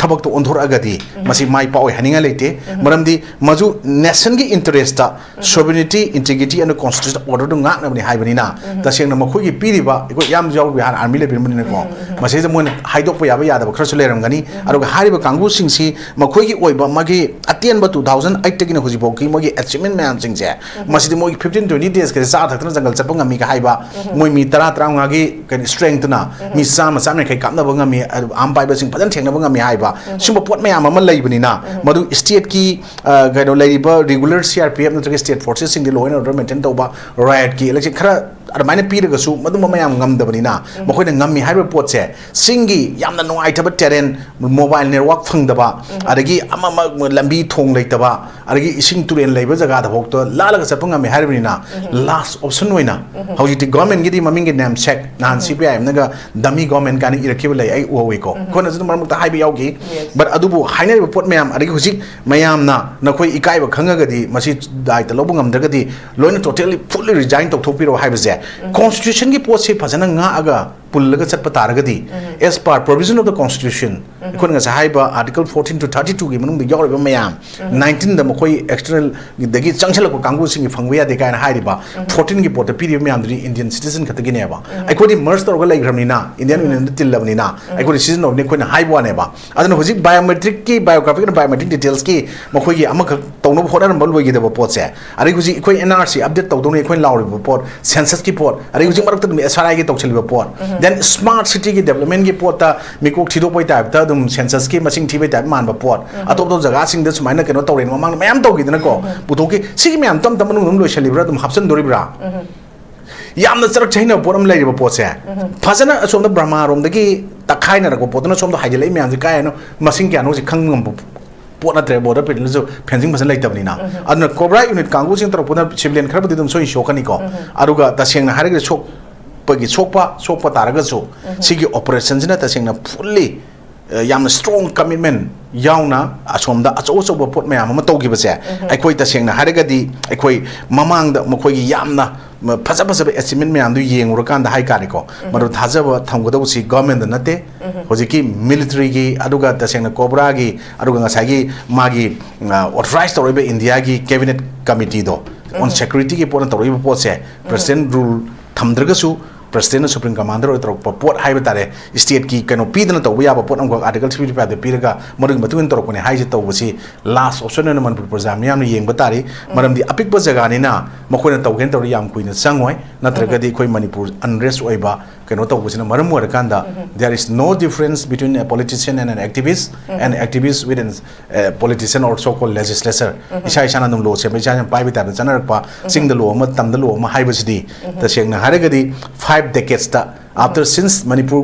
ꯊꯕꯛꯇꯣ ꯑꯣꯟꯊꯣꯔꯛꯑꯒꯗꯤ ꯎꯝ꯫ ꯃꯁꯤ ꯃꯥꯏ ꯄꯥꯛꯑꯣꯏ ꯍꯥꯏꯅꯤꯡꯉꯥꯏ ꯂꯩꯇꯦ꯫ ꯎꯝ꯫ ꯃꯔꯝꯗꯤ ꯃꯗꯨ nationꯒꯤ interestꯇ ꯎꯝ꯫ Sovereignty, integrity and constitutional orderꯗꯨ ꯉꯥꯛꯅꯕꯅꯤ ꯍꯥꯏꯕꯅꯤꯅ, ꯎꯝ꯫ ꯇꯁꯦꯡꯅ ꯃꯈꯣꯏꯒꯤ ꯄꯤꯔꯤꯕ, ꯑꯩꯈꯣꯏ ꯌꯥꯝ ꯌꯥꯎꯕ ꯍꯥꯟꯅ army ꯂꯩꯕꯤꯔꯝꯕꯅꯤꯅꯀꯣ, ꯎꯝ, ꯎꯝ꯫ ꯃꯁꯤꯗ ꯃꯣꯏꯅ ꯍꯥꯏꯗꯣꯛꯄ ꯌꯥꯕ ꯌꯥꯗꯕ ꯈꯔꯁꯨ ꯂꯩꯔꯝꯒꯅꯤ꯫ ꯎꯝ꯫ ꯑꯗꯨꯒ ꯍꯥꯏꯔꯤꯕ ꯀꯥꯡꯕꯨꯁꯤꯡꯁꯤ ꯃꯈꯣꯏꯒꯤ ꯑꯣꯏꯕ ꯃꯥꯒꯤ ꯑꯇꯦꯟꯕ two thousand eightꯇꯒꯤꯅ ꯍꯧꯖꯤꯛꯐꯥꯎꯒꯤ ꯃꯣꯏꯒꯤ achievement ꯃꯌꯥꯝꯁꯤꯡꯁꯦ, ꯎꯝ꯫ ꯃꯁꯤꯗꯤ ꯃꯣꯏꯒꯤ fifteen twenty days ꯀꯁꯦ ꯆꯥ ꯊꯛꯇꯅ ꯖꯪꯒꯜ ꯆꯠꯄ ꯉꯝꯃꯤꯒ ꯍꯥꯏꯕ, ꯎꯝ꯫ ꯃꯣꯏ ꯃꯤ ꯇꯔꯥ ꯇꯔꯥꯃꯉꯥꯒꯤ ꯀꯩꯅꯣ strengthꯅ ꯎꯝ꯫ ꯃꯤ ꯆꯥꯝꯃ ꯆꯥꯝꯃ ꯌꯥꯡꯈꯩ ꯀꯥꯞꯅꯕ ꯉꯝꯃꯤ, ꯑꯗꯨ arm ꯄꯥꯏꯕꯁꯤꯡ ꯐꯖꯅ ꯊꯦꯡꯅꯕ ꯉꯝꯃꯤ ꯍꯥꯏꯕ, ꯎꯝ꯫ ꯁꯨꯝꯕ ꯄꯣꯠ ꯃꯌꯥꯝ ꯑꯃ ꯂꯩꯕꯅꯤꯅ, ꯎꯝ꯫ ꯃꯗꯨ stateꯀꯤ, ꯑ, ꯀꯩꯅꯣ ꯂꯩꯔꯤꯕ regular C R P F ꯅꯠꯇ꯭ꯔꯒ state forcesꯁꯤꯡꯗꯤ law and order maintain ꯇꯧꯕ, riotꯀꯤ election ꯈꯔ ꯑꯗꯨꯃꯥꯏꯅ ꯄꯤꯔꯒꯁꯨ ꯃꯗꯨꯝꯕ ꯃꯌꯥꯝ ꯉꯝꯗꯕꯅꯤꯅ, ꯃꯈꯣꯏꯅ ꯉꯝꯃꯤ ꯍꯥꯏꯔꯤꯕ ꯄꯣꯠꯁꯦ, ꯆꯤꯡꯒꯤ ꯌꯥꯝꯅ ꯅꯨꯡꯉꯥꯏꯇꯕ terrain, mobile network ꯐꯪꯗꯕ, ꯑꯗꯒꯤ ꯑꯃ ꯑꯃ ꯂꯝꯕꯤ ꯊꯣꯡ ꯂꯩꯇꯕ, ꯑꯗꯒꯤ ꯏꯁꯤꯡ ꯇꯨꯔꯦꯜ ꯂꯩꯕ ꯖꯒꯥꯗ ꯐꯥꯎꯗ ꯂꯥꯜꯂꯒ ꯆꯠꯄ ꯉꯝꯃꯤ ꯍꯥꯏꯔꯤꯕꯅꯤꯅ, last option ꯑꯣꯏꯅ ꯍꯧꯖꯤꯛꯇꯤ government ꯒꯤꯗꯤ ꯃꯃꯤꯡꯒꯤ namesake, ꯅꯍꯥꯟ C P I M ꯅꯒ dummy government ꯀꯥꯏꯅ ꯏꯔꯛꯈꯤꯕ ꯂꯩ, ꯑꯩ ꯎꯍꯧꯋꯤꯀꯣ, ꯑꯩꯈꯣꯏꯅꯁꯨ ꯑꯗꯨꯝ ꯃꯔꯛ ꯃꯔꯛꯇ ꯍꯥꯏꯕ ꯌꯥꯎꯈꯤ꯫ But ꯑꯗꯨꯕꯨ ꯍꯥꯏꯅꯔꯤꯕ ꯄꯣꯠ ꯃꯌꯥꯝ, ꯑꯗꯒꯤ ꯍꯧꯖꯤꯛ ꯃꯌꯥꯝꯅ ꯅꯈꯣꯏ ꯏꯀꯥꯏꯕ ꯈꯪꯉꯒꯗꯤ, ꯃꯁꯤ ꯗꯥꯏꯇ ꯂꯧꯕ ꯉꯝꯗ꯭ꯔꯒꯗꯤ, ꯂꯣꯏꯅ totally fully resign ꯇꯧꯊꯣꯛꯄꯤꯔꯣ ꯍꯥꯏꯕꯁꯦ, constitution ꯒꯤ ꯄꯣꯠꯁꯤ ꯐꯖꯅ ꯉꯥꯛꯑꯒ ꯄꯨꯜꯂꯒ ꯆꯠꯄ ꯇꯥꯔꯒꯗꯤ, as per provision of the constitution, ꯑꯩꯈꯣꯏꯅ ꯉꯁꯥꯏ ꯍꯥꯏꯕ article fourteen to thirty two ꯒꯤ ꯃꯅꯨꯡꯗ ꯌꯥꯎꯔꯤꯕ ꯃꯌꯥꯝ, nineteen ꯗ ꯃꯈꯣꯏ external ꯗꯒꯤ ꯆꯪꯁꯤꯜꯂꯛꯄ ꯀꯥꯡꯕꯨꯁꯤꯡꯒꯤ ꯐꯪꯕ ꯌꯥꯗꯦ ꯀꯥꯏꯅ ꯍꯥꯏꯔꯤꯕ, fourteen ꯒꯤ ꯄꯣꯠꯇ ꯄꯤꯔꯤꯕ ꯃꯌꯥꯝꯗꯨꯗꯤ Indian citizen ꯈꯛꯇꯒꯤꯅꯦꯕ꯫ ꯑꯩꯈꯣꯏꯗꯤ merge ꯇꯧꯔꯒ ꯂꯩꯈ꯭ꯔꯕꯅꯤꯅ, Indian Union ꯗ ꯇꯤꯜꯂꯕꯅꯤꯅ, ꯑꯩꯈꯣꯏꯗꯤ ꯁꯤꯖꯤꯟꯅꯕꯅꯤ, ꯑꯩꯈꯣꯏꯅ ꯍꯥꯏꯕ ꯋꯥꯅꯦꯕ꯫ ꯑꯗꯨꯅ ꯍꯧꯖꯤꯛ biometric ꯀꯤ, biographic and biometric details ꯀꯤ ꯃꯈꯣꯏꯒꯤ ꯑꯃꯈꯛ ꯇꯧꯅꯕ ꯍꯣꯠꯅꯔꯝꯕ ꯂꯣꯏꯈꯤꯗꯕ ꯄꯣꯠꯁꯦ, ꯑꯗꯩ ꯍꯧꯖꯤꯛ ꯑꯩꯈꯣꯏ N R C update ꯇꯧꯗꯧꯅꯤ ꯑꯩꯈꯣꯏꯅ ꯂꯥꯎꯔꯤꯕ ꯄꯣꯠ, census ꯀꯤ ꯄꯣꯠ, ꯑꯗꯩ ꯍꯧꯖꯤꯛ ꯃꯔꯛꯇ ꯑꯗꯨꯝ S R I ꯒꯤ ꯇꯧꯁꯤꯜꯂꯤꯕ ꯄꯣꯠ, then smart city ꯒꯤ development ꯀꯤ ꯄꯣꯠꯇ ꯃꯤꯀꯣꯛ ꯊꯤꯗꯣꯛꯄꯩ type ꯇ ꯑꯗꯨꯝ census ꯀꯤ ꯃꯁꯤꯡ ꯊꯤꯕꯩ type ꯃꯥꯟꯕ ꯄꯣꯠ, ꯑꯇꯣꯞ ꯑꯇꯣꯞ ꯖꯒꯥꯁꯤꯡꯗ ꯁꯨꯃꯥꯏꯅ ꯀꯩꯅꯣ ꯇꯧꯔꯦꯅ ꯃꯃꯥꯡꯗ ꯃꯌꯥꯝ ꯇꯧꯈꯤꯗꯅꯀꯣ, ꯄꯨꯊꯣꯛꯈꯤ꯫ ꯁꯤꯒꯤ ꯃꯌꯥꯝ ꯇꯞ ꯇꯞꯅ ꯃꯅꯨꯡꯗ ꯑꯗꯨꯝ ꯂꯣꯏꯁꯤꯜꯂꯤꯕ꯭ꯔꯥ, ꯑꯗꯨꯝ ꯍꯥꯞꯆꯤꯟꯗꯣꯔꯤꯕ꯭ꯔꯥ? ꯌꯥꯝꯅ ꯆꯔꯛ ꯆꯍꯤꯅꯕ ꯄꯣꯠ ꯑꯃ ꯂꯩꯔꯤꯕ ꯄꯣꯠꯁꯦ, ꯐꯖꯅ ꯑꯁꯣꯝꯗ ꯕ꯭ꯔꯍꯃꯥꯔꯣꯝꯗꯒꯤ ꯇꯛꯈꯥꯏꯅꯔꯛꯄ ꯄꯣꯠꯇꯨꯅ ꯁꯣꯝꯗ ꯍꯥꯏꯖꯤꯜꯂꯛꯏ ꯃꯌꯥꯝꯁꯦ ꯀꯥꯏ ꯍꯥꯏꯅꯣ, ꯃꯁꯤꯡ ꯀꯌꯥꯅꯣ ꯍꯧꯖꯤꯛ ꯈꯪꯕ ꯉꯝꯕ ꯄꯣꯠ ꯅꯠꯇ꯭ꯔꯦ꯫ Border patrol ꯁꯨ fencing ꯐꯖꯅ ꯂꯩꯇꯕꯅꯤꯅ꯫ ꯑꯗꯨꯅ COBRA unit ꯀꯥꯡꯕꯨꯁꯤꯡ ꯇꯧꯔꯛꯄꯗ civilian ꯈꯔꯕꯨꯗꯤ ꯑꯗꯨꯝ ꯁꯣꯏ ꯁꯣꯛꯀꯅꯤꯀꯣ꯫ ꯑꯗꯨꯒ ꯇꯁꯦꯡꯅ ꯍꯥꯏꯔꯒꯗꯤ ꯁꯣꯛꯄꯒꯤ ꯁꯣꯛꯄ, ꯁꯣꯛꯄ ꯇꯥꯔꯒꯁꯨ, ꯁꯤꯒꯤ operation ꯁꯤꯅ ꯇꯁꯦꯡꯅ fully, ꯑ, ꯌꯥꯝꯅ strong commitment ꯌꯥꯎꯅ ꯑꯁꯣꯝꯗ ꯑꯆꯧ ꯑꯆꯧꯕ ꯄꯣꯠ ꯃꯌꯥꯝ ꯑꯃ ꯇꯧꯈꯤꯕꯁꯦ, ꯑꯩꯈꯣꯏ ꯇꯁꯦꯡꯅ ꯍꯥꯏꯔꯒꯗꯤ ꯑꯩꯈꯣꯏ ꯃꯃꯥꯡꯗ ꯃꯈꯣꯏꯒꯤ ꯌꯥꯝꯅ ꯐꯖ ꯐꯖꯕ achievement ꯃꯌꯥꯝꯗꯨ ꯌꯦꯡꯉꯨꯔꯀꯥꯟꯗ ꯍꯥꯏ ꯇꯥꯔꯦꯀꯣ, ꯃꯗꯨ ꯊꯥꯖꯕ ꯊꯝꯒꯗꯧꯕꯁꯤ government ꯗ ꯅꯠꯇꯦ, ꯍꯧꯖꯤꯛꯀꯤ military ꯒꯤ, ꯑꯗꯨꯒ ꯇꯁꯦꯡꯅ COBRA ꯒꯤ, ꯑꯗꯨꯒ ꯉꯁꯥꯏꯒꯤ ꯃꯥꯒꯤ, ꯑ, authorize ꯇꯧꯔꯛꯏꯕ India ꯒꯤ cabinet committee ꯗꯣ on security ꯒꯤ ꯄꯣꯠꯅ ꯇꯧꯔꯛꯏꯕ ꯄꯣꯠꯁꯦ, president rule ꯊꯝꯗ꯭ꯔꯒꯁꯨ, ꯄ꯭ꯔꯁꯤꯗꯦꯟꯅ ꯁꯨꯄ꯭ꯔꯤꯝ ꯀꯃꯥꯟꯗꯔ ꯑꯣꯏ ꯇꯧꯔꯛꯄ ꯄꯣꯠ ꯍꯥꯏꯕ ꯇꯥꯔꯦ, ꯁ꯭ꯇꯦꯠꯀꯤ ꯀꯩꯅꯣ ꯄꯤꯗꯅ ꯇꯧꯕ ꯌꯥꯕ ꯄꯣꯠ ꯑꯃꯈꯛ ꯑꯥꯔꯇꯤꯀꯜ ꯊ꯭ꯔꯤ ꯐꯤꯐꯇꯤ ꯐꯥꯏꯚꯇ ꯄꯤꯔꯒ ꯃꯗꯨꯒꯤ ꯃꯇꯨꯡ ꯏꯟꯅ ꯇꯧꯔꯛꯄꯅꯦ ꯍꯥꯏꯁꯦ ꯇꯧꯕꯁꯤ ꯂꯥꯁ ꯑꯣꯞꯁꯟ ꯑꯣꯏꯅ ꯃꯅꯤꯄꯨꯔ ꯄ꯭ꯔꯖꯥ ꯃꯤꯌꯥꯝꯅ ꯌꯦꯡꯕ ꯇꯥꯔꯤ꯫ ꯃꯔꯝꯗꯤ ꯑꯄꯤꯛꯄ ꯖꯒꯥꯅꯤꯅ ꯃꯈꯣꯏꯅ ꯇꯧꯒꯦꯅ ꯇꯧꯔꯤ ꯌꯥꯝ ꯀꯨꯏꯅ ꯆꯪꯉꯣꯏ, ꯅꯠꯇ꯭ꯔꯒꯗꯤ ꯑꯩꯈꯣꯏ ꯃꯅꯤꯄꯨꯔ ꯑꯟꯔꯦꯁ ꯑꯣꯏꯕ ꯀꯩꯅꯣ ꯇꯧꯕꯁꯤꯅ ꯃꯔꯝ ꯑꯣꯏꯔꯀꯥꯟꯗ, there is no difference between a politician and an activist and activist with an, uh, politician or so called legislature. ꯏꯁꯥ ꯏꯁꯥꯅ ꯑꯗꯨꯝ ꯂꯣ ꯁꯦꯝꯕ, ꯏꯁꯥ ꯏꯁꯥꯅ ꯄꯥꯏꯕ ꯇꯥꯏꯞꯇ ꯆꯠꯅꯔꯛꯄ, ꯆꯤꯡꯗ ꯂꯣ ꯑꯃ, ꯇꯝꯗ ꯂꯣ ꯑꯃ ꯍꯥꯏꯕꯁꯤꯗꯤ ꯇꯁꯦꯡꯅ ꯍꯥꯏꯔꯒꯗꯤ five decades ꯇ, after since Manipur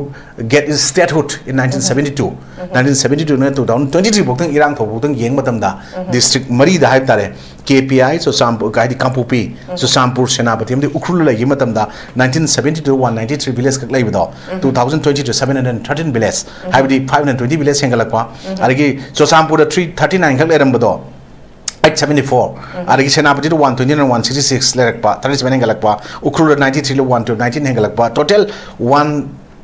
get its statehood in nineteen seventy two, nineteen seventy two ꯅ two thousand twenty three ꯐꯥꯎꯗꯪ ꯏꯔꯥꯡ ꯊꯧꯕ ꯐꯥꯎꯗꯪ ꯌꯦꯡꯕ ꯃꯇꯝꯗ, ꯗꯤꯁꯇ꯭ꯔꯤꯛ ꯃꯔꯤꯗ ꯍꯥꯏꯕ ꯇꯥꯔꯦ, ꯀꯦ ꯄꯤ ꯑꯥꯏ, ꯆꯨꯔꯆꯥꯟꯄꯨꯔ, ꯍꯥꯏꯗꯤ ꯀꯥꯡꯄꯣꯛꯄꯤ, ꯆꯨꯔꯆꯥꯟꯄꯨꯔ, ꯁꯦꯅꯥꯄꯇꯤ ꯑꯃꯗꯤ ꯎꯈ꯭ꯔꯨꯜꯗ ꯂꯩꯈꯤꯕ ꯃꯇꯝꯗ, nineteen seventy two one ninety three village ꯈꯛ ꯂꯩꯕꯗꯣ, two thousand twenty two seven hundred thirteen village, ꯍꯥꯏꯕꯗꯤ five hundred twenty village ꯍꯦꯟꯒꯠꯂꯛꯄ, ꯑꯗꯒꯤ ꯆꯨꯔꯆꯥꯟꯄꯨꯔꯗ three thirty nine ꯈꯛ ꯂꯩꯔꯝꯕꯗꯣ, eight seventy four, ꯑꯗꯒꯤ ꯁꯦꯅꯥꯄꯇꯤꯗ one twenty nine one sixty six ꯂꯩꯔꯛꯄ, thirty seven ꯍꯦꯟꯒꯠꯂꯛꯄ, ꯎꯈ꯭ꯔꯨꯜꯗ ninety three one to nineteen ꯍꯦꯟꯒꯠꯂꯛꯄ, total one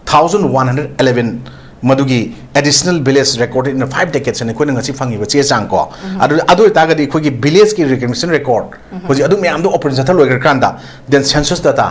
thousand one hundred eleven ꯃꯗꯨꯒꯤ additional village recorded in five decades ꯍꯥꯏꯅ ꯑꯩꯈꯣꯏꯅ ꯉꯁꯤ ꯐꯪꯉꯤꯕ ꯆꯦ ꯆꯥꯡ ꯀꯣ꯫ ꯑꯗꯨ, ꯑꯗꯨ ꯑꯣꯏꯇꯥꯔꯒꯗꯤ ꯑꯩꯈꯣꯏꯒꯤ village ꯀꯤ recognition record ꯍꯧꯖꯤꯛ ꯑꯗꯨ ꯃꯌꯥꯝꯗꯣ open ꯆꯠꯊ ꯂꯣꯏꯈ꯭ꯔꯀꯥꯟꯗ, then census data,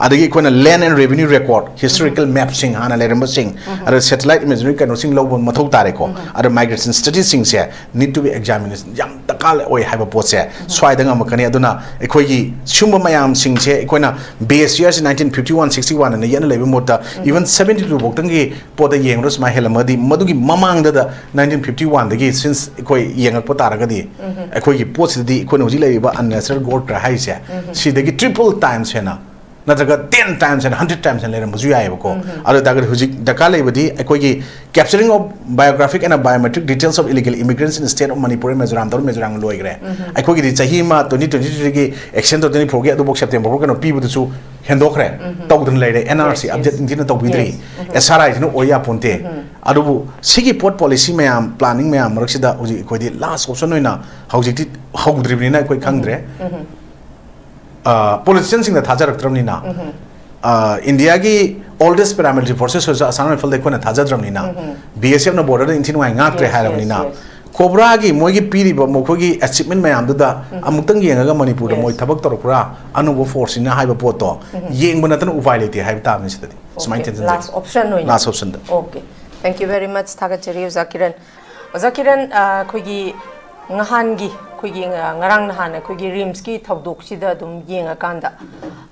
ꯑꯗꯒꯤ ꯑꯩꯈꯣꯏꯅ land and revenue record, historical map ꯁꯤꯡ, ꯍꯥꯟꯅ ꯂꯩꯔꯝꯕꯁꯤꯡ, ꯑꯗ satellite imagery ꯀꯩꯅꯣꯁꯤꯡ ꯂꯧꯕ ꯃꯊꯧ ꯇꯥꯔꯦꯀꯣ꯫ ꯑꯗ migration studies ꯁꯤꯡꯁꯦ need to be examined, ꯌꯥꯝ ꯗꯔꯀꯥꯔ ꯑꯣꯏ ꯍꯥꯏꯕ ꯄꯣꯠꯁꯦ ꯁ꯭ꯋꯥꯏꯗ ꯉꯝꯃꯛꯀꯅꯤ꯫ ꯑꯗꯨꯅ ꯑꯩꯈꯣꯏꯒꯤ ꯁꯤꯒꯨꯝꯕ ꯃꯌꯥꯝꯁꯤꯡꯁꯦ ꯑꯩꯈꯣꯏꯅ base year ꯁꯤ nineteen fifty one sixty one ꯑꯅ ꯌꯦꯠꯅ ꯂꯩꯕ ꯃꯍꯨꯠꯇ, even seventy two ꯐꯥꯎꯇꯪꯒꯤ ꯄꯣꯠꯇ ꯌꯦꯡꯉꯨꯔ ꯁꯨꯃꯥꯏꯅ ꯍꯦꯜꯂꯝꯃꯒꯗꯤ, ꯃꯗꯨꯒꯤ ꯃꯃꯥꯡꯗꯗ nineteen fifty one ꯗꯒꯤ since ꯑꯩꯈꯣꯏ ꯌꯦꯡꯉꯛꯄ ꯇꯥꯔꯒꯗꯤ, ꯑꯩꯈꯣꯏꯒꯤ ꯄꯣꯠꯁꯤꯗꯗꯤ ꯑꯩꯈꯣꯏꯅ ꯍꯧꯖꯤꯛ ꯂꯩꯔꯤꯕ unnatural growth rate ꯍꯥꯏꯔꯤꯁꯦ, ꯁꯤꯗꯒꯤ triple times ꯍꯦꯟꯅ, ꯅꯠꯇ꯭ꯔꯒ ten times ꯍꯦꯟꯅ, hundred times ꯍꯦꯟꯅ ꯂꯩꯔꯝꯕꯁꯨ ꯌꯥꯏꯑꯕꯀꯣ꯫ ꯑꯗꯨ ꯑꯣꯏꯇꯥꯔꯒꯗꯤ ꯍꯧꯖꯤꯛ ꯗꯔꯀꯥꯔ ꯂꯩꯕꯗꯤ ꯑꯩꯈꯣꯏꯒꯤ capturing of biographic and biometric details of illegal immigrants in the state of Manipur and Mizoram ꯇꯧꯔ ꯃꯤꯖꯣꯔꯥꯝ ꯂꯣꯏꯈ꯭ꯔꯦ꯫ ꯑꯩꯈꯣꯏꯒꯤꯗꯤ ꯆꯍꯤ ꯑꯃ twenty twenty three ꯒꯤ action twenty twenty four ꯒꯤ ꯑꯗꯨꯐꯥꯎ September ꯐꯥꯎ ꯀꯩꯅꯣ ꯄꯤꯕꯗꯨꯁꯨ ꯍꯦꯟꯗꯣꯛꯈ꯭ꯔꯦ, ꯇꯧꯗꯅ ꯂꯩꯔꯦ꯫ N R C update ꯅꯤꯡꯊꯤꯅ ꯇꯧꯕꯤꯗ꯭ꯔꯤ꯫ S R I ꯁꯤꯅ ꯑꯣꯏ ꯌꯥꯄꯣꯟꯇꯦ꯫ ꯑꯗꯨꯕꯨ ꯁꯤꯒꯤ ꯄꯣꯠ policy ꯃꯌꯥꯝ, planning ꯃꯌꯥꯝ ꯃꯔꯛꯁꯤꯗ ꯍꯧꯖꯤꯛ ꯑꯩꯈꯣꯏꯗꯤ last option ꯑꯣꯏꯅ ꯍꯧꯖꯤꯛꯇꯤ ꯍꯧꯗ꯭ꯔꯤꯕꯅꯤꯅ ꯑꯩꯈꯣꯏ ꯈꯪꯗ꯭ꯔꯦ꯫ ꯄꯣꯂꯤꯇꯤꯁꯤꯌꯟꯁꯤꯡꯗ ꯊꯥꯖꯔꯛꯇ꯭ꯔꯕꯅꯤꯅ, ꯏꯟꯗꯤꯌꯥꯒꯤ oldest paramilitary forces ꯑꯣꯏꯔꯁꯨ Assam Rifle ꯗ ꯑꯩꯈꯣꯏꯅ ꯊꯥꯖꯗ꯭ꯔꯕꯅꯤꯅ, B S F ꯅ border ꯗ ꯏꯟꯊꯤ ꯅꯨꯡꯉꯥꯏ ꯉꯥꯛꯇ꯭ꯔꯦ ꯍꯥꯏꯔꯕꯅꯤꯅ, ꯀꯣꯕ꯭ꯔꯥꯒꯤ ꯃꯣꯏꯒꯤ ꯄꯤꯔꯤꯕ ꯃꯈꯣꯏꯒꯤ ꯑꯦꯆꯤꯞꯃꯦꯟ ꯃꯌꯥꯝꯗꯨꯗ ꯑꯃꯨꯛꯇꯪ ꯌꯦꯡꯉꯒ ꯃꯅꯤꯄꯨꯔꯗ ꯃꯣꯏ ꯊꯕꯛ ꯇꯧꯔꯛꯄ꯭ꯔꯥ, ꯑꯅꯧꯕ ꯐꯣꯔꯁꯁꯤꯅ ꯍꯥꯏꯕ ꯄꯣꯠꯇꯣ ꯌꯦꯡꯕ ꯅꯠꯇꯅ ꯎꯄꯥꯏ ꯂꯩꯇꯦ ꯍꯥꯏꯕ ꯇꯥꯕꯅꯤ ꯁꯤꯗꯗꯤ꯫ ꯁꯨꯃꯥꯏꯅ ꯊꯦꯡꯖꯤꯟꯖꯒꯦ꯫ ꯂꯥꯁ ꯑꯣꯞꯁꯟ ꯑꯣꯏꯅ꯫ ꯂꯥꯁ ꯑꯣꯞꯁꯟꯗ꯫ Okay. Thank you very much, ꯊꯥꯒꯠꯆꯔꯤ ꯑꯣꯖꯥ ꯀꯤꯔꯟ꯫ ꯑꯣꯖꯥ ꯀꯤꯔꯟ, ꯑ, ꯑꯩꯈꯣꯏꯒꯤ ꯉꯍꯥꯟꯒꯤ, ꯑꯩꯈꯣꯏꯒꯤ, ꯑ, ꯉꯔꯥꯡ ꯅꯍꯥꯟ ꯑꯩꯈꯣꯏꯒꯤ ꯔꯤꯝꯁꯀꯤ ꯊꯧꯗꯣꯛꯁꯤꯗ ꯑꯗꯨꯝ ꯌꯦꯡꯉꯀꯥꯟꯗ,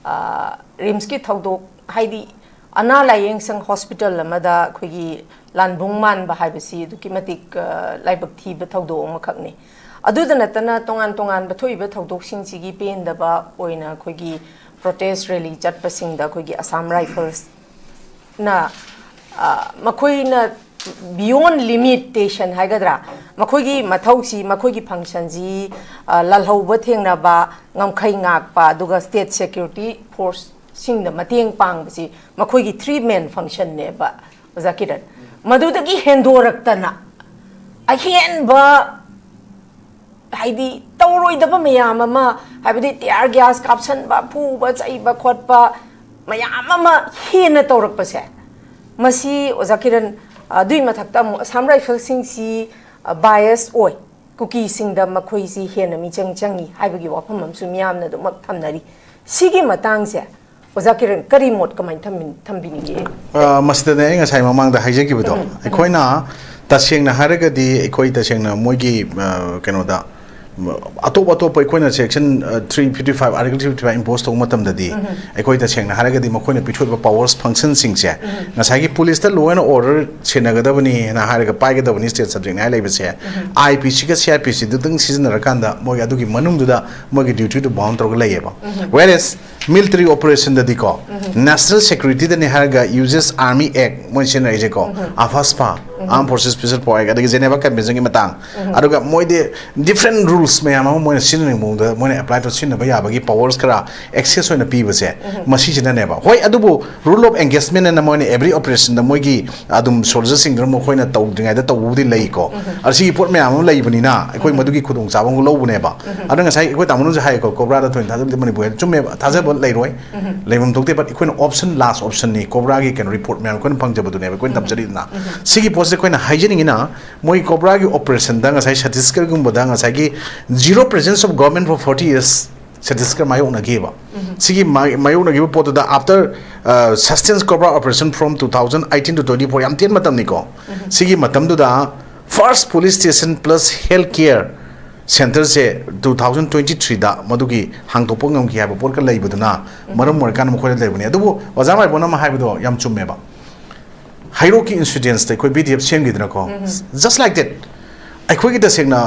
ꯑ, ꯔꯤꯝꯁꯀꯤ ꯊꯧꯗꯣꯛ ꯍꯥꯏꯗꯤ ꯑꯅꯥ ꯂꯥꯏꯌꯦꯡ ꯁꯪ ꯍꯣꯁꯄꯤꯇꯥꯜ ꯑꯃꯗ ꯑꯩꯈꯣꯏꯒꯤ ꯂꯥꯟꯕꯨꯡ ꯃꯥꯟꯕ ꯍꯥꯏꯕꯁꯤ ꯑꯗꯨꯛꯀꯤ ꯃꯇꯤꯛ, ꯑ, ꯂꯥꯏꯕꯛ ꯊꯤꯕ ꯊꯧꯗꯣꯛ ꯑꯃꯈꯛꯅꯤ꯫ ꯑꯗꯨꯗ ꯅꯠꯇꯅ ꯇꯣꯉꯥꯟ ꯇꯣꯉꯥꯟꯕ ꯊꯣꯛꯏꯕ ꯊꯧꯗꯣꯛꯁꯤꯡꯁꯤꯒꯤ ꯄꯦꯟꯗꯕ ꯑꯣꯏꯅ ꯑꯩꯈꯣꯏꯒꯤ ꯄ꯭ꯔꯣꯇꯦꯁ ꯔꯦꯂꯤ ꯆꯠꯄꯁꯤꯡꯗ ꯑꯩꯈꯣꯏꯒꯤ ꯑꯁꯥꯝ ꯔꯥꯏꯐꯜꯁꯅ, ꯑ, ꯃꯈꯣꯏꯅ beyond limitation ꯍꯥꯏꯒꯗ꯭ꯔꯥ, ꯃꯈꯣꯏꯒꯤ ꯃꯊꯧꯁꯤ, ꯃꯈꯣꯏꯒꯤ ꯐꯪꯁꯟꯁꯤ, ꯑ, ꯂꯥꯜꯍꯧꯕ ꯊꯦꯡꯅꯕ, ꯉꯝꯈꯩ ꯉꯥꯛꯄ, ꯑꯗꯨꯒ ꯁ꯭ꯇꯦꯠ ꯁꯦꯀ꯭ꯌꯨꯔꯤꯇꯤ ꯐꯣꯔꯁꯁꯤꯡꯗ ꯃꯇꯦꯡ ꯄꯥꯡꯕꯁꯤ ꯃꯈꯣꯏꯒꯤ ꯊ꯭ꯔꯤ ꯃꯦꯟ ꯐꯪꯁꯟꯅꯦꯕ, ꯑꯣꯖꯥ ꯀꯤꯔꯟ꯫ ꯃꯗꯨꯗꯒꯤ ꯍꯦꯟꯗꯣꯔꯛꯇꯅ ꯑꯍꯦꯟꯕ, ꯍꯥꯏꯗꯤ ꯇꯧꯔꯣꯏꯗꯕ ꯃꯌꯥꯝ ꯑꯃ, ꯍꯥꯏꯕꯗꯤ ꯇꯤꯌꯥꯔ ꯒ꯭ꯌꯥꯁ ꯀꯥꯞꯁꯟꯕ, ꯐꯨꯕ ꯆꯩꯕ ꯈꯣꯠꯄ ꯃꯌꯥꯝ ꯑꯃ ꯍꯦꯟꯅ ꯇꯧꯔꯛꯄꯁꯦ, ꯃꯁꯤ ꯑꯣꯖꯥ ꯀꯤꯔꯟ, ꯑꯗꯨꯏ ꯃꯊꯛꯇ ꯑꯃꯨꯛ ꯑꯁꯥꯝ ꯔꯥꯏꯐꯜꯁꯤꯡꯁꯤ ꯕꯥꯏꯁ ꯑꯣꯏ, ꯀꯨꯀꯤꯁꯤꯡꯗ ꯃꯈꯣꯏꯁꯤ ꯍꯦꯟꯅ ꯃꯤꯆꯪ ꯆꯪꯉꯤ ꯍꯥꯏꯕꯒꯤ ꯋꯥꯐꯝ ꯑꯃꯁꯨ ꯃꯤꯌꯥꯝꯅ ꯑꯗꯨꯃꯛ ꯊꯝꯅꯔꯤ꯫ ꯁꯤꯒꯤ ꯃꯇꯥꯡꯁꯦ ꯑꯣꯖꯥ ꯀꯤꯔꯟ, ꯀꯔꯤ ꯃꯣꯠ ꯀꯃꯥꯏꯅ ꯊꯝꯕꯤ-, ꯊꯝꯕꯤꯅꯤꯡꯒꯦ? ꯑ, ꯃꯁꯤꯗꯅꯦ ꯑꯩ ꯉꯁꯥꯏ ꯃꯃꯥꯡꯗ ꯍꯥꯏꯖꯈꯤꯕꯗꯣ, ꯑꯩꯈꯣꯏꯅ ꯇꯁꯦꯡꯅ ꯍꯥꯏꯔꯒꯗꯤ ꯑꯩꯈꯣꯏ ꯇꯁꯦꯡꯅ ꯃꯣꯏꯒꯤ, ꯑ, ꯀꯩꯅꯣꯗ, ꯎꯝ, ꯑꯇꯣꯞ ꯑꯇꯣꯞꯄ ꯑꯩꯈꯣꯏꯅ section, uh, three fifty five, article three fifty five impose ꯇꯧꯕ ꯃꯇꯝꯗꯗꯤ ꯑꯩꯈꯣꯏ ꯇꯁꯦꯡꯅ ꯍꯥꯏꯔꯒꯗꯤ ꯃꯈꯣꯏꯅ ꯄꯤꯊꯣꯛꯏꯕ ꯄꯋꯥꯔꯁ ꯐꯪꯁꯟꯁꯤꯡꯁꯦ ꯉꯁꯥꯏꯒꯤ ꯄꯨꯂꯤꯁꯇ law and order ꯁꯦꯟꯅꯒꯗꯕꯅꯤ ꯍꯥꯏꯅ ꯍꯥꯏꯔꯒ ꯄꯥꯏꯒꯗꯕꯅꯤ, ꯁ꯭ꯇꯦꯠ ꯁꯕꯖꯦꯛꯅꯤ ꯍꯥꯏ ꯂꯩꯕꯁꯦ, ꯑꯥꯏ ꯄꯤ ꯁꯤꯒ ꯁꯤ ꯑꯥꯔ ꯄꯤ ꯁꯤꯗꯨꯗꯪ ꯁꯤꯖꯤꯟꯅꯔꯀꯥꯟꯗ ꯃꯣꯏꯒꯤ ꯑꯗꯨꯒꯤ ꯃꯅꯨꯡꯗꯨꯗ ꯃꯣꯏꯒꯤ ꯗ꯭ꯌꯨꯇꯤꯗꯨ ꯕꯥꯎꯟ ꯇꯧꯔꯒ ꯂꯩꯌꯦꯕ꯫ Whereas ꯃꯤꯂꯤꯇꯔꯤ ꯑꯣꯄꯔꯦꯁꯟꯗꯗꯤꯀꯣ, ꯅꯦꯁꯅꯦꯜ ꯁꯦꯀ꯭ꯌꯨꯔꯤꯇꯤꯗꯅꯦ ꯍꯥꯏꯔꯒ ꯌꯨ ꯑꯦꯁ ꯑꯥꯔꯃꯤ ꯑꯦꯛ ꯃꯣꯏ ꯁꯤꯖꯤꯟꯅꯔꯤꯁꯦꯀꯣ, ꯑꯐꯥꯁꯄꯥ, ꯑꯥꯔꯝ ꯐꯣꯔꯁꯦꯁ ꯁ꯭ꯄꯦꯁꯦꯜ ꯄꯥꯋꯔ ꯑꯦꯛ, ꯑꯗꯒꯤ ꯖꯦꯅꯦꯚꯥ ꯀꯟꯚꯦꯟꯁꯟꯒꯤ ꯃꯇꯥꯡ, ꯑꯗꯨꯒ ꯃꯣꯏꯗꯤ ꯗꯤꯐ꯭ꯔꯦꯟ ꯔꯨꯜꯁ ꯃꯌꯥꯝ ꯑꯃ ꯃꯣꯏꯅ ꯁꯤꯖꯤꯟꯅꯅꯤꯡꯕ ꯃꯑꯣꯡꯗ ꯃꯣꯏꯅ ꯑꯦꯄ꯭ꯂꯥꯏ ꯇꯧ ꯁꯤꯖꯤꯟꯅꯕ ꯌꯥꯕꯒꯤ ꯄꯋꯥꯔꯁ ꯈꯔ ꯑꯦꯛꯁꯦꯁ ꯑꯣꯏꯅ ꯄꯤꯕꯁꯦ, ꯃꯁꯤꯁꯤꯅꯅꯦꯕ꯫ ꯍꯣꯏ, ꯑꯗꯨꯕꯨ ꯔꯨꯜ ꯑꯣꯐ ꯑꯦꯡꯒꯦꯖꯃꯦꯟ ꯑꯅ ꯃꯣꯏꯅ ꯑꯦꯕ꯭ꯔꯤ ꯑꯣꯄꯔꯦꯁꯟꯗ ꯃꯣꯏꯒꯤ ꯑꯗꯨꯝ ꯁꯣꯜꯖꯔꯁꯤꯡꯗꯨꯅ ꯃꯈꯣꯏꯅ ꯇꯧꯗ꯭ꯔꯤꯉꯩꯗ ꯇꯧꯕꯕꯨꯗꯤ ꯂꯩꯀꯣ꯫ ꯑꯗ ꯁꯤꯒꯤ ꯄꯣꯠ ꯃꯌꯥꯝ ꯑꯃ ꯂꯩꯕꯅꯤꯅ ꯑꯩꯈꯣꯏ ꯃꯗꯨꯒꯤ ꯈꯨꯗꯣꯡꯆꯥꯕ ꯑꯃ ꯂꯧꯕꯅꯦꯕ꯫ ꯑꯗꯨꯅ ꯉꯁꯥꯏ ꯑꯩꯈꯣꯏ ꯇꯥꯃꯣꯅꯁꯨ ꯍꯥꯏꯌꯦꯀꯣ, ꯀꯣꯕ꯭ꯔꯥꯗ ꯊꯣꯏꯅ ꯊꯥꯖꯕꯗꯤ ꯃꯅꯤꯄꯨꯔ ꯍꯥꯏꯅ꯫ ꯆꯨꯝꯃꯦꯕ, ꯊꯥꯖꯕ ꯂꯩꯔꯣꯏ, ꯂꯩꯐꯝ ꯊꯣꯛꯇꯦ꯫ But ꯑꯩꯈꯣꯏꯅ ꯑꯣꯞꯁꯟ, ꯂꯥꯁ ꯑꯣꯞꯁꯟꯅꯤ, ꯀꯣꯕ꯭ꯔꯥꯒꯤ ꯀꯩꯅꯣ ꯔꯤꯄꯣꯔꯠ ꯃꯌꯥꯝ ꯑꯩꯈꯣꯏꯅ ꯐꯪꯖꯕꯗꯨꯅꯦꯕ ꯑꯩꯈꯣꯏꯅ ꯇꯝꯖꯔꯤꯗꯨꯅ꯫ ꯁꯤꯒꯤ ꯄꯣꯠꯁꯦ ꯑꯩꯈꯣꯏꯅ ꯍꯥꯏꯖꯅꯤꯡꯉꯤꯅ, ꯃꯣꯏ ꯀꯣꯕ꯭ꯔꯥꯒꯤ ꯑꯣꯄꯔꯦꯁꯟꯗ ꯉꯁꯥꯏ ꯁꯇꯤꯁꯒꯔꯒꯨꯝꯕꯗ ꯉꯁꯥꯏꯒꯤ zero presence of government for forty years Chhattisgarh ꯃꯥꯌꯣꯛꯅꯈꯤꯕ꯫ ꯁꯤꯒꯤ ꯃꯥ- ꯃꯥꯌꯣꯛꯅꯈꯤꯕ ꯄꯣꯠꯇꯨꯗ, after sustenance cobra operation from two thousand eighteen to twenty four, ꯌꯥꯝ ꯇꯦꯟ ꯃꯇꯝꯅꯤꯀꯣ꯫ ꯁꯤꯒꯤ ꯃꯇꯝꯗꯨꯗ first police station plus health care centerꯁꯦ two thousand twenty threeꯗ ꯃꯗꯨꯒꯤ ꯍꯥꯡꯗꯣꯛꯄ ꯉꯝꯈꯤ ꯍꯥꯏꯕ ꯄꯣꯠꯀ ꯂꯩꯕꯗꯨꯅ ꯃꯔꯝ ꯑꯣꯏꯔꯀꯥꯟꯗ ꯃꯈꯣꯏꯗ ꯂꯩꯕꯅꯤ꯫ ꯑꯗꯨꯕꯨ ꯑꯣꯖꯥ ꯃꯥꯏꯕꯣꯟ ꯑꯃ ꯍꯥꯏꯕꯗꯣ ꯌꯥꯝ ꯆꯨꯝꯃꯦꯕ꯫ ꯍꯩꯔꯣꯛꯀꯤ ꯏꯟꯁꯤꯗꯦꯟꯁꯇ ꯑꯩꯈꯣꯏ ꯕꯤ ꯗꯤ ꯑꯦꯐ ꯁꯦꯝꯈꯤꯗꯅꯀꯣ꯫ Just like that, ꯑꯩꯈꯣꯏꯒꯤ ꯇꯁꯦꯡꯅ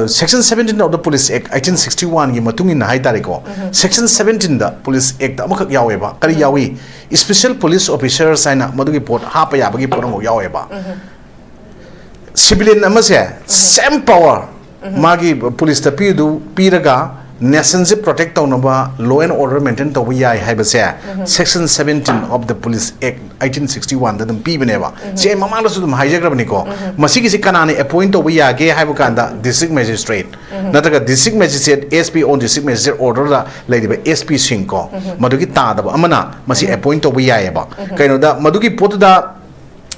section seventeen of the Police Act eighteen sixty oneꯒꯤ ꯃꯇꯨꯡ ꯏꯟꯅ ꯍꯥꯏꯇꯥꯔꯦꯀꯣ, section seventeenꯗ ꯄꯨꯂꯤꯁ ꯑꯦꯛꯇ ꯑꯃꯈꯛ ꯌꯥꯎꯋꯦꯕ꯫ ꯀꯔꯤ ꯌꯥꯎꯏ? Special police officers ꯍꯥꯏꯅ ꯃꯗꯨꯒꯤ ꯄꯣꯠ ꯍꯥꯞꯄ ꯌꯥꯕꯒꯤ ꯄꯣꯠ ꯑꯃꯈꯛ ꯌꯥꯎꯋꯦꯕ꯫ Civilian ꯑꯃꯁꯦ same power ꯃꯥꯒꯤ ꯄꯨꯂꯤꯁꯇ ꯄꯤꯗꯨ ꯄꯤꯔꯒ nationꯁꯦ protect ꯇꯧꯅꯕ, law and order maintain ꯇꯧꯕ ꯌꯥꯏ ꯍꯥꯏꯕꯁꯦ section seventeen of the Police Act eighteen sixty oneꯗ ꯑꯗꯨꯝ ꯄꯤꯕꯅꯦꯕ꯫ ꯁꯤ ꯑꯩ ꯃꯃꯥꯡꯗꯁꯨ ꯑꯗꯨꯝ ꯍꯥꯏꯖꯈ꯭ꯔꯕꯅꯤꯀꯣ꯫ ꯃꯁꯤꯒꯤꯁꯤ ꯀꯅꯥꯅ appoint ꯇꯧꯕ ꯌꯥꯒꯦ ꯍꯥꯏꯕ ꯀꯥꯟꯗ district magistrate ꯅꯠꯇ꯭ꯔꯒ district magistrate, S P on district magistrate orderꯗ ꯂꯩꯔꯤꯕ S Pꯁꯤꯡꯀꯣ, ꯃꯗꯨꯒꯤ ꯇꯥꯗꯕ ꯑꯃꯅ ꯃꯁꯤ appoint ꯇꯧꯕ ꯌꯥꯏꯑꯕ꯫ ꯀꯩꯅꯣꯗ ꯃꯗꯨꯒꯤ ꯄꯣꯠꯇꯨꯗ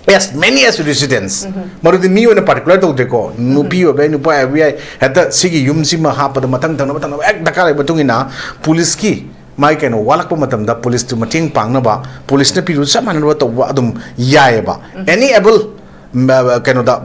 as many as residents, ꯃꯗꯨꯗꯤ ꯃꯤ ꯑꯣꯏꯅ particular ꯇꯧꯗ꯭ꯔꯦꯀꯣ, ꯅꯨꯄꯤ ꯑꯣꯏꯕ ꯌꯥꯏ, ꯅꯨꯄꯥ ꯑꯣꯏꯕ ꯌꯥꯏ, ꯍꯦꯛꯇ ꯁꯤꯒꯤ ꯌꯨꯝꯁꯤꯃ ꯍꯥꯞꯄꯗ ꯃꯊꯪ ꯊꯪꯅꯕ ꯊꯪꯅꯕ ꯍꯦꯛ ꯗꯔꯀꯥꯔ ꯂꯩꯕ ꯃꯇꯨꯡ ꯏꯟꯅ ꯄꯨꯂꯤꯁꯀꯤ ꯃꯥꯒꯤ ꯀꯩꯅꯣ ꯋꯥꯠꯂꯛꯄ ꯃꯇꯝꯗ ꯄꯨꯂꯤꯁꯇꯨ ꯃꯇꯦꯡ ꯄꯥꯡꯅꯕ, ꯄꯨꯂꯤꯁꯅ ꯄꯤꯔꯨ ꯆꯞ ꯃꯥꯟꯅꯅꯕ ꯇꯧꯕ ꯑꯗꯨꯝ ꯌꯥꯏꯑꯕ꯫ Any able ꯀꯩꯅꯣꯗ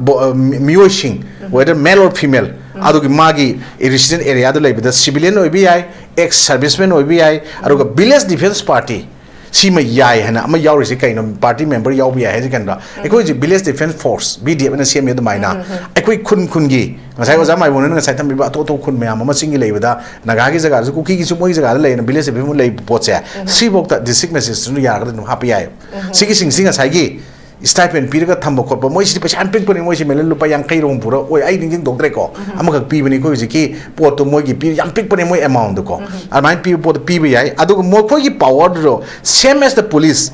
ꯃꯤꯑꯣꯏꯁꯤꯡ, whether male or female, ꯑꯗꯨꯒꯤ ꯃꯥꯒꯤ resident areaꯗ ꯂꯩꯕꯗ civilian ꯑꯣꯏꯕ ꯌꯥꯏ, ex serviceman ꯑꯣꯏꯕ ꯌꯥꯏ, ꯑꯗꯨꯒ village defence party ꯁꯤꯃ ꯌꯥꯏ ꯍꯥꯏꯅ ꯑꯃ ꯌꯥꯎꯔꯤꯁꯦ ꯀꯩꯅꯣ? Party member ꯌꯥꯎꯕ ꯌꯥꯏ ꯍꯥꯏꯁꯦ ꯀꯩꯅꯣ? ꯑꯩꯈꯣꯏ ꯍꯧꯖꯤꯛ village defence force, ꯚꯤ ꯗꯤ ꯑꯦꯐꯅ ꯁꯦꯝꯃꯤ ꯑꯗꯨꯃꯥꯏꯅ ꯑꯩꯈꯣꯏ ꯈꯨꯟ ꯈꯨꯟꯒꯤ, ꯉꯁꯥꯏ ꯑꯣꯖꯥ ꯃꯥꯏꯕꯣꯟꯅ ꯉꯁꯥꯏ ꯊꯝꯕꯤꯕ ꯑꯇꯣꯞ ꯑꯇꯣꯞ ꯈꯨꯟ ꯃꯌꯥꯝ ꯑꯃ ꯆꯤꯡꯒꯤ ꯂꯩꯕꯗ, ꯅꯥꯒꯥꯒꯤ ꯖꯒꯥꯗꯁꯨ, ꯀꯨꯀꯤꯒꯤꯁꯨ ꯃꯣꯏꯒꯤ ꯖꯒꯥꯗ ꯂꯩꯅ village defence ꯂꯩꯕ ꯄꯣꯠꯁꯦ, ꯁꯤꯐꯥꯎꯗ district magistrateꯅ ꯌꯥꯔꯒꯗꯤ ꯑꯗꯨꯝ ꯍꯥꯞꯄ ꯌꯥꯏ꯫ ꯁꯤꯒꯤꯁꯤꯡꯁꯤ ꯉꯁꯥꯏꯒꯤ stipend ꯄꯤꯔꯒ ꯊꯝꯕ ꯈꯣꯠꯄ, ꯃꯣꯏꯁꯤꯗꯤ ꯄꯩꯁꯥ ꯌꯥꯝ ꯄꯤꯛꯄꯅꯦ, ꯃꯣꯏꯁꯤ ꯃꯦꯂꯟ ꯂꯨꯄꯥ ꯌꯥꯡꯈꯩꯔ ꯍꯨꯝꯐꯨꯔ ꯑꯣꯏ, ꯑꯩ ꯅꯤꯡꯁꯤꯡꯊꯣꯛꯇ꯭ꯔꯦꯀꯣ꯫ ꯑꯃꯈꯛ ꯄꯤꯕꯅꯤ ꯑꯩꯈꯣꯏ ꯍꯧꯖꯤꯛꯀꯤ ꯄꯣꯠꯇꯣ, ꯃꯣꯏꯒꯤ ꯄꯤ ꯌꯥꯝ ꯄꯤꯛꯄꯅꯦ ꯃꯣꯏ amountꯗꯨꯀꯣ꯫ ꯑꯗꯨꯃꯥꯏꯅ ꯄꯤꯕ ꯄꯣꯠꯇꯣ ꯄꯤꯕ ꯌꯥꯏ꯫ ꯑꯗꯨꯒ ꯃꯈꯣꯏꯒꯤ powerꯗꯨꯗꯣ same as the police,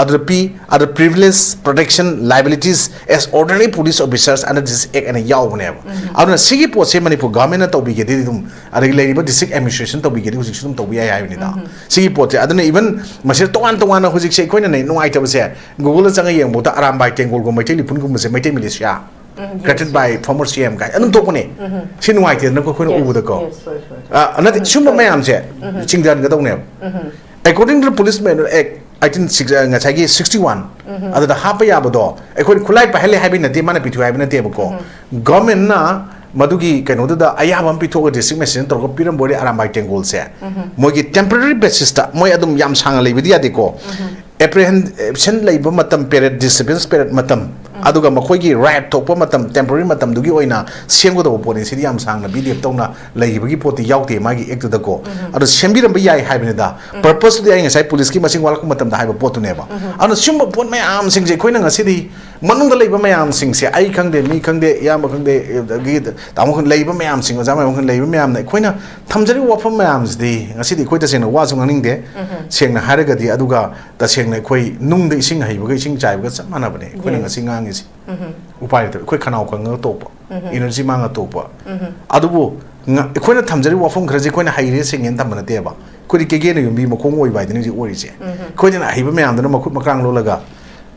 ꯑꯗꯨꯗ ꯄꯤ꯫ ꯑꯗꯨꯗ privilege, protection, liabilities as ordinary police officers under this act ꯍꯥꯏꯅ ꯌꯥꯎꯕꯅꯦꯕ꯫ ꯑꯗꯨꯅ ꯁꯤꯒꯤ ꯄꯣꯠꯁꯦ ꯃꯅꯤꯄꯨꯔ ꯒꯚꯔꯟꯃꯦꯟꯅ ꯇꯧꯕꯤꯒꯦꯗꯤ ꯑꯗꯨꯝ, ꯑꯗꯒꯤ ꯂꯩꯔꯤꯕ district administration ꯇꯧꯕꯤꯒꯦꯗꯤ ꯍꯧꯖꯤꯛꯁꯨ ꯑꯗꯨꯝ ꯇꯧꯕ ꯌꯥꯏ ꯍꯥꯏꯕꯅꯤꯗ꯫ ꯁꯤꯒꯤ ꯄꯣꯠꯁꯦ ꯑꯗꯨꯅ even ꯃꯁꯤꯗ ꯇꯣꯉꯥꯟ ꯇꯣꯉꯥꯟꯅ ꯍꯧꯖꯤꯛꯁꯦ ꯑꯩꯈꯣꯏꯅ ꯅꯨꯡꯉꯥꯏꯇꯕꯁꯦ, Google ꯗ ꯆꯪꯉ ꯌꯦꯡꯕꯗ Arambai ꯇꯦꯡꯒꯣꯜꯒꯨꯝꯕ Meitei ꯂꯤꯄꯨꯟꯒꯨꯝꯕꯁꯦ Meitei militia, created by former C M ꯀꯥꯏ ꯑꯗꯨꯝ ꯊꯣꯛꯄꯅꯦ꯫ ꯁꯤ ꯅꯨꯡꯉꯥꯏꯇꯦꯗꯅꯀꯣ ꯑꯩꯈꯣꯏꯅ ꯎꯕꯗꯀꯣ꯫ ꯑ, ꯅꯠꯇꯦ, ꯁꯤꯒꯨꯝꯕ ꯃꯌꯥꯝꯁꯦ ꯆꯤꯡꯊꯍꯟꯒꯗꯧꯅꯦꯕ꯫ According to the Police Manual Act eighteen six, ꯑ, ꯉꯁꯥꯏꯒꯤ sixty one, ꯑꯗꯨꯗ ꯍꯥꯞꯄ ꯌꯥꯕꯗꯣ ꯑꯩꯈꯣꯏꯅ ꯈꯨꯠꯂꯥꯏ ꯄꯥꯏꯍꯜꯂꯦ ꯍꯥꯏꯕꯩ ꯅꯠꯇꯦ, ꯃꯥꯅ ꯄꯤꯊꯣꯛꯑꯦ ꯍꯥꯏꯕ ꯅꯠꯇꯦꯕꯀꯣ꯫ ꯒꯚꯔꯟꯃꯦꯟꯠꯅ ꯃꯗꯨꯒꯤ ꯀꯩꯅꯣꯗꯨꯗ ꯑꯌꯥꯕ ꯑꯃ ꯄꯤꯊꯣꯛꯑꯒ district magistrate ꯇꯧꯔꯒ ꯄꯤꯔꯝꯕ ꯑꯣꯏꯔꯗꯤ ꯑꯔꯥꯝꯕꯥꯏ ꯇꯦꯡꯒꯣꯜꯁꯦ ꯃꯣꯏꯒꯤ temporary basisꯇ, ꯃꯣꯏ ꯑꯗꯨꯝ ꯌꯥꯝ ꯁꯥꯡꯅ ꯂꯩꯕꯗꯤ ꯌꯥꯗꯦꯀꯣ꯫ Apprehension ꯂꯩꯕ ꯃꯇꯝ period, disturbance period ꯃꯇꯝ, ꯑꯗꯨꯒ ꯃꯈꯣꯏꯒꯤ right ꯊꯣꯛꯄ ꯃꯇꯝ, temporary ꯃꯇꯝꯗꯨꯒꯤ ꯑꯣꯏꯅ ꯁꯦꯝꯒꯗꯧꯕ ꯄꯣꯠꯅꯤ꯫ ꯁꯤꯗꯤ ꯌꯥꯝ ꯁꯥꯡꯅ ꯚꯤꯗꯤꯑꯦꯞ ꯇꯧꯅ ꯂꯩꯈꯤꯕꯒꯤ ꯄꯣꯠꯇꯤ ꯌꯥꯎꯗꯦ ꯃꯥꯒꯤ ꯑꯦꯛꯇꯨꯗꯀꯣ꯫ ꯑꯗꯣ ꯁꯦꯝꯕꯤꯔꯝꯕ ꯌꯥꯏ ꯍꯥꯏꯕꯅꯤꯗ꯫ Purposeꯇꯨꯗꯤ ꯑꯩ ꯉꯁꯥꯏ ꯄꯨꯂꯤꯁꯀꯤ ꯃꯁꯤꯡ ꯋꯥꯠꯂꯛꯄ ꯃꯇꯝꯗ ꯍꯥꯏꯕ ꯄꯣꯠꯇꯨꯅꯦꯕ꯫ ꯑꯗꯨꯅ ꯁꯤꯒꯨꯝꯕ ꯄꯣꯠ ꯃꯌꯥꯝꯁꯤꯡꯁꯦ ꯑꯩꯈꯣꯏꯅ ꯉꯁꯤꯗꯤ ꯃꯅꯨꯡꯗ ꯂꯩꯕ ꯃꯌꯥꯝꯁꯤꯡꯁꯦ, ꯑꯩ ꯈꯪꯗꯦ, ꯃꯤ ꯈꯪꯗꯦ, ꯏꯌꯥꯝꯕ ꯈꯪꯗꯦ, ꯑꯗꯒꯤ ꯇꯥꯃꯣ ꯈꯪꯗꯦ, ꯂꯩꯕ ꯃꯌꯥꯝꯁꯤꯡ, ꯑꯣꯖꯥ ꯃꯌꯥꯝ ꯈꯪꯗꯦ, ꯂꯩꯕ ꯃꯌꯥꯝꯅ ꯑꯩꯈꯣꯏꯅ ꯊꯝꯖꯔꯤꯕ ꯋꯥꯐꯝ ꯃꯌꯥꯝꯁꯤꯗꯤ ꯉꯁꯤꯗꯤ ꯑꯩꯈꯣꯏ ꯇꯁꯦꯡꯅ ꯋꯥꯁꯨ ꯉꯥꯡꯅꯤꯡꯗꯦ, ꯁꯦꯡꯅ ꯍꯥꯏꯔꯒꯗꯤ꯫ ꯑꯗꯨꯒ ꯇꯁꯦꯡꯅ ꯑꯩꯈꯣꯏ ꯅꯨꯡꯗ ꯏꯁꯤꯡ ꯍꯩꯕꯒ ꯏꯁꯤꯡ ꯆꯥꯏꯕꯒ ꯆꯞ ꯃꯥꯟꯅꯕꯅꯦ ꯑꯩꯈꯣꯏꯅ ꯉꯁꯤ ꯉꯥꯡꯉꯤꯁꯦ꯫ ꯎꯄꯥꯏ ꯂꯩꯇꯕ, ꯑꯩꯈꯣꯏ ꯈꯅꯥꯎ ꯀꯪꯉꯒ ꯇꯣꯛꯄ, energy ꯃꯥꯡꯉ ꯇꯣꯛꯄ꯫ ꯑꯗꯨꯕꯨ ꯉ-, ꯑꯩꯈꯣꯏꯅ ꯊꯝꯖꯔꯤꯕ ꯋꯥꯐꯝ ꯈꯔꯁꯦ ꯑꯩꯈꯣꯏꯅ ꯍꯩꯔꯦ ꯁꯤꯡꯉꯦꯅ ꯊꯝꯕ ꯅꯠꯇꯦꯕ꯫ ꯑꯩꯈꯣꯏꯗꯤ ꯀꯦꯒꯦꯅ ꯌꯨꯝꯕꯤ ꯃꯈꯣꯡ ꯑꯣꯏꯕ ꯍꯥꯏꯗꯨꯅꯤ ꯍꯧꯖꯤꯛ ꯑꯣꯏꯔꯤꯁꯦ꯫ ꯑꯩꯈꯣꯏꯗꯅ ꯑꯍꯩꯕ ꯃꯌꯥꯝꯗꯨꯅ ꯃꯈꯨꯠ ꯃꯀ꯭ꯔꯥꯡ ꯂꯣꯜꯂꯒ,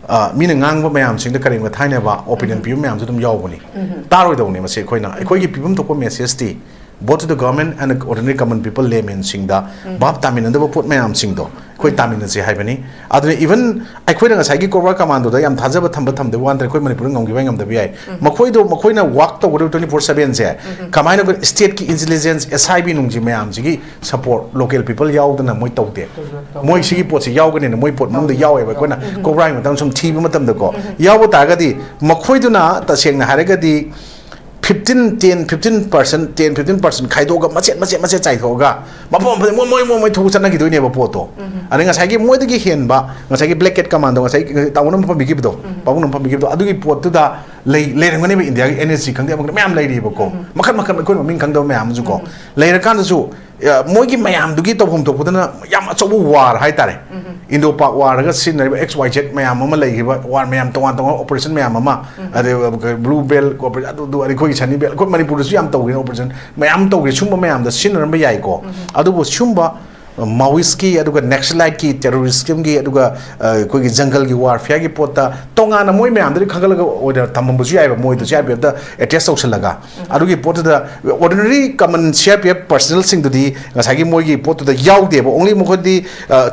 ꯑ, ꯃꯤꯅ ꯉꯥꯡꯕ ꯃꯌꯥꯝꯁꯤꯡꯗ ꯀꯔꯦꯝ ꯀꯊꯥꯏꯅꯕ, opinion ꯄꯤꯕ ꯃꯌꯥꯝꯁꯨ ꯑꯗꯨꯝ ꯌꯥꯎꯕꯅꯤ꯫ ꯇꯥꯔꯣꯏꯗꯧꯕꯅꯤ ꯃꯁꯤ ꯑꯩꯈꯣꯏꯅ꯫ ꯑꯩꯈꯣꯏꯒꯤ ꯄꯤꯐꯝ ꯊꯣꯛꯄ messageꯇꯤ both to the government and the ordinary common people, laymenꯁꯤꯡꯗ ꯚꯥꯞ ꯇꯥꯃꯤꯟꯅꯗꯕ ꯄꯣꯠ ꯃꯌꯥꯝꯁꯤꯡꯗꯣ ꯑꯩꯈꯣꯏ ꯇꯥꯃꯤꯟꯅꯁꯦ ꯍꯥꯏꯕꯅꯤ꯫ ꯑꯗꯨꯅ even ꯑꯩꯈꯣꯏꯅ ꯉꯁꯥꯏꯒꯤ Cobra Commandoꯗ ꯌꯥꯝ ꯊꯥꯖꯕ ꯊꯝꯕ ꯊꯝꯗꯕ ꯋꯥ ꯅꯠꯇꯅ ꯑꯩꯈꯣꯏ ꯃꯅꯤꯄꯨꯔꯗ ꯉꯝꯈꯤꯕ ꯉꯝꯗꯕ ꯌꯥꯏ꯫ ꯃꯈꯣꯏꯗꯣ, ꯃꯈꯣꯏꯅ work ꯇꯧꯒꯗꯕ twenty four sevenꯁꯦ ꯀꯃꯥꯏꯅ ꯑꯩꯈꯣꯏ stateꯀꯤ intelligence, S I B ꯅꯨꯡꯁꯤ ꯃꯌꯥꯝꯁꯤꯒꯤ support, local people ꯌꯥꯎꯗꯅ ꯃꯣꯏ ꯇꯧꯗꯦ꯫ ꯃꯣꯏ ꯁꯤꯒꯤ ꯄꯣꯠꯁꯤ ꯌꯥꯎꯒꯅꯤꯅ ꯃꯣꯏ ꯄꯣꯠ ꯃꯅꯨꯡꯗ ꯌꯥꯎꯋꯦꯕ꯫ ꯑꯩꯈꯣꯏꯅ Cobraꯒꯤ ꯃꯇꯥꯡꯗ ꯁꯨꯝ ꯊꯤꯕ ꯃꯇꯝꯗꯀꯣ, ꯌꯥꯎꯕ ꯇꯥꯔꯒꯗꯤ ꯃꯈꯣꯏꯗꯨꯅ ꯇꯁꯦꯡꯅ ꯍꯥꯏꯔꯒꯗꯤ fifteen, ten, fifteen percent, ten, fifteen percent ꯈꯥꯏꯗꯣꯛꯑꯒ ꯃꯆꯦꯠ, ꯃꯆꯦꯠ, ꯃꯆꯦꯠ ꯆꯥꯏꯊꯣꯛꯑꯒ ꯃꯐꯝ ꯃꯐꯝꯗ ꯃꯣꯏ, ꯃꯣꯏ, ꯃꯣꯏ, ꯃꯣꯏ ꯊꯣꯛꯄ ꯆꯠꯅꯈꯤꯗꯣꯏꯅꯦꯕ ꯄꯣꯠꯇꯣ꯫ ꯑꯗꯩ ꯉꯁꯥꯏꯒꯤ ꯃꯣꯏꯗꯒꯤ ꯍꯦꯟꯕ, ꯉꯁꯥꯏꯒꯤ Black Cat Commando, ꯉꯁꯥꯏ ꯇꯥꯃꯣꯅ ꯐꯝꯕꯤꯈꯤꯕꯗꯣ, ꯄꯥꯕꯨꯡꯅ ꯐꯝꯕꯤꯈꯤꯕꯗꯣ, ꯑꯗꯨꯒꯤ ꯄꯣꯠꯇꯨꯗ ꯂꯩ-, ꯂꯩꯔꯝꯒꯅꯦꯕ ꯏꯟꯗꯤꯌꯥꯒꯤ N S G ꯈꯪꯗꯦ, ꯑꯃ ꯈꯪꯗꯦ, ꯃꯌꯥꯝ ꯂꯩꯔꯤꯕꯀꯣ꯫ ꯃꯈꯜ ꯃꯈꯜ ꯑꯩꯈꯣꯏꯅ ꯃꯃꯤꯡ ꯈꯪꯗꯕ ꯃꯌꯥꯝ ꯑꯃꯁꯨꯀꯣ꯫ ꯂꯩꯔꯀꯥꯟꯗꯁꯨ ꯃꯣꯏꯒꯤ ꯃꯌꯥꯝꯗꯨꯒꯤ ꯇꯧꯐꯝ ꯊꯣꯛꯄꯗꯅ ꯌꯥꯝ ꯑꯆꯧꯕ ꯋꯥꯔ ꯍꯥꯏꯇꯥꯔꯦ, ꯏꯟꯗꯣ ꯄꯥꯛ ꯋꯥꯔꯒ ꯁꯤꯖꯤꯟꯅꯔꯤꯕ ꯑꯦꯛꯁ ꯋꯥꯏ ꯖꯦꯠ ꯃꯌꯥꯝ ꯑꯃ ꯂꯩꯈꯤꯕ, ꯋꯥꯔ ꯃꯌꯥꯝ, ꯇꯣꯉꯥꯟ ꯇꯣꯉꯥꯟꯕ ꯑꯣꯄꯔꯦꯁꯟ ꯃꯌꯥꯝ ꯑꯃ, ꯑꯗꯩ ꯕ꯭ꯂꯨ ꯕꯦꯜ ꯑꯣꯄꯔꯦꯁꯟ, ꯑꯗꯨ ꯑꯗꯨ ꯑꯩꯈꯣꯏꯒꯤ ꯁꯅꯤ ꯕꯦꯜ, ꯑꯩꯈꯣꯏ ꯃꯅꯤꯄꯨꯔꯗꯁꯨ ꯌꯥꯝ ꯇꯧꯈ꯭ꯔꯦ ꯑꯣꯄꯔꯦꯁꯟ ꯃꯌꯥꯝ ꯇꯧꯈ꯭ꯔꯦ, ꯁꯨꯝꯕ ꯃꯌꯥꯝꯗ ꯁꯤꯖꯤꯟꯅꯔꯝꯕ ꯌꯥꯏꯀꯣ꯫ ꯑꯗꯨꯕꯨ ꯁꯨꯝꯕ ꯃꯥꯋꯤꯁꯀꯤ, ꯑꯗꯨꯒ ꯅꯦꯛꯁꯂꯥꯏꯠꯀꯤ, ꯇꯦꯔꯣꯔꯤꯁꯀꯤ, ꯑꯗꯨꯒ ꯑ, ꯑꯩꯈꯣꯏꯒꯤ ꯖꯪꯒꯜꯒꯤ ꯋꯥꯔꯐꯤꯌꯥꯔꯒꯤ ꯄꯣꯠꯇ ꯇꯣꯉꯥꯟꯅ ꯃꯣꯏ ꯃꯌꯥꯝꯗꯨꯗꯤ ꯈꯟꯒꯠꯂꯒ ꯑꯣꯏꯅ ꯊꯝꯃꯝꯕꯁꯨ ꯌꯥꯏꯑꯕ, ꯃꯣꯏꯗꯣ ꯁꯤ ꯑꯥꯔ ꯄꯤ ꯑꯦꯐꯇ ꯑꯦꯇꯦꯁ ꯇꯧꯁꯜꯂꯒ꯫ ꯑꯗꯨꯒꯤ ꯄꯣꯠꯇꯨꯗ ꯑꯣꯔꯗꯤꯅꯔꯤ ꯀꯃꯟ ꯁꯤ ꯑꯥꯔ ꯄꯤ ꯑꯦꯐ ꯄꯔꯁꯅꯦꯜꯁꯤꯡꯗꯨꯗꯤ ꯉꯁꯥꯏꯒꯤ ꯃꯣꯏꯒꯤ ꯄꯣꯠꯇꯨꯗ ꯌꯥꯎꯗꯦꯕ꯫ Only ꯃꯈꯣꯏꯗꯤ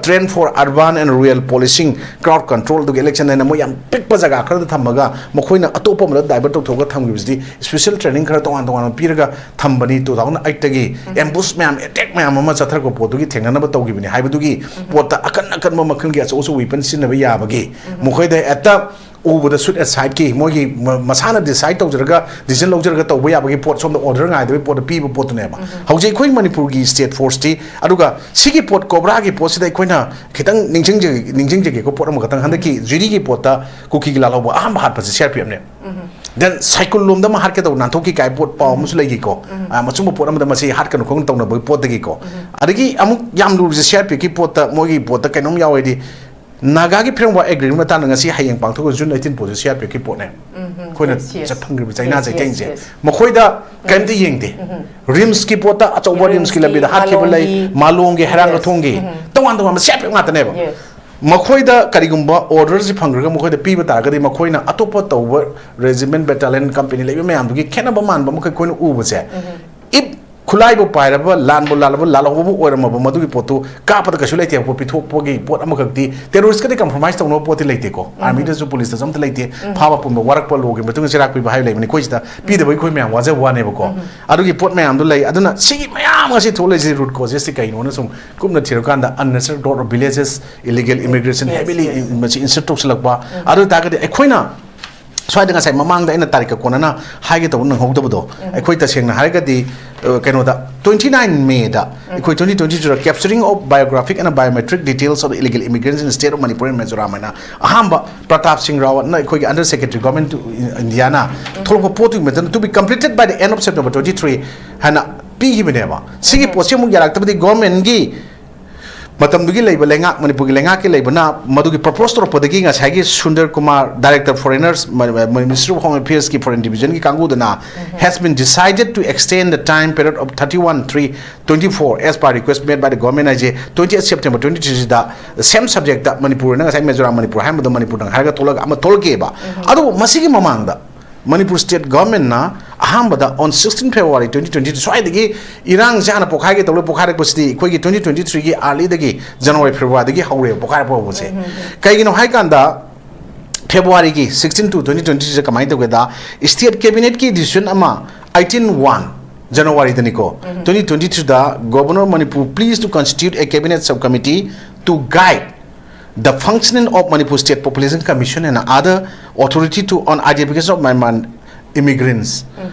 train for urban and rural policing, crowd control, ꯑꯗꯨꯒ election ꯍꯥꯏꯅ ꯃꯣꯏ ꯌꯥꯝ ꯄꯤꯛꯄ ꯖꯒꯥ ꯈꯔꯗ ꯊꯝꯃꯒ ꯃꯈꯣꯏꯅ ꯑꯇꯣꯞꯄ ꯑꯃꯗ ꯗꯥꯏꯚꯔꯠ ꯇꯧꯊꯣꯛꯑꯒ ꯊꯝꯈꯤꯕꯁꯤꯗꯤ, ꯁ꯭ꯄꯦꯁꯦꯜ ꯇ꯭ꯔꯦꯅꯤꯡ ꯈꯔ ꯇꯣꯉꯥꯟ ꯇꯣꯉꯥꯟꯕ ꯄꯤꯔꯒ ꯊꯝꯕꯅꯤ꯫ ꯇꯨ ꯊꯥꯎꯖꯟ ꯑꯩꯠꯇꯒꯤ ꯑꯦꯝꯕꯨꯁ ꯃꯌꯥꯝ, ꯑꯦꯇꯦꯛ ꯃꯌꯥꯝ ꯑꯃ ꯆꯠꯊꯔꯛꯄ ꯄꯣꯠꯇꯨꯒꯤ ꯊꯦꯡꯅꯅꯕ ꯇꯧꯈꯤꯕꯅꯤ ꯍꯥꯏꯕꯗꯨꯒꯤ ꯄꯣꯠꯇ ꯑꯀꯟ ꯑꯀꯟꯕ ꯃꯈꯜꯒꯤ ꯑꯆꯧ ꯑꯆꯧꯕ ꯋꯤꯄꯟ ꯁꯤꯖꯤꯟꯅꯕ ꯌꯥꯕꯒꯤ, ꯃꯈꯣꯏꯗ ꯍꯦꯛꯇ ꯎꯕꯗ ꯁꯨꯠ ꯑꯦꯁꯥꯏꯠꯀꯤ ꯃꯣꯏꯒꯤ ꯃ-, ꯃꯁꯥꯅ ꯗꯤꯁꯥꯏꯠ ꯇꯧꯖꯔꯒ, ꯗꯤꯁꯤꯖꯟ ꯂꯧꯖꯔꯒ ꯇꯧꯕ ꯌꯥꯕꯒꯤ ꯄꯣꯠ ꯁꯣꯝꯗ ꯑꯣꯔꯗꯔ ꯉꯥꯏꯗꯕꯒꯤ ꯄꯣꯠꯇ ꯄꯤꯕ ꯄꯣꯠꯇꯨꯅꯦꯕ꯫ ꯍꯧꯖꯤꯛ ꯑꯩꯈꯣꯏ ꯃꯅꯤꯄꯨꯔꯒꯤ ꯁ꯭ꯇꯦꯠ ꯐꯣꯔꯁꯇꯤ, ꯑꯗꯨꯒ ꯁꯤꯒꯤ ꯄꯣꯠ ꯀꯣꯕ꯭ꯔꯥꯒꯤ ꯄꯣꯠꯁꯤꯗ ꯑꯩꯈꯣꯏꯅ ꯈꯤꯇꯪ ꯅꯤꯡꯁꯤꯡꯖ-, ꯅꯤꯡꯁꯤꯡꯖꯒꯦꯀꯣ, ꯄꯣꯠ ꯑꯃꯈꯛꯇꯪ꯫ ꯍꯟꯗꯛꯀꯤ ꯖꯤꯔꯤꯒꯤ ꯄꯣꯠꯇ ꯀꯨꯀꯤꯒꯤ ꯂꯥꯜꯍꯧꯕ ꯑꯍꯥꯟꯕ ꯍꯥꯠꯄꯁꯦ ꯁꯤ ꯑꯥꯔ ꯄꯤ ꯑꯦꯐꯅꯦ꯫ ꯗꯦꯟ ꯁꯥꯏꯀꯨꯜ ꯂꯣꯝꯗ ꯑꯃ ꯍꯥꯠꯀꯦ ꯇꯧꯕ ꯅꯥꯟꯊꯣꯛꯈꯤ ꯀꯥꯏ ꯄꯣꯠ ꯄꯥꯎ ꯑꯃꯁꯨ ꯂꯩꯈꯤꯀꯣ꯫ ꯑ, ꯃꯁꯨꯝꯕ ꯄꯣꯠ ꯑꯃꯗ ꯃꯁꯤ ꯍꯥꯠꯀꯅꯨ ꯈꯣꯠꯀꯅꯨ ꯇꯧꯅꯕꯒꯤ ꯄꯣꯠꯇꯒꯤꯀꯣ꯫ ꯑꯗꯒꯤ ꯑꯃꯨꯛ ꯌꯥꯝ ꯂꯨꯔꯤꯁꯦ ꯁꯤ ꯑꯥꯔ ꯄꯤ ꯑꯦꯐꯀꯤ ꯄꯣꯠꯇ, ꯃꯣꯏꯒꯤ ꯄꯣꯠꯇ ꯀꯩꯅꯣꯝ ꯌꯥꯎꯋꯦꯗꯤ, ꯅꯥꯒꯥꯒꯤ ꯐ꯭ꯔꯦꯝꯋꯥꯔꯛ ꯑꯦꯒ꯭ꯔꯤꯃꯦꯟ ꯃꯇꯥꯡꯗ ꯉꯁꯤ ꯍꯌꯦꯡ ꯄꯥꯡꯊꯣꯛꯄ ꯖꯨꯟ ꯑꯩꯠꯇꯤꯟ ꯄꯣꯠꯁꯦ ꯁꯤ ꯑꯥꯔ ꯄꯤ ꯑꯦꯐꯀꯤ ꯄꯣꯠꯅꯦ꯫ ꯑꯩꯈꯣꯏꯅ ꯌꯦꯁ, ꯌꯦꯁ꯫ ꯆꯠ ꯐꯪꯈ꯭ꯔꯤꯕ ꯆꯩꯅꯥ ꯌꯦꯁ, ꯌꯦꯁ, ꯆꯩꯊꯦꯡꯁꯦ꯫ ꯌꯦꯁ꯫ ꯃꯈꯣꯏꯗ ꯀꯔꯤꯝꯇ ꯌꯦꯡꯗꯦ꯫ ꯔꯤꯝꯁꯀꯤ ꯄꯣꯠꯇ ꯑꯆꯧꯕ ꯔꯤꯝꯁꯀꯤ ꯂꯝꯕꯤꯗ ꯍꯥꯠꯈꯤꯕ ꯂꯩ, ꯃꯥꯂꯣꯝꯒꯤ, ꯃꯥꯂꯣꯝꯒꯤ, ꯍꯩꯔꯥꯡꯒꯣꯏꯊꯣꯡꯒꯤ, ꯌꯦꯁ꯫ ꯇꯣꯉꯥꯟ ꯇꯣꯉꯥꯟꯕ ꯁꯤ ꯑꯥꯔ ꯄꯤ ꯑꯦꯐ ꯉꯥꯛꯇꯅꯦꯕ꯫ ꯌꯦꯁ꯫ ꯃꯈꯣꯏꯗ ꯀꯔꯤꯒꯨꯝꯕ ꯑꯣꯔꯗꯔꯁꯤ ꯐꯪꯈ꯭ꯔꯒ ꯃꯈꯣꯏꯗ ꯄꯤꯕ ꯇꯥꯔꯒꯗꯤ ꯃꯈꯣꯏꯅ ꯑꯇꯣꯞꯄ ꯇꯧꯕ ꯔꯦꯖꯤꯃꯦꯟ, ꯕꯦꯇꯥꯂꯤꯌꯟ, ꯀꯝꯄꯦꯅꯤ ꯂꯩꯕ ꯃꯌꯥꯝꯗꯨꯒꯤ ꯈꯦꯠꯅꯕ ꯃꯥꯟꯕ ꯑꯃꯈꯛ ꯑꯩꯈꯣꯏꯅ ꯎꯕꯁꯦ꯫ ꯏꯐ ꯈꯨꯠꯂꯥꯏꯕꯨ ꯄꯥꯏꯔꯕ, ꯂꯥꯟꯕꯨ ꯂꯥꯜꯂꯕ, ꯂꯥꯜꯍꯧꯕꯕꯨ ꯑꯣꯏꯔꯝꯃꯕ, ꯃꯗꯨꯒꯤ ꯄꯣꯠꯇꯨ ꯀꯥꯞꯄꯗ ꯀꯩꯁꯨ ꯂꯩꯇꯦꯕ, ꯄꯣꯠ ꯄꯤꯊꯣꯛꯄꯒꯤ ꯄꯣꯠ ꯑꯃꯈꯛꯇꯤ ꯇꯦꯔꯣꯔꯤꯁꯀꯗꯤ ꯀꯝꯄ꯭ꯔꯣꯃꯥꯏꯁ ꯇꯧꯅꯕ ꯄꯣꯠꯇꯤ ꯂꯩꯇꯦꯀꯣ꯫ ꯑꯥꯔꯃꯤꯗꯁꯨ, ꯄꯨꯂꯤꯁꯇꯁꯨ ꯑꯝꯇ ꯂꯩꯇꯦ꯫ ꯐꯥꯕ ꯄꯨꯟꯕ ꯋꯥꯔꯛꯄ ꯂꯣꯒꯤ ꯃꯇꯨꯡ ꯏꯟꯅ ꯆꯩꯔꯥꯛ ꯄꯤꯕ ꯍꯥꯏꯕ ꯂꯩꯕꯅꯤ꯫ ꯑꯩꯈꯣꯏ ꯁꯤꯗ ꯄꯤꯗꯕꯒꯤ ꯑꯩꯈꯣꯏ ꯃꯌꯥꯝ ꯋꯥꯖꯕ ꯋꯥꯅꯦꯕꯀꯣ꯫ ꯑꯗꯨꯒꯤ ꯄꯣꯠ ꯃꯌꯥꯝꯗꯨ ꯂꯩ꯫ ꯑꯗꯨꯅ ꯁꯤꯒꯤ ꯃꯌꯥꯝ ꯑꯁꯤ ꯊꯣꯛꯂꯛꯏꯁꯤ ꯔꯨꯠ ꯀꯣꯖꯦꯁꯁꯤ ꯀꯩꯅꯣꯅ ꯁꯨꯝ ꯀꯨꯞꯅ ꯊꯤꯔꯀꯥꯟꯗ unnecessary growth of villages, illegal immigration, yes, heavily yes. ꯃꯁꯤ ꯏꯟꯁꯔꯠ ꯇꯧꯁꯤꯜꯂꯛꯄ꯫ ꯑꯗꯨ ꯑꯣꯏ ꯇꯥꯔꯒꯗꯤ ꯑꯩꯈꯣꯏꯅ ꯁ꯭ꯋꯥꯏꯗ ꯉꯁꯥꯏ ꯃꯃꯥꯡꯗ ꯑꯩꯅ ꯇꯥꯔꯤꯛꯀ ꯀꯣꯟꯅꯅ ꯍꯥꯏꯒꯦ ꯇꯧꯕ ꯅꯪꯍꯧꯗꯕꯗꯣ, ꯑꯩꯈꯣꯏ ꯇꯁꯦꯡꯅ ꯍꯥꯏꯔꯒꯗꯤ, ꯑ, ꯀꯩꯅꯣꯗ, twenty nine May ꯗ ꯑꯩꯈꯣꯏ twenty twenty two the Capturing of Biographic and Biometric Details of Illegal Immigrants in State of Manipur and Mizoram ꯍꯥꯏꯅ ꯑꯍꯥꯟꯕ ꯄ꯭ꯔꯇꯥꯞ ꯁꯤꯡ ꯔꯥꯋꯠꯅ, ꯑꯩꯈꯣꯏꯒꯤ under secretary, government of India ꯅ ꯊꯣꯛꯂꯛꯄ ꯄꯣꯠꯇꯨꯒꯤ ꯃꯇꯨꯡꯗ, to be completed by the end of September twenty three ꯍꯥꯏꯅ ꯄꯤꯈꯤꯕꯅꯦꯕ꯫ ꯁꯤꯒꯤ ꯄꯣꯠꯁꯤ ꯑꯃꯨꯛ ꯌꯥꯔꯛꯇꯕꯗꯤ ꯒꯣꯔꯃꯦꯟꯒꯤ ꯃꯇꯝꯗꯨꯒꯤ ꯂꯩꯕ ꯂꯩꯉꯥꯛ, ꯃꯅꯤꯄꯨꯔꯒꯤ ꯂꯩꯉꯥꯛꯀꯤ ꯂꯩꯕꯅ ꯃꯗꯨꯒꯤ ꯄ꯭ꯔꯄꯣꯁ ꯇꯧꯔꯛꯄꯗꯒꯤ ꯉꯁꯥꯏꯒꯤ ꯁꯨꯟꯗꯔ ꯀꯨꯃꯥꯔ, ꯗꯥꯏꯔꯦꯛꯇꯔ ꯐꯣꯔꯦꯅꯔꯁ, ꯃ-, ꯃ-, ꯃꯤꯅꯤꯁꯇ꯭ꯔꯤ ꯑꯣꯐ ꯍꯣꯝ ꯑꯦꯐꯤꯌꯔꯁꯀꯤ ꯐꯣꯔꯦꯟ ꯗꯤꯕꯤꯖꯟꯒꯤ ꯀꯥꯡꯕꯨꯗꯨꯅ has been decided to extend the time period of thirty one three twenty four as per request made by the government ꯍꯥꯏꯁꯦ, twenty eight September twenty three ꯁꯤꯗ ꯁꯦꯝ subject ꯃꯅꯤꯄꯨꯔꯅ ꯉꯁꯥꯏ ꯃꯤꯖꯣꯔꯥꯝ ꯃꯅꯤꯄꯨꯔ ꯍꯥꯏꯔꯝꯕꯗꯣ ꯃꯅꯤꯄꯨꯔꯗꯪ ꯍꯥꯏꯔꯒ ꯊꯣꯛꯂꯛꯑꯒ ꯑꯃ ꯊꯣꯛꯂꯛꯈꯤꯑꯕ꯫ ꯑꯗꯨꯕꯨ ꯃꯁꯤꯒꯤ ꯃꯃꯥꯡꯗ ꯃꯅꯤꯄꯨꯔ ꯁ꯭ꯇꯦꯠ ꯒꯚꯔꯟꯃꯦꯟꯠꯅ ꯑꯍꯥꯟꯕꯗ on sixteen February twenty twenty ꯁ꯭ꯋꯥꯏꯗꯒꯤ ꯏꯔꯥꯡꯁꯦ ꯍꯥꯟꯅ ꯄꯣꯛꯈꯥꯏꯒꯦ ꯇꯧꯔꯦ꯫ ꯄꯣꯛꯈꯥꯏꯔꯛꯄꯁꯤꯗꯤ ꯑꯩꯈꯣꯏꯒꯤ twenty twenty threeꯒꯤ earlyꯗꯒꯤ, ꯖꯅꯋꯥꯔꯤ ꯐꯦꯕ꯭ꯔꯨꯋꯥꯔꯤꯗꯒꯤ ꯍꯧꯔꯦꯕ ꯄꯣꯛꯈꯥꯏꯔꯛꯄ ꯍꯧꯕꯁꯦ꯫ ꯀꯩꯒꯤꯅꯣ ꯍꯥꯏꯀꯥꯟꯗ Februaryꯒꯤ sixteen to twenty twenty threeꯗ ꯀꯃꯥꯏꯅ ꯇꯧꯒꯦꯗ, ꯁ꯭ꯇꯦꯠ ꯀꯦꯕꯤꯅꯦꯠꯀꯤ ꯗꯤꯁꯤꯖꯟ ꯑꯃ eighteen one Januaryꯗꯅꯤꯀꯣ, twenty twenty threeꯗ Governor Manipur please to constitute a cabinet subcommittee to guide the functioning of Manipur State Population Commission and other authority to on identification of Myanmar immigrants,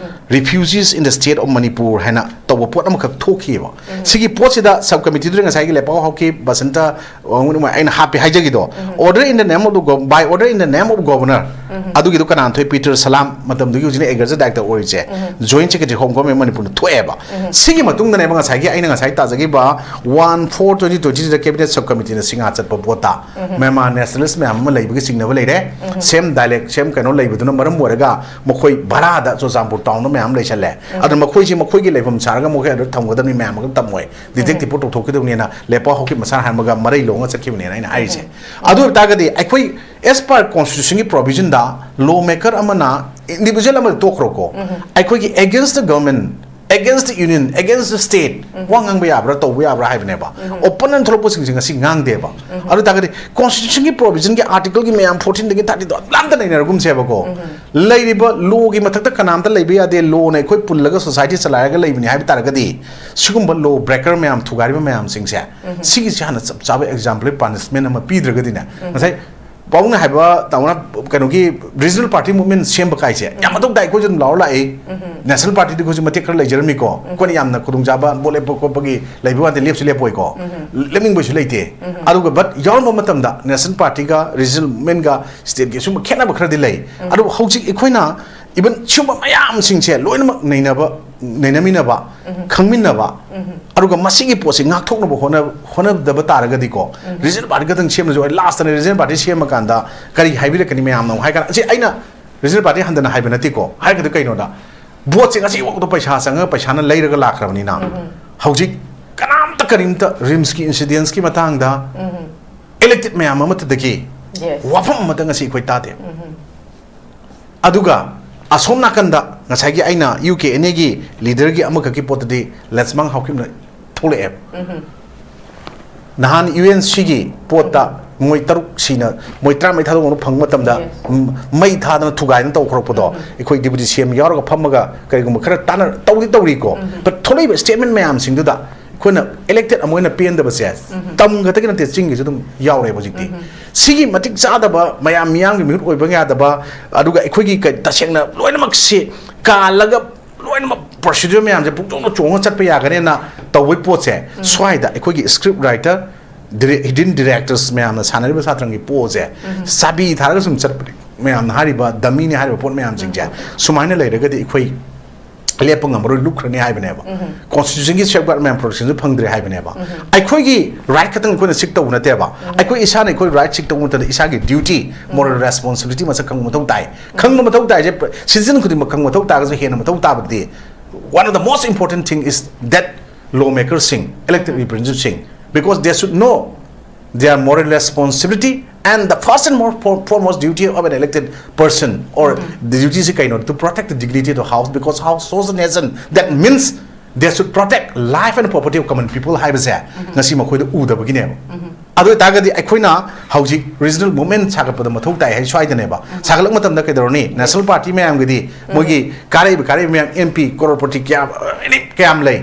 refugees in the state of Manipur ꯍꯥꯏꯅ ꯇꯧꯕ ꯄꯣꯠ ꯑꯃꯈꯛ ꯊꯣꯛꯈꯤꯑꯕ꯫ ꯁꯤꯒꯤ ꯄꯣꯠꯁꯤꯗ sub ꯀꯃꯤꯇꯤꯗꯨꯗ ꯉꯁꯥꯏꯒꯤ ꯂꯦꯄꯥꯎ ꯍꯧꯈꯤ ꯕꯁꯟꯇ, ꯑ, ꯑꯩꯅ ꯍꯥꯞꯄꯤ ꯍꯥꯏꯖꯒꯤꯗꯣ, order in the name of the gov- by order in the name of governor, ꯑꯗꯨꯒꯤꯗꯣ ꯀꯅꯥꯅ ꯊꯣꯛꯑꯦ? ꯄꯤꯇꯔ ꯁꯂꯥꯝ, ꯃꯇꯝꯗꯨꯒꯤ ꯍꯧꯖꯤꯛꯅ ꯑꯦꯒ꯭ꯔꯤꯀꯜꯆꯔ ꯗꯥꯏꯔꯦꯛꯇꯔ ꯑꯣꯏꯔꯤꯁꯦ, ꯖꯣꯏꯟꯠ ꯁꯦꯀ꯭ꯔꯦꯇꯔꯤ ꯍꯣꯝ ꯒꯣꯔꯃꯦꯟ ꯃꯅꯤꯄꯨꯔꯅ ꯊꯣꯛꯑꯦꯕ꯫ ꯁꯤꯒꯤ ꯃꯇꯨꯡꯗꯅꯦꯕ ꯉꯁꯥꯏꯒꯤ ꯑꯩꯅ ꯉꯁꯥꯏ ꯇꯥꯖꯈꯤꯕ one four twenty twenty ꯊ꯭ꯔꯤꯗ ꯀꯦꯕꯤꯅꯦꯠ ꯁꯕ ꯀꯃꯤꯇꯤꯅ ꯁꯤꯡꯉꯥ ꯆꯠꯄ ꯄꯣꯠꯇ ꯃ꯭ꯌꯥꯟꯃꯥꯔ ꯅꯦꯁꯅꯦꯂꯤꯁ ꯃꯌꯥꯝ ꯑꯃ ꯂꯩꯕꯒꯤ ꯆꯤꯡꯅꯕ ꯂꯩꯔꯦ꯫ ꯁꯦꯝ ꯗꯥꯏꯂꯦꯛ, ꯁꯦꯝ ꯀꯩꯅꯣ ꯂꯩꯕꯗꯨꯅ ꯃꯔꯝ ꯑꯣꯏꯔꯒ ꯃꯈꯣꯏ ꯚꯔꯥꯗ ꯆꯨꯔꯆꯥꯟꯄꯨꯔ ꯇꯥꯎꯟꯗ ꯃꯌꯥꯝ ꯂꯩꯁꯜꯂꯦ꯫ ꯑꯗꯨꯅ ꯃꯈꯣꯏꯁꯤ ꯃꯈꯣꯏꯒꯤ ꯂꯩꯐꯝ ꯁꯥꯔꯒ ꯃꯈꯣꯏ ꯑꯗꯨ ꯊꯝꯒꯗꯕꯅꯤ, ꯃꯌꯥꯝ ꯑꯃꯒ ꯊꯝꯃꯣꯏ, ꯗꯤꯇꯦꯛ ꯗꯤꯄꯣꯔꯠ ꯇꯧꯊꯣꯛꯀꯗꯕꯅꯤꯅ ꯂꯦꯄꯥꯎ ꯍꯧꯈꯤꯕ ꯃꯁꯥꯅ ꯍꯥꯏꯔꯝꯃꯒ ꯃꯔꯩ ꯂꯣꯡꯉ ꯆꯠꯈꯤꯕꯅꯦꯅ ꯑꯩꯅ ꯍꯥꯏꯔꯤꯁꯦ꯫ ꯑꯗꯨ ꯑꯣꯏꯇꯥꯔꯒꯗꯤ ꯑꯩꯈꯣꯏ as per constitutionꯒꯤ provisionꯗ law maker ꯑꯃꯅ individual ꯑꯃꯗ ꯇꯣꯛꯈ꯭ꯔꯣꯀꯣ, ꯑꯩꯈꯣꯏꯒꯤ against the government, against the union, against the state ꯋꯥ ꯉꯥꯡꯕ ꯌꯥꯕ꯭ꯔꯥ, ꯇꯧꯕ ꯌꯥꯕ꯭ꯔꯥ ꯍꯥꯏꯕꯅꯦꯕ꯫ Open ꯑꯅ ꯊꯣꯛꯂꯛꯄꯁꯤꯡꯁꯦ ꯉꯁꯤ ꯉꯥꯡꯗꯦꯕ꯫ ꯑꯗꯨ ꯑꯣꯏꯇꯥꯔꯒꯗꯤ constitutionꯒꯤ provisionꯒꯤ articleꯒꯤ ꯃꯌꯥꯝ fourteenꯗꯒꯤ thirty ꯑꯗꯨ ꯂꯥꯝꯇ ꯅꯩꯅꯔꯒꯨꯝꯁꯦꯕꯀꯣ꯫ ꯂꯩꯔꯤꯕ lawꯒꯤ ꯃꯊꯛꯇ ꯀꯅꯥꯝꯇ ꯂꯩꯕ ꯌꯥꯗꯦ, lawꯅ ꯑꯩꯈꯣꯏ ꯄꯨꯜꯂꯒ society ꯆꯂꯥꯏꯔꯒ ꯂꯩꯕꯅꯤ ꯍꯥꯏꯕ ꯇꯥꯔꯒꯗꯤ, ꯁꯤꯒꯨꯝꯕ law breaker ꯃꯌꯥꯝ, ꯊꯨꯒꯥꯏꯔꯤꯕ ꯃꯌꯥꯝꯁꯤꯡꯁꯦ, ꯁꯤꯒꯤꯁꯦ ꯍꯥꯟꯅ ꯆꯞ ꯆꯥꯕ exemplary punishment ꯑꯃ ꯄꯤꯗ꯭ꯔꯒꯗꯤꯅꯦ, ꯉꯁꯥꯏ ꯄꯥꯕꯨꯡꯅ ꯍꯥꯏꯕ ꯇꯥꯃꯣꯅ ꯀꯩꯅꯣꯒꯤ regional party movement ꯁꯦꯝꯕ ꯀꯥꯏꯁꯦ ꯌꯥꯝ ꯃꯊꯧ ꯇꯥꯏ꯫ ꯑꯩꯈꯣꯏꯁꯨ ꯑꯗꯨꯝ ꯂꯥꯎꯔ ꯂꯥꯛꯏ꯫ National partyꯗꯤ ꯑꯩꯈꯣꯏꯁꯨ ꯃꯇꯦꯛ ꯈꯔ ꯂꯩꯖꯔꯝꯃꯤꯀꯣ꯫ ꯑꯩꯈꯣꯏꯅ ꯌꯥꯝꯅ ꯈꯨꯗꯣꯡꯆꯥꯕ ꯚꯣꯠ ꯂꯦꯞꯄ ꯈꯣꯠꯄꯒꯤ ꯂꯩꯕ ꯋꯥꯗꯤ ꯂꯦꯞꯁꯨ ꯂꯦꯞꯄꯣꯏꯀꯣ꯫ ꯂꯦꯞꯅꯤꯡꯕꯁꯨ ꯂꯩꯇꯦ꯫ ꯑꯗꯨꯒ but ꯌꯥꯎꯔꯝꯕ ꯃꯇꯝꯗ national partyꯒ regional movementꯒ stateꯀꯤ ꯁꯨꯝꯕ ꯈꯦꯠꯅꯕ ꯈꯔꯗꯤ ꯂꯩ꯫ ꯑꯗꯨꯕꯨ ꯍꯧꯖꯤꯛ ꯑꯩꯈꯣꯏꯅ even ꯁꯨꯝꯕ ꯃꯌꯥꯝꯁꯤꯡꯁꯦ ꯂꯣꯏꯅꯃꯛ ꯅꯩꯅꯕ ꯅꯩꯅꯃꯤꯟꯅꯕ, ꯈꯪꯃꯤꯟꯅꯕ, ꯑꯗꯨꯒ ꯃꯁꯤꯒꯤ ꯄꯣꯠꯁꯤ ꯉꯥꯛꯊꯣꯛꯅꯕ ꯍꯣꯠꯅ ꯍꯣꯠꯅꯗꯕ ꯇꯥꯔꯒꯗꯤꯀꯣ, ꯔꯤꯖꯅꯦꯜ ꯄꯥꯔꯇꯤ ꯈꯛꯇꯪ ꯁꯦꯝꯂꯁꯨ, ꯑꯩ ꯂꯥꯁꯇꯅ ꯔꯤꯖꯅꯦꯜ ꯄꯥꯔꯇꯤ ꯁꯦꯝꯃꯀꯥꯟꯗ ꯀꯔꯤ ꯍꯥꯏꯕꯤꯔꯛꯀꯅꯤ ꯃꯌꯥꯝꯅ ꯑꯃꯨꯛ ꯍꯥꯏ ꯀꯥꯟꯗ, ꯑꯁꯤ ꯑꯩꯅ ꯔꯤꯖꯅꯦꯜ ꯄꯥꯔꯇꯤ ꯍꯟꯗꯅ ꯍꯥꯏꯕ ꯅꯠꯇꯦꯀꯣ, ꯍꯥꯏꯔꯒꯗꯤ ꯀꯩꯅꯣꯗ, ꯚꯣꯠꯁꯦ ꯉꯁꯤꯐꯥꯎꯗ ꯄꯩꯁꯥ ꯆꯪꯉꯒ ꯄꯩꯁꯥꯅ ꯂꯩꯔꯒ ꯂꯥꯛꯈ꯭ꯔꯕꯅꯤꯅ, ꯍꯧꯖꯤꯛ ꯀꯅꯥꯝꯇ ꯀꯔꯤꯝꯇ ꯔꯤꯝꯁꯀꯤ ꯏꯟꯁꯤꯗꯦꯟꯁꯀꯤ ꯃꯇꯥꯡꯗ ꯏꯂꯦꯛꯇꯦꯠ ꯃꯌꯥꯝ ꯑꯃꯠꯇꯗꯒꯤ ꯋꯥꯐꯝ ꯑꯃꯠꯇ ꯉꯁꯤ ꯑꯩꯈꯣꯏ ꯇꯥꯗꯦ꯫ ꯑꯗꯨꯒ ꯑꯁꯣꯝ ꯅꯥꯀꯟꯗ ꯉꯁꯥꯏꯒꯤ ꯑꯩꯅ ꯌꯨ ꯀꯦ ꯑꯦꯟ ꯑꯦꯒꯤ ꯂꯤꯗꯔꯒꯤ ꯑꯃꯈꯛꯀꯤ ꯄꯣꯠꯇꯗꯤ ꯂꯟꯁꯃꯥꯡ ꯍꯥꯎꯀꯤꯞꯅ ꯊꯣꯛꯂꯛꯑꯦ꯫ ꯅꯍꯥꯟ ꯌꯨ ꯑꯦꯟ ꯁꯤꯒꯤ ꯄꯣꯠꯇ ꯃꯣꯏ ꯇꯔꯨꯛ ꯁꯤꯅ, ꯃꯣꯏ ꯇꯔꯥꯃꯔꯤ ꯊꯥꯗꯣꯛꯅꯕ ꯐꯪꯕ ꯃꯇꯝꯗ, ꯎꯝ, ꯃꯩ ꯊꯥꯗꯅ ꯊꯨꯒꯥꯏꯗꯅ ꯇꯧꯈꯠꯂꯛꯄꯗꯣ, ꯑꯩꯈꯣꯏ ꯗꯤꯄꯨꯇꯤ ꯁꯤ ꯑꯦꯝ ꯌꯥꯎꯔꯒ ꯐꯝꯃꯒ ꯀꯔꯤꯒꯨꯝꯕ ꯈꯔ ꯇꯥꯟꯅ ꯇꯧꯗꯤ ꯇꯧꯔꯤꯀꯣ꯫ But ꯊꯣꯛꯂꯛꯏꯕ ꯁ꯭ꯇꯦꯠꯃꯦꯟ ꯃꯌꯥꯝꯁꯤꯡꯗꯨꯗ ꯑꯩꯈꯣꯏꯅ ꯏꯂꯦꯛꯇꯦꯠ ꯑꯃ ꯑꯣꯏꯅ ꯄꯦꯟꯗꯕꯁꯦ ꯇꯝ ꯈꯛꯇꯒꯤ ꯅꯠꯇꯦ, ꯆꯤꯡꯒꯤꯁꯨ ꯑꯗꯨꯝ ꯌꯥꯎꯔꯦꯕ ꯍꯧꯖꯤꯛꯇꯤ꯫ ꯁꯤꯒꯤ ꯃꯇꯤꯛ ꯆꯥꯗꯕ, ꯃꯌꯥꯝ ꯃꯤꯌꯥꯝꯒꯤ ꯃꯤꯍꯨꯠ ꯑꯣꯏꯕ ꯌꯥꯗꯕ, ꯑꯗꯨꯒ ꯑꯩꯈꯣꯏꯒꯤ ꯀ-, ꯇꯁꯦꯡꯅ ꯂꯣꯏꯅꯃꯛꯁꯤ ꯀꯥꯜꯂꯒ ꯂꯣꯏꯅꯃꯛ ꯄ꯭ꯔꯣꯁꯤꯗ꯭ꯌꯨꯔ ꯃꯌꯥꯝꯁꯦ ꯄꯨꯡꯆꯣꯡꯗ ꯆꯣꯡꯉ ꯆꯠꯄ ꯌꯥꯒꯅꯦꯅ ꯇꯧꯕꯒꯤ ꯄꯣꯠꯁꯦ, ꯁ꯭ꯋꯥꯏꯗ ꯑꯩꯈꯣꯏꯒꯤ ꯁ꯭ꯀ꯭ꯔꯤꯞ ꯔꯥꯏꯇꯔ, ꯗꯤꯔꯦ-, ꯍꯤꯗꯤꯟ ꯗꯤꯔꯦꯛꯇꯔꯁ ꯃꯌꯥꯝꯅ ꯁꯥꯟꯅꯔꯤꯕ ꯁꯥꯇ꯭ꯔꯪꯒꯤ ꯄꯣꯠꯁꯦ ꯆꯥꯕꯤ ꯊꯥꯔꯒ ꯁꯨꯝ ꯆꯠꯄ, ꯃꯌꯥꯝꯅ ꯍꯥꯏꯔꯤꯕ ꯗꯃꯤꯅꯤ ꯍꯥꯏꯔꯤꯕ ꯄꯣꯠ ꯃꯌꯥꯝꯁꯤꯡꯁꯦ ꯁꯨꯃꯥꯏꯅ ꯂꯩꯔꯒꯗꯤ ꯑꯩꯈꯣꯏ ꯂꯦꯞꯄ ꯉꯝꯃꯔꯣꯏ, ꯂꯨꯞꯈ꯭ꯔꯅꯤ ꯍꯥꯏꯕꯅꯦꯕ꯫ ꯀꯣꯟꯁꯇꯤꯇ꯭ꯌꯨꯁꯟꯒꯤ ꯁꯦꯐꯒꯥꯔꯗ ꯃꯌꯥꯝ ꯄ꯭ꯔꯣꯇꯦꯛꯁꯟꯁꯨ ꯐꯪꯗ꯭ꯔꯦ ꯍꯥꯏꯕꯅꯦꯕ꯫ ꯑꯩꯈꯣꯏꯒꯤ ꯔꯥꯏꯠ ꯈꯛꯇꯪ ꯑꯩꯈꯣꯏꯅ ꯁꯤꯛ ꯇꯧꯕ ꯅꯠꯇꯦꯕ, ꯑꯩꯈꯣꯏ ꯏꯁꯥꯅ ꯑꯩꯈꯣꯏ ꯔꯥꯏꯠ ꯁꯤꯛ ꯇꯧꯕ ꯃꯇꯝꯗ ꯏꯁꯥꯒꯤ ꯗ꯭ꯌꯨꯇꯤ, ꯃꯣꯔꯦꯜ ꯔꯦꯁꯄꯣꯟꯁꯤꯕꯤꯂꯤꯇꯤ ꯃꯁꯛ ꯈꯪꯕ ꯃꯊꯧ ꯇꯥꯏ꯫ ꯈꯪꯕ ꯃꯊꯧ ꯇꯥꯏꯁꯦ, ꯁꯤꯇꯤꯖꯟ ꯈꯨꯗꯤꯡꯃꯛ ꯈꯪꯕ ꯃꯊꯧ ꯇꯥꯔꯒꯁꯨ ꯍꯦꯟꯅ ꯃꯊꯧ ꯇꯥꯕꯗꯤ, one of the most important thing is that lawmakerꯁꯤꯡ, elected representativeꯁꯤꯡ, because they should know their moral responsibility and the first and more for-, foremost duty of an elected person or the duty ꯁꯤ ꯀꯩꯅꯣ, to protect the dignity of the house, because house holds the nation, that means they should protect life and property of common people ꯍꯥꯏꯕꯁꯦ ꯉꯁꯤ ꯃꯈꯣꯏꯗ ꯎꯗꯕꯒꯤꯅꯦꯕ꯫ ꯑꯗꯨ ꯑꯣꯏꯇꯥꯔꯒꯗꯤ ꯑꯩꯈꯣꯏꯅ ꯍꯧꯖꯤꯛ regional movement ꯁꯥꯒꯠꯄꯗ ꯃꯊꯧ ꯇꯥꯏ ꯍꯥꯏ ꯁ꯭ꯋꯥꯏꯗꯅꯦꯕ꯫ ꯁꯥꯒꯠꯂꯛꯄ ꯃꯇꯝꯗ ꯀꯩꯗꯧꯔꯅꯤ? ꯅꯦꯁꯅꯦꯜ ꯄꯥꯔꯇꯤ ꯃꯌꯥꯝꯒꯤꯗꯤ ꯃꯣꯏꯒꯤ ꯀꯥꯔꯛꯏꯕ, ꯀꯥꯔꯛꯏꯕ ꯃꯌꯥꯝ ꯑꯦꯝ ꯄꯤ ꯀ꯭ꯔꯣꯔꯄꯇꯤ ꯀꯌꯥ, ꯑꯦꯅꯤ ꯀꯌꯥꯝ ꯂꯩ?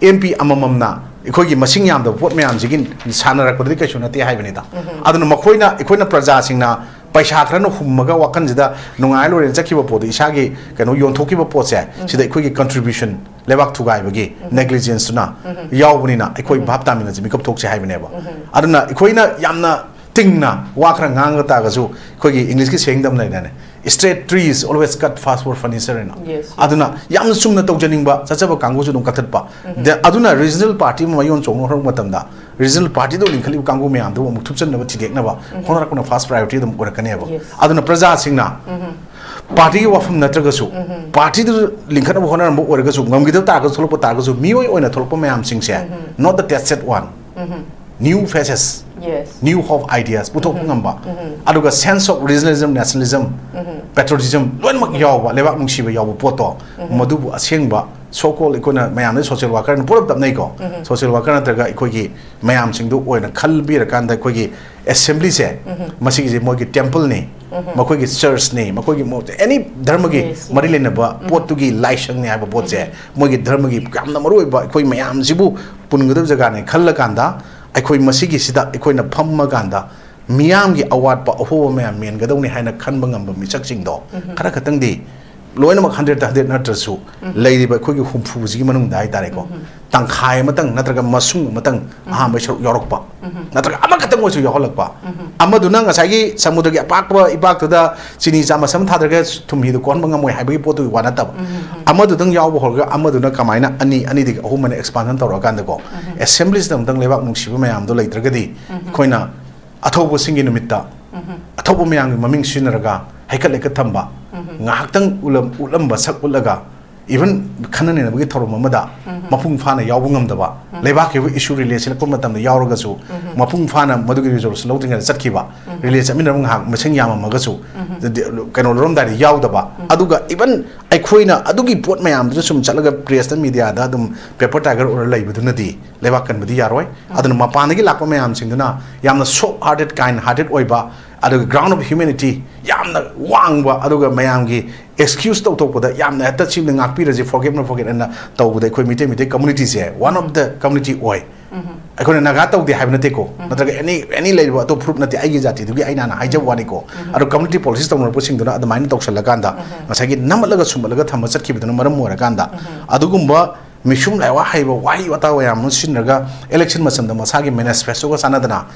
ꯑꯦꯝ ꯄꯤ ꯑꯃꯃꯝꯅ ꯑꯩꯈꯣꯏꯒꯤ ꯃꯁꯤꯡ ꯌꯥꯝꯗꯕ ꯄꯣꯠ ꯃꯌꯥꯝꯁꯤꯒꯤ ꯁꯥꯟꯅꯔꯛꯄꯗꯗꯤ ꯀꯩꯁꯨ ꯅꯠꯇꯦ ꯍꯥꯏꯕꯅꯤꯗ꯫ ꯑꯗꯨꯅ ꯃꯈꯣꯏꯅ, ꯑꯩꯈꯣꯏꯅ ꯄ꯭ꯔꯖꯥꯁꯤꯡꯅ ꯄꯩꯁꯥ ꯈꯔꯅ ꯍꯨꯝꯃꯒ ꯋꯥꯈꯜꯁꯤꯗ ꯅꯨꯡꯉꯥꯏ ꯂꯣꯏꯔꯦꯅ ꯆꯠꯈꯤꯕ ꯄꯣꯠꯇꯣ, ꯏꯁꯥꯒꯤ ꯀꯩꯅꯣ ꯌꯣꯟꯊꯣꯛꯈꯤꯕ ꯄꯣꯠꯁꯦ, ꯁꯤꯗ ꯑꯩꯈꯣꯏꯒꯤ ꯀꯟꯇ꯭ꯔꯤꯕ꯭ꯌꯨꯁꯟ, ꯂꯩꯕꯥꯛ ꯊꯨꯒꯥꯏꯕꯒꯤ ꯅꯦꯒ꯭ꯂꯤꯖꯦꯟꯁꯇꯨꯅ ꯌꯥꯎꯕꯅꯤꯅ ꯑꯩꯈꯣꯏ ꯚꯥꯞ ꯇꯥꯃꯤꯟꯅꯁꯤ, ꯃꯤꯀꯞ ꯊꯣꯛꯁꯤ ꯍꯥꯏꯕꯅꯦꯕ꯫ ꯑꯗꯨꯅ ꯑꯩꯈꯣꯏꯅ ꯌꯥꯝꯅ ꯇꯤꯡꯅ ꯋꯥ ꯈꯔ ꯉꯥꯡꯕ ꯇꯥꯔꯒꯁꯨ, ꯑꯩꯈꯣꯏꯒꯤ ꯏꯪꯂꯤꯁꯀꯤ ꯁꯦꯡꯗ ꯑꯃ ꯂꯩꯗꯥꯏꯅꯦ, Straight trees always cut fast for furniture ꯍꯥꯏꯅ꯫ Yes. ꯑꯗꯨꯅ ꯌꯥꯝꯅ ꯆꯨꯝꯅ ꯇꯧꯖꯅꯤꯡꯕ, ꯆꯠꯆꯕ ꯀꯥꯡꯕꯨꯁꯨ ꯑꯗꯨꯝ ꯀꯛꯊꯠꯄ꯫ Then ꯑꯗꯨꯅ regional party ꯑꯃ ꯃꯌꯣꯟ ꯆꯣꯡꯅ ꯍꯧꯔꯛꯄ ꯃꯇꯝꯗ regional partyꯗ ꯂꯤꯡꯈꯠꯂꯤꯕ ꯀꯥꯡꯕꯨ ꯃꯌꯥꯝꯗꯨꯕꯨ ꯑꯃꯨꯛ ꯊꯨꯞꯆꯟꯅꯕ ꯊꯤꯗꯦꯛꯅꯕ ꯍꯣꯠꯅꯔꯛꯄꯅ first priority ꯑꯗꯨꯝ ꯑꯣꯏꯔꯛꯀꯅꯦꯕ꯫ Yes. ꯑꯗꯨꯅ ꯄ꯭ꯔꯖꯥꯁꯤꯡꯅ partyꯒꯤ ꯋꯥꯐꯝ ꯅꯠꯇ꯭ꯔꯒꯁꯨ, partyꯗꯨ ꯂꯤꯡꯈꯠꯅꯕ ꯍꯣꯠꯅꯔꯝꯕ ꯑꯣꯏꯔꯒꯁꯨ, ꯉꯝꯈꯤꯗꯕ ꯇꯥꯔꯒꯁꯨ, ꯊꯣꯛꯂꯛꯄ ꯇꯥꯔꯒꯁꯨ, ꯃꯤꯑꯣꯏ ꯑꯣꯏꯅ ꯊꯣꯛꯂꯛꯄ ꯃꯌꯥꯝꯁꯤꯡꯁꯦ, not the tested one, new faces, Yes. new hope ideas ꯄꯨꯊꯣꯛꯄ ꯉꯝꯕ, ꯑꯗꯨꯒ sense of regionalism, nationalism, patriotism ꯂꯣꯏꯅꯃꯛ ꯌꯥꯎꯕ, ꯂꯩꯕꯥꯛ ꯅꯨꯡꯁꯤꯕ ꯌꯥꯎꯕ ꯄꯣꯠꯇꯣ, ꯃꯗꯨꯕꯨ ꯑꯁꯦꯡꯕ so called ꯑꯩꯈꯣꯏꯅ ꯃꯌꯥꯝꯗ social workerꯅ ꯄꯨꯂꯞ ꯇꯞꯅꯩꯀꯣ꯫ Social worker ꯅꯠꯇ꯭ꯔꯒ ꯑꯩꯈꯣꯏꯒꯤ ꯃꯌꯥꯝꯁꯤꯡꯗꯨ ꯑꯣꯏꯅ ꯈꯟꯕꯤꯔꯀꯥꯟꯗ ꯑꯩꯈꯣꯏꯒꯤ assemblyꯁꯦ, ꯃꯁꯤꯒꯤꯁꯦ ꯃꯣꯏꯒꯤ templeꯅꯤ, ꯃꯈꯣꯏꯒꯤ churchꯅꯤ, ꯃꯈꯣꯏꯒꯤ ꯃꯣ-, any ꯙꯔꯃꯒꯤ Yes, yes. ꯃꯔꯤ ꯂꯩꯅꯕ ꯄꯣꯠꯇꯨꯒꯤ ꯂꯥꯏꯁꯪꯅꯤ ꯍꯥꯏꯕ ꯄꯣꯠꯁꯦ, ꯃꯣꯏꯒꯤ ꯙꯔꯃꯒꯤ ꯌꯥꯝꯅ ꯃꯔꯨ ꯑꯣꯏꯕ ꯑꯩꯈꯣꯏ ꯃꯌꯥꯝꯁꯤꯕꯨ ꯄꯨꯟꯒꯗꯕ ꯖꯒꯥꯅꯤ ꯈꯜꯂꯀꯥꯟꯗ, ꯑꯩꯈꯣꯏ ꯃꯁꯤꯒꯤꯁꯤꯗ ꯑꯩꯈꯣꯏꯅ ꯐꯝꯃꯀꯥꯟꯗ ꯃꯤꯌꯥꯝꯒꯤ ꯑꯋꯥꯠꯄ ꯑꯍꯣꯕ ꯃꯌꯥꯝ ꯃꯦꯟꯒꯗꯧꯅꯤ ꯍꯥꯏꯅ ꯈꯟꯕ ꯉꯝꯕ ꯃꯤꯁꯛꯁꯤꯡꯗꯣ ꯈꯔ ꯈꯛꯇꯪꯗꯤ, ꯂꯣꯏꯅꯃꯛ hundredꯇ hundred ꯅꯠꯇ꯭ꯔꯁꯨ, ꯂꯩꯔꯤꯕ ꯑꯩꯈꯣꯏꯒꯤ ꯍꯨꯝꯐꯨꯁꯤꯒꯤ ꯃꯅꯨꯡꯗ ꯍꯥꯏꯇꯥꯔꯦꯀꯣ, ꯇꯪꯈꯥꯏ ꯑꯃꯇꯪ ꯅꯠꯇ꯭ꯔꯒ ꯃꯁꯨꯡ ꯑꯃꯇꯪ ꯑꯍꯥꯟꯕ ꯁꯔꯨꯛ ꯌꯥꯎꯔꯛꯄ, ꯅꯠꯇ꯭ꯔꯒ ꯑꯃꯈꯛꯇꯪ ꯑꯣꯏꯔꯁꯨ ꯌꯥꯎꯍꯜꯂꯛꯄ, ꯑꯃꯗꯨꯅ ꯉꯁꯥꯏꯒꯤ ꯁꯃꯨꯗ꯭ꯔꯒꯤ ꯑꯄꯥꯛꯄ ꯏꯄꯥꯛꯇꯨꯗ ꯆꯤꯅꯤ ꯆꯥꯃꯁ ꯑꯃ ꯊꯥꯗꯔꯒ ꯊꯨꯝ ꯍꯤꯗꯨ ꯀꯣꯛꯍꯟꯕ ꯉꯝꯃꯣꯏ ꯍꯥꯏꯕꯒꯤ ꯄꯣꯠꯇꯨꯒꯤ ꯋꯥ ꯅꯠꯇꯕ, ꯑꯃꯗꯨꯗꯪ ꯌꯥꯎꯕ ꯍꯧꯔꯒ ꯑꯃꯗꯨꯅ ꯀꯃꯥꯏꯅ ꯑꯅꯤ, ꯑꯅꯤꯗꯒꯤ ꯑꯍꯨꯝ ꯑꯅ expansion ꯇꯧꯔꯛꯑꯀꯥꯟꯗꯀꯣ, assemblyꯁꯤꯗ ꯑꯃꯨꯛꯇꯪ ꯂꯩꯕꯥꯛ ꯅꯨꯡꯁꯤꯕ ꯃꯌꯥꯝꯗꯣ ꯂꯩꯇ꯭ꯔꯒꯗꯤ, ꯑꯩꯈꯣꯏꯅ ꯑꯊꯧꯕꯁꯤꯡꯒꯤ ꯅꯨꯃꯤꯠꯇ ꯑꯊꯧꯕ ꯃꯌꯥꯝꯒꯤ ꯃꯃꯤꯡ ꯁꯤꯖꯤꯟꯅꯔꯒ ꯍꯩꯀꯠ ꯂꯩꯀꯠ ꯊꯝꯕ, ꯉꯥꯏꯍꯥꯛꯇꯪ ꯎꯠꯂꯝ-, ꯎꯠꯂꯝꯕ ꯁꯛ ꯎꯠꯂꯒ, even ꯈꯟꯅ ꯅꯩꯅꯕꯒꯤ ꯊꯧꯔꯝ ꯑꯃꯗ ꯃꯄꯨꯡ ꯐꯥꯅ ꯌꯥꯎꯕ ꯉꯝꯗꯕ, ꯂꯩꯕꯥꯛꯀꯤ ꯑꯣꯏꯕ issue ꯔꯤꯂꯦꯠ ꯁꯤꯜꯂꯛꯄ ꯃꯇꯝꯗ ꯌꯥꯎꯔꯒꯁꯨ ꯃꯄꯨꯡ ꯐꯥꯅ ꯃꯗꯨꯒꯤ resolution ꯂꯧꯗ꯭ꯔꯤꯉꯩꯗ ꯆꯠꯈꯤꯕ, ꯔꯤꯂꯦꯠ ꯆꯠꯃꯤꯟꯅꯕ ꯉꯥꯏꯍꯥꯛ ꯃꯁꯤꯡ ꯌꯥꯝꯃꯝꯃꯒꯁꯨ, ꯗꯤ-, ꯀꯩꯅꯣ ꯂꯧꯔꯝꯗꯥꯏꯗ ꯌꯥꯎꯗꯕ, ꯑꯗꯨꯒ even ꯑꯩꯈꯣꯏꯅ ꯑꯗꯨꯒꯤ ꯄꯣꯠ ꯃꯌꯥꯝꯗꯨꯗ ꯁꯨꯝ ꯆꯠꯂꯒ pressꯇ, mediaꯗ ꯑꯗꯨꯝ paper tiger ꯑꯣꯏꯔ ꯂꯩꯕꯗꯨꯅꯗꯤ ꯂꯩꯕꯥꯛ ꯀꯟꯕꯗꯤ ꯌꯥꯔꯣꯏ꯫ ꯑꯗꯨꯅ ꯃꯄꯥꯟꯗꯒꯤ ꯂꯥꯛꯄ ꯃꯌꯥꯝꯁꯤꯡꯗꯨꯅ ꯌꯥꯝꯅ soft hearted, kind hearted ꯑꯣꯏꯕ, ꯑꯗꯨꯒ ground of humanity ꯌꯥꯝꯅ ꯋꯥꯡꯕ, ꯑꯗꯨꯒ ꯃꯌꯥꯝꯒꯤ excuse ꯇꯧꯊꯣꯛꯄꯗ ꯌꯥꯝꯅ ꯍꯦꯛꯇ ꯁꯤꯃꯗ ꯉꯥꯛꯄꯤꯔꯁꯤ, forget me, forget ꯑꯅ ꯇꯧꯕꯗ ꯑꯩꯈꯣꯏ Meitei Meitei communityꯁꯦ one of the community ꯑꯣꯏ꯫ ꯑꯩꯈꯣꯏꯅ ꯅꯥꯒꯥ ꯇꯧꯗꯦ ꯍꯥꯏꯕ ꯅꯠꯇꯦꯀꯣ, ꯅꯠꯇ꯭ꯔꯒ any, any ꯂꯩꯔꯤꯕ ꯑꯇꯣꯞꯄ ꯐꯨꯔꯨꯞ ꯅꯠꯇꯦ, ꯑꯩꯒꯤ ꯖꯥꯇꯤꯗꯨꯒꯤ ꯑꯩꯅ ꯍꯥꯏꯖꯕ ꯋꯥꯅꯤꯀꯣ꯫ ꯑꯗꯣ community politics ꯇꯧꯅꯔꯛꯄꯁꯤꯡꯗꯨꯅ ꯑꯗꯨꯃꯥꯏꯅ ꯇꯧꯁꯜꯂꯀꯥꯟꯗ, ꯉꯁꯥꯏꯒꯤ ꯅꯝꯃꯠꯂꯒ ꯁꯨꯝꯃꯠꯂꯒ ꯊꯝꯕ ꯆꯠꯈꯤꯕꯗꯨꯅ ꯃꯔꯝ ꯑꯣꯏꯔꯀꯥꯟꯗ, ꯑꯗꯨꯒꯨꯝꯕ ꯃꯤꯁꯨꯝ ꯂꯥꯏꯋꯥ ꯍꯩꯕ ꯋꯥꯍꯩ ꯋꯥꯇꯥ ꯃꯌꯥꯝ ꯑꯃ ꯁꯤꯖꯤꯟꯅꯔꯒ election ꯃꯇꯝꯗ ꯃꯁꯥꯒꯤ manifestoꯒ ꯆꯥꯟꯅꯗꯅ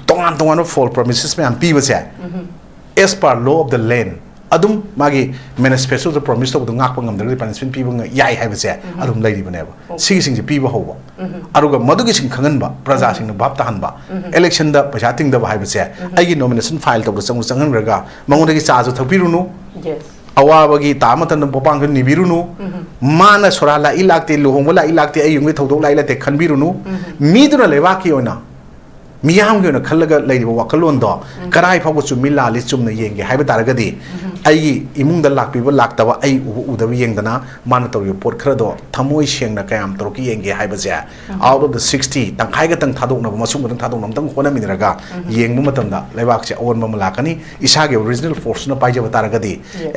ꯇꯣꯉꯥꯟ ꯇꯣꯉꯥꯟꯕ false promises ꯃꯌꯥꯝ ꯄꯤꯕꯁꯦ, as per law of the land, ꯑꯗꯨꯝ ꯃꯥꯒꯤ ꯃꯦꯅꯤꯐꯦꯁꯇꯣꯗ ꯄ꯭ꯔꯣꯃꯤꯁ ꯇꯧꯕꯗꯣ ꯉꯥꯛꯄ ꯉꯝꯗ꯭ꯔꯒꯗꯤ ꯄꯅꯤꯁꯃꯦꯟ ꯄꯤꯕ ꯉ- ꯌꯥꯏ ꯍꯥꯏꯕꯁꯦ ꯑꯗꯨꯝ ꯂꯩꯔꯤꯕꯅꯦꯕ꯫ ꯁꯤꯒꯤꯁꯤꯡꯁꯦ ꯄꯤꯕ ꯍꯧꯕ, ꯑꯗꯨꯒ ꯃꯗꯨꯒꯤꯁꯤꯡ ꯈꯪꯍꯟꯕ, ꯄ꯭ꯔꯖꯥꯁꯤꯡꯅ ꯚꯥꯞ ꯇꯥꯍꯟꯕ, ꯏꯂꯦꯛꯁꯟꯗ ꯄꯩꯁꯥ ꯇꯤꯡꯗꯕ ꯍꯥꯏꯕꯁꯦ, ꯑꯩꯒꯤ ꯅꯣꯃꯤꯅꯦꯁꯟ ꯐꯥꯏꯜ ꯇꯧꯕꯗ ꯆꯪ ꯆꯪꯍꯟꯈ꯭ꯔꯒ ꯃꯉꯣꯟꯗꯒꯤ ꯆꯥꯁꯨ ꯊꯛꯄꯤꯔꯨꯅꯨ, Yes. ꯑꯋꯥꯕꯒꯤ ꯇꯥ ꯃꯇꯝꯗ ꯄꯣꯄꯥꯡꯁꯨ ꯅꯤꯕꯤꯔꯨꯅꯨ, ꯃꯥꯅ ꯁꯣꯔꯥ ꯂꯥꯛꯏ ꯂꯥꯛꯇꯦ, ꯂꯨꯍꯣꯡꯕ ꯂꯥꯛꯏ ꯂꯥꯛꯇꯦ, ꯑꯩ ꯌꯨꯝꯒꯤ ꯊꯧꯗꯣꯛ ꯂꯥꯛꯏ ꯂꯥꯛꯇꯦ ꯈꯟꯕꯤꯔꯨꯅꯨ꯫ ꯃꯤꯗꯨꯅ ꯂꯩꯕꯥꯛꯀꯤ ꯑꯣꯏꯅ, ꯃꯤꯌꯥꯝꯒꯤ ꯑꯣꯏꯅ ꯈꯜꯂꯒ ꯂꯩꯔꯤꯕ ꯋꯥꯈꯜꯂꯣꯟꯗꯣ ꯀꯔꯥꯏ ꯐꯥꯎꯕ ꯆꯨꯝꯃꯤ ꯂꯥꯜꯂꯤ ꯆꯨꯝꯅ ꯌꯦꯡꯒꯦ ꯍꯥꯏꯕ ꯇꯥꯔꯒꯗꯤ, ꯑꯩꯒꯤ ꯏꯃꯨꯡꯗ ꯂꯥꯛꯄꯤꯕ ꯂꯥꯛꯇꯕ, ꯑꯩ ꯎꯕ ꯎꯗꯕ ꯌꯦꯡꯗꯅ ꯃꯥꯅ ꯇꯧꯔꯤꯕ ꯄꯣꯠ ꯈꯔꯗꯣ ꯊꯃꯣꯏ ꯁꯦꯡꯅ ꯀꯌꯥꯝ ꯇꯧꯔꯛꯀꯦ ꯌꯦꯡꯒꯦ ꯍꯥꯏꯕꯁꯦ, out of the sixty, ꯇꯪꯈꯥꯏ ꯈꯛꯇꯪ ꯊꯥꯗꯣꯛꯅꯕ, ꯃꯁꯨꯡ ꯈꯛꯇꯪ ꯊꯥꯗꯣꯛꯅꯕ ꯑꯝꯇꯪ ꯍꯣꯠꯅꯃꯤꯟꯅꯔꯒ ꯌꯦꯡꯕ ꯃꯇꯝꯗ ꯂꯩꯕꯥꯛꯁꯦ ꯑꯑꯣꯟꯕ ꯑꯃ ꯂꯥꯛꯀꯅꯤ꯫ ꯏꯁꯥꯒꯤ ꯑꯣꯔꯤꯖꯤꯅꯦꯜ ꯐꯣꯔꯁꯇꯨꯅ ꯄꯥꯏꯖꯕ ꯇꯥꯔꯒꯗꯤ, Yes.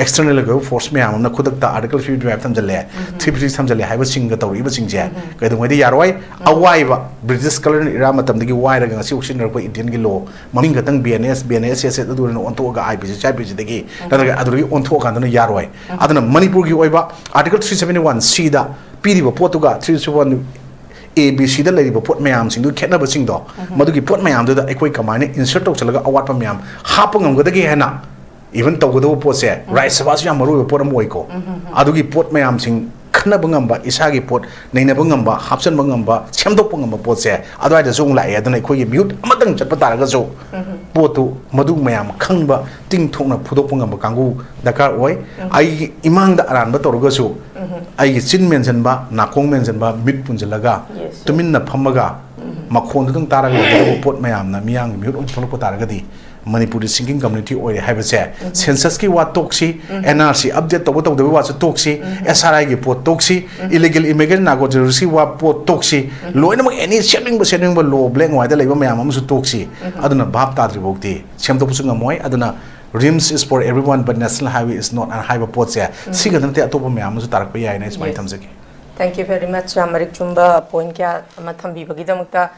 Yes, yes. ꯇꯨꯃꯤꯟꯅ ꯐꯝꯃꯒ ꯃꯈꯣꯟꯗꯨꯗꯪ ꯇꯥꯔꯒ ꯂꯩꯒꯗꯕ ꯄꯣꯠ ꯃꯌꯥꯝꯅ ꯃꯤꯌꯥꯝꯒꯤ ꯃꯤꯍꯨꯠ ꯑꯣꯏꯅ ꯊꯣꯛꯂꯛꯄ ꯇꯥꯔꯒꯗꯤ ꯃꯅꯤꯄꯨꯔꯗꯤ sinking community ꯑꯣꯏꯔꯦ ꯍꯥꯏꯕꯁꯦ, ꯁꯦꯟꯁꯁꯀꯤ ꯋꯥ ꯇꯣꯛꯁꯤ, N R C update ꯇꯧꯕ ꯇꯧꯗꯕꯒꯤ ꯋꯥꯁꯨ ꯇꯣꯛꯁꯤ, S R I ꯒꯤ ꯄꯣꯠ ꯇꯣꯛꯁꯤ, illegal immigrant, narco terrorist ꯀꯤ ꯋꯥ ꯄꯣꯠ ꯇꯣꯛꯁꯤ, ꯂꯣꯏꯅꯃꯛ any ꯁꯦꯝꯅꯤꯡꯕ ꯁꯦꯝꯅꯤꯡꯕ law black and white ꯇ ꯂꯩꯕ ꯃꯌꯥꯝ ꯑꯃꯁꯨ ꯇꯣꯛꯁꯤ꯫ ꯑꯗꯨꯅ ꯚꯥꯞ ꯇꯥꯗ꯭ꯔꯤꯐꯥꯎꯗꯤ ꯁꯦꯝꯗꯣꯛꯄꯁꯨ ꯉꯝꯃꯣꯏ꯫ ꯑꯗꯨꯅ RIMS is for everyone but National Highway is not ꯍꯥꯏꯕ ꯄꯣꯠꯁꯦ ꯁꯤꯒ ꯅꯠꯇꯦ, ꯑꯇꯣꯞꯄ ꯃꯌꯥꯝ ꯑꯃꯁꯨ ꯇꯥꯔꯛꯄ ꯌꯥꯏꯅ ꯑꯩ ꯁꯨꯃꯥꯏꯅ Yes. ꯊꯝꯖꯒꯦ꯫ Thank you very much, ꯌꯥꯝ ꯃꯔꯤꯛ ꯆꯨꯝꯕ ꯄꯣꯏꯟ ꯀꯌꯥ ꯑꯃ ꯊꯝꯕꯤꯕꯒꯤꯗꯃꯛꯇ꯫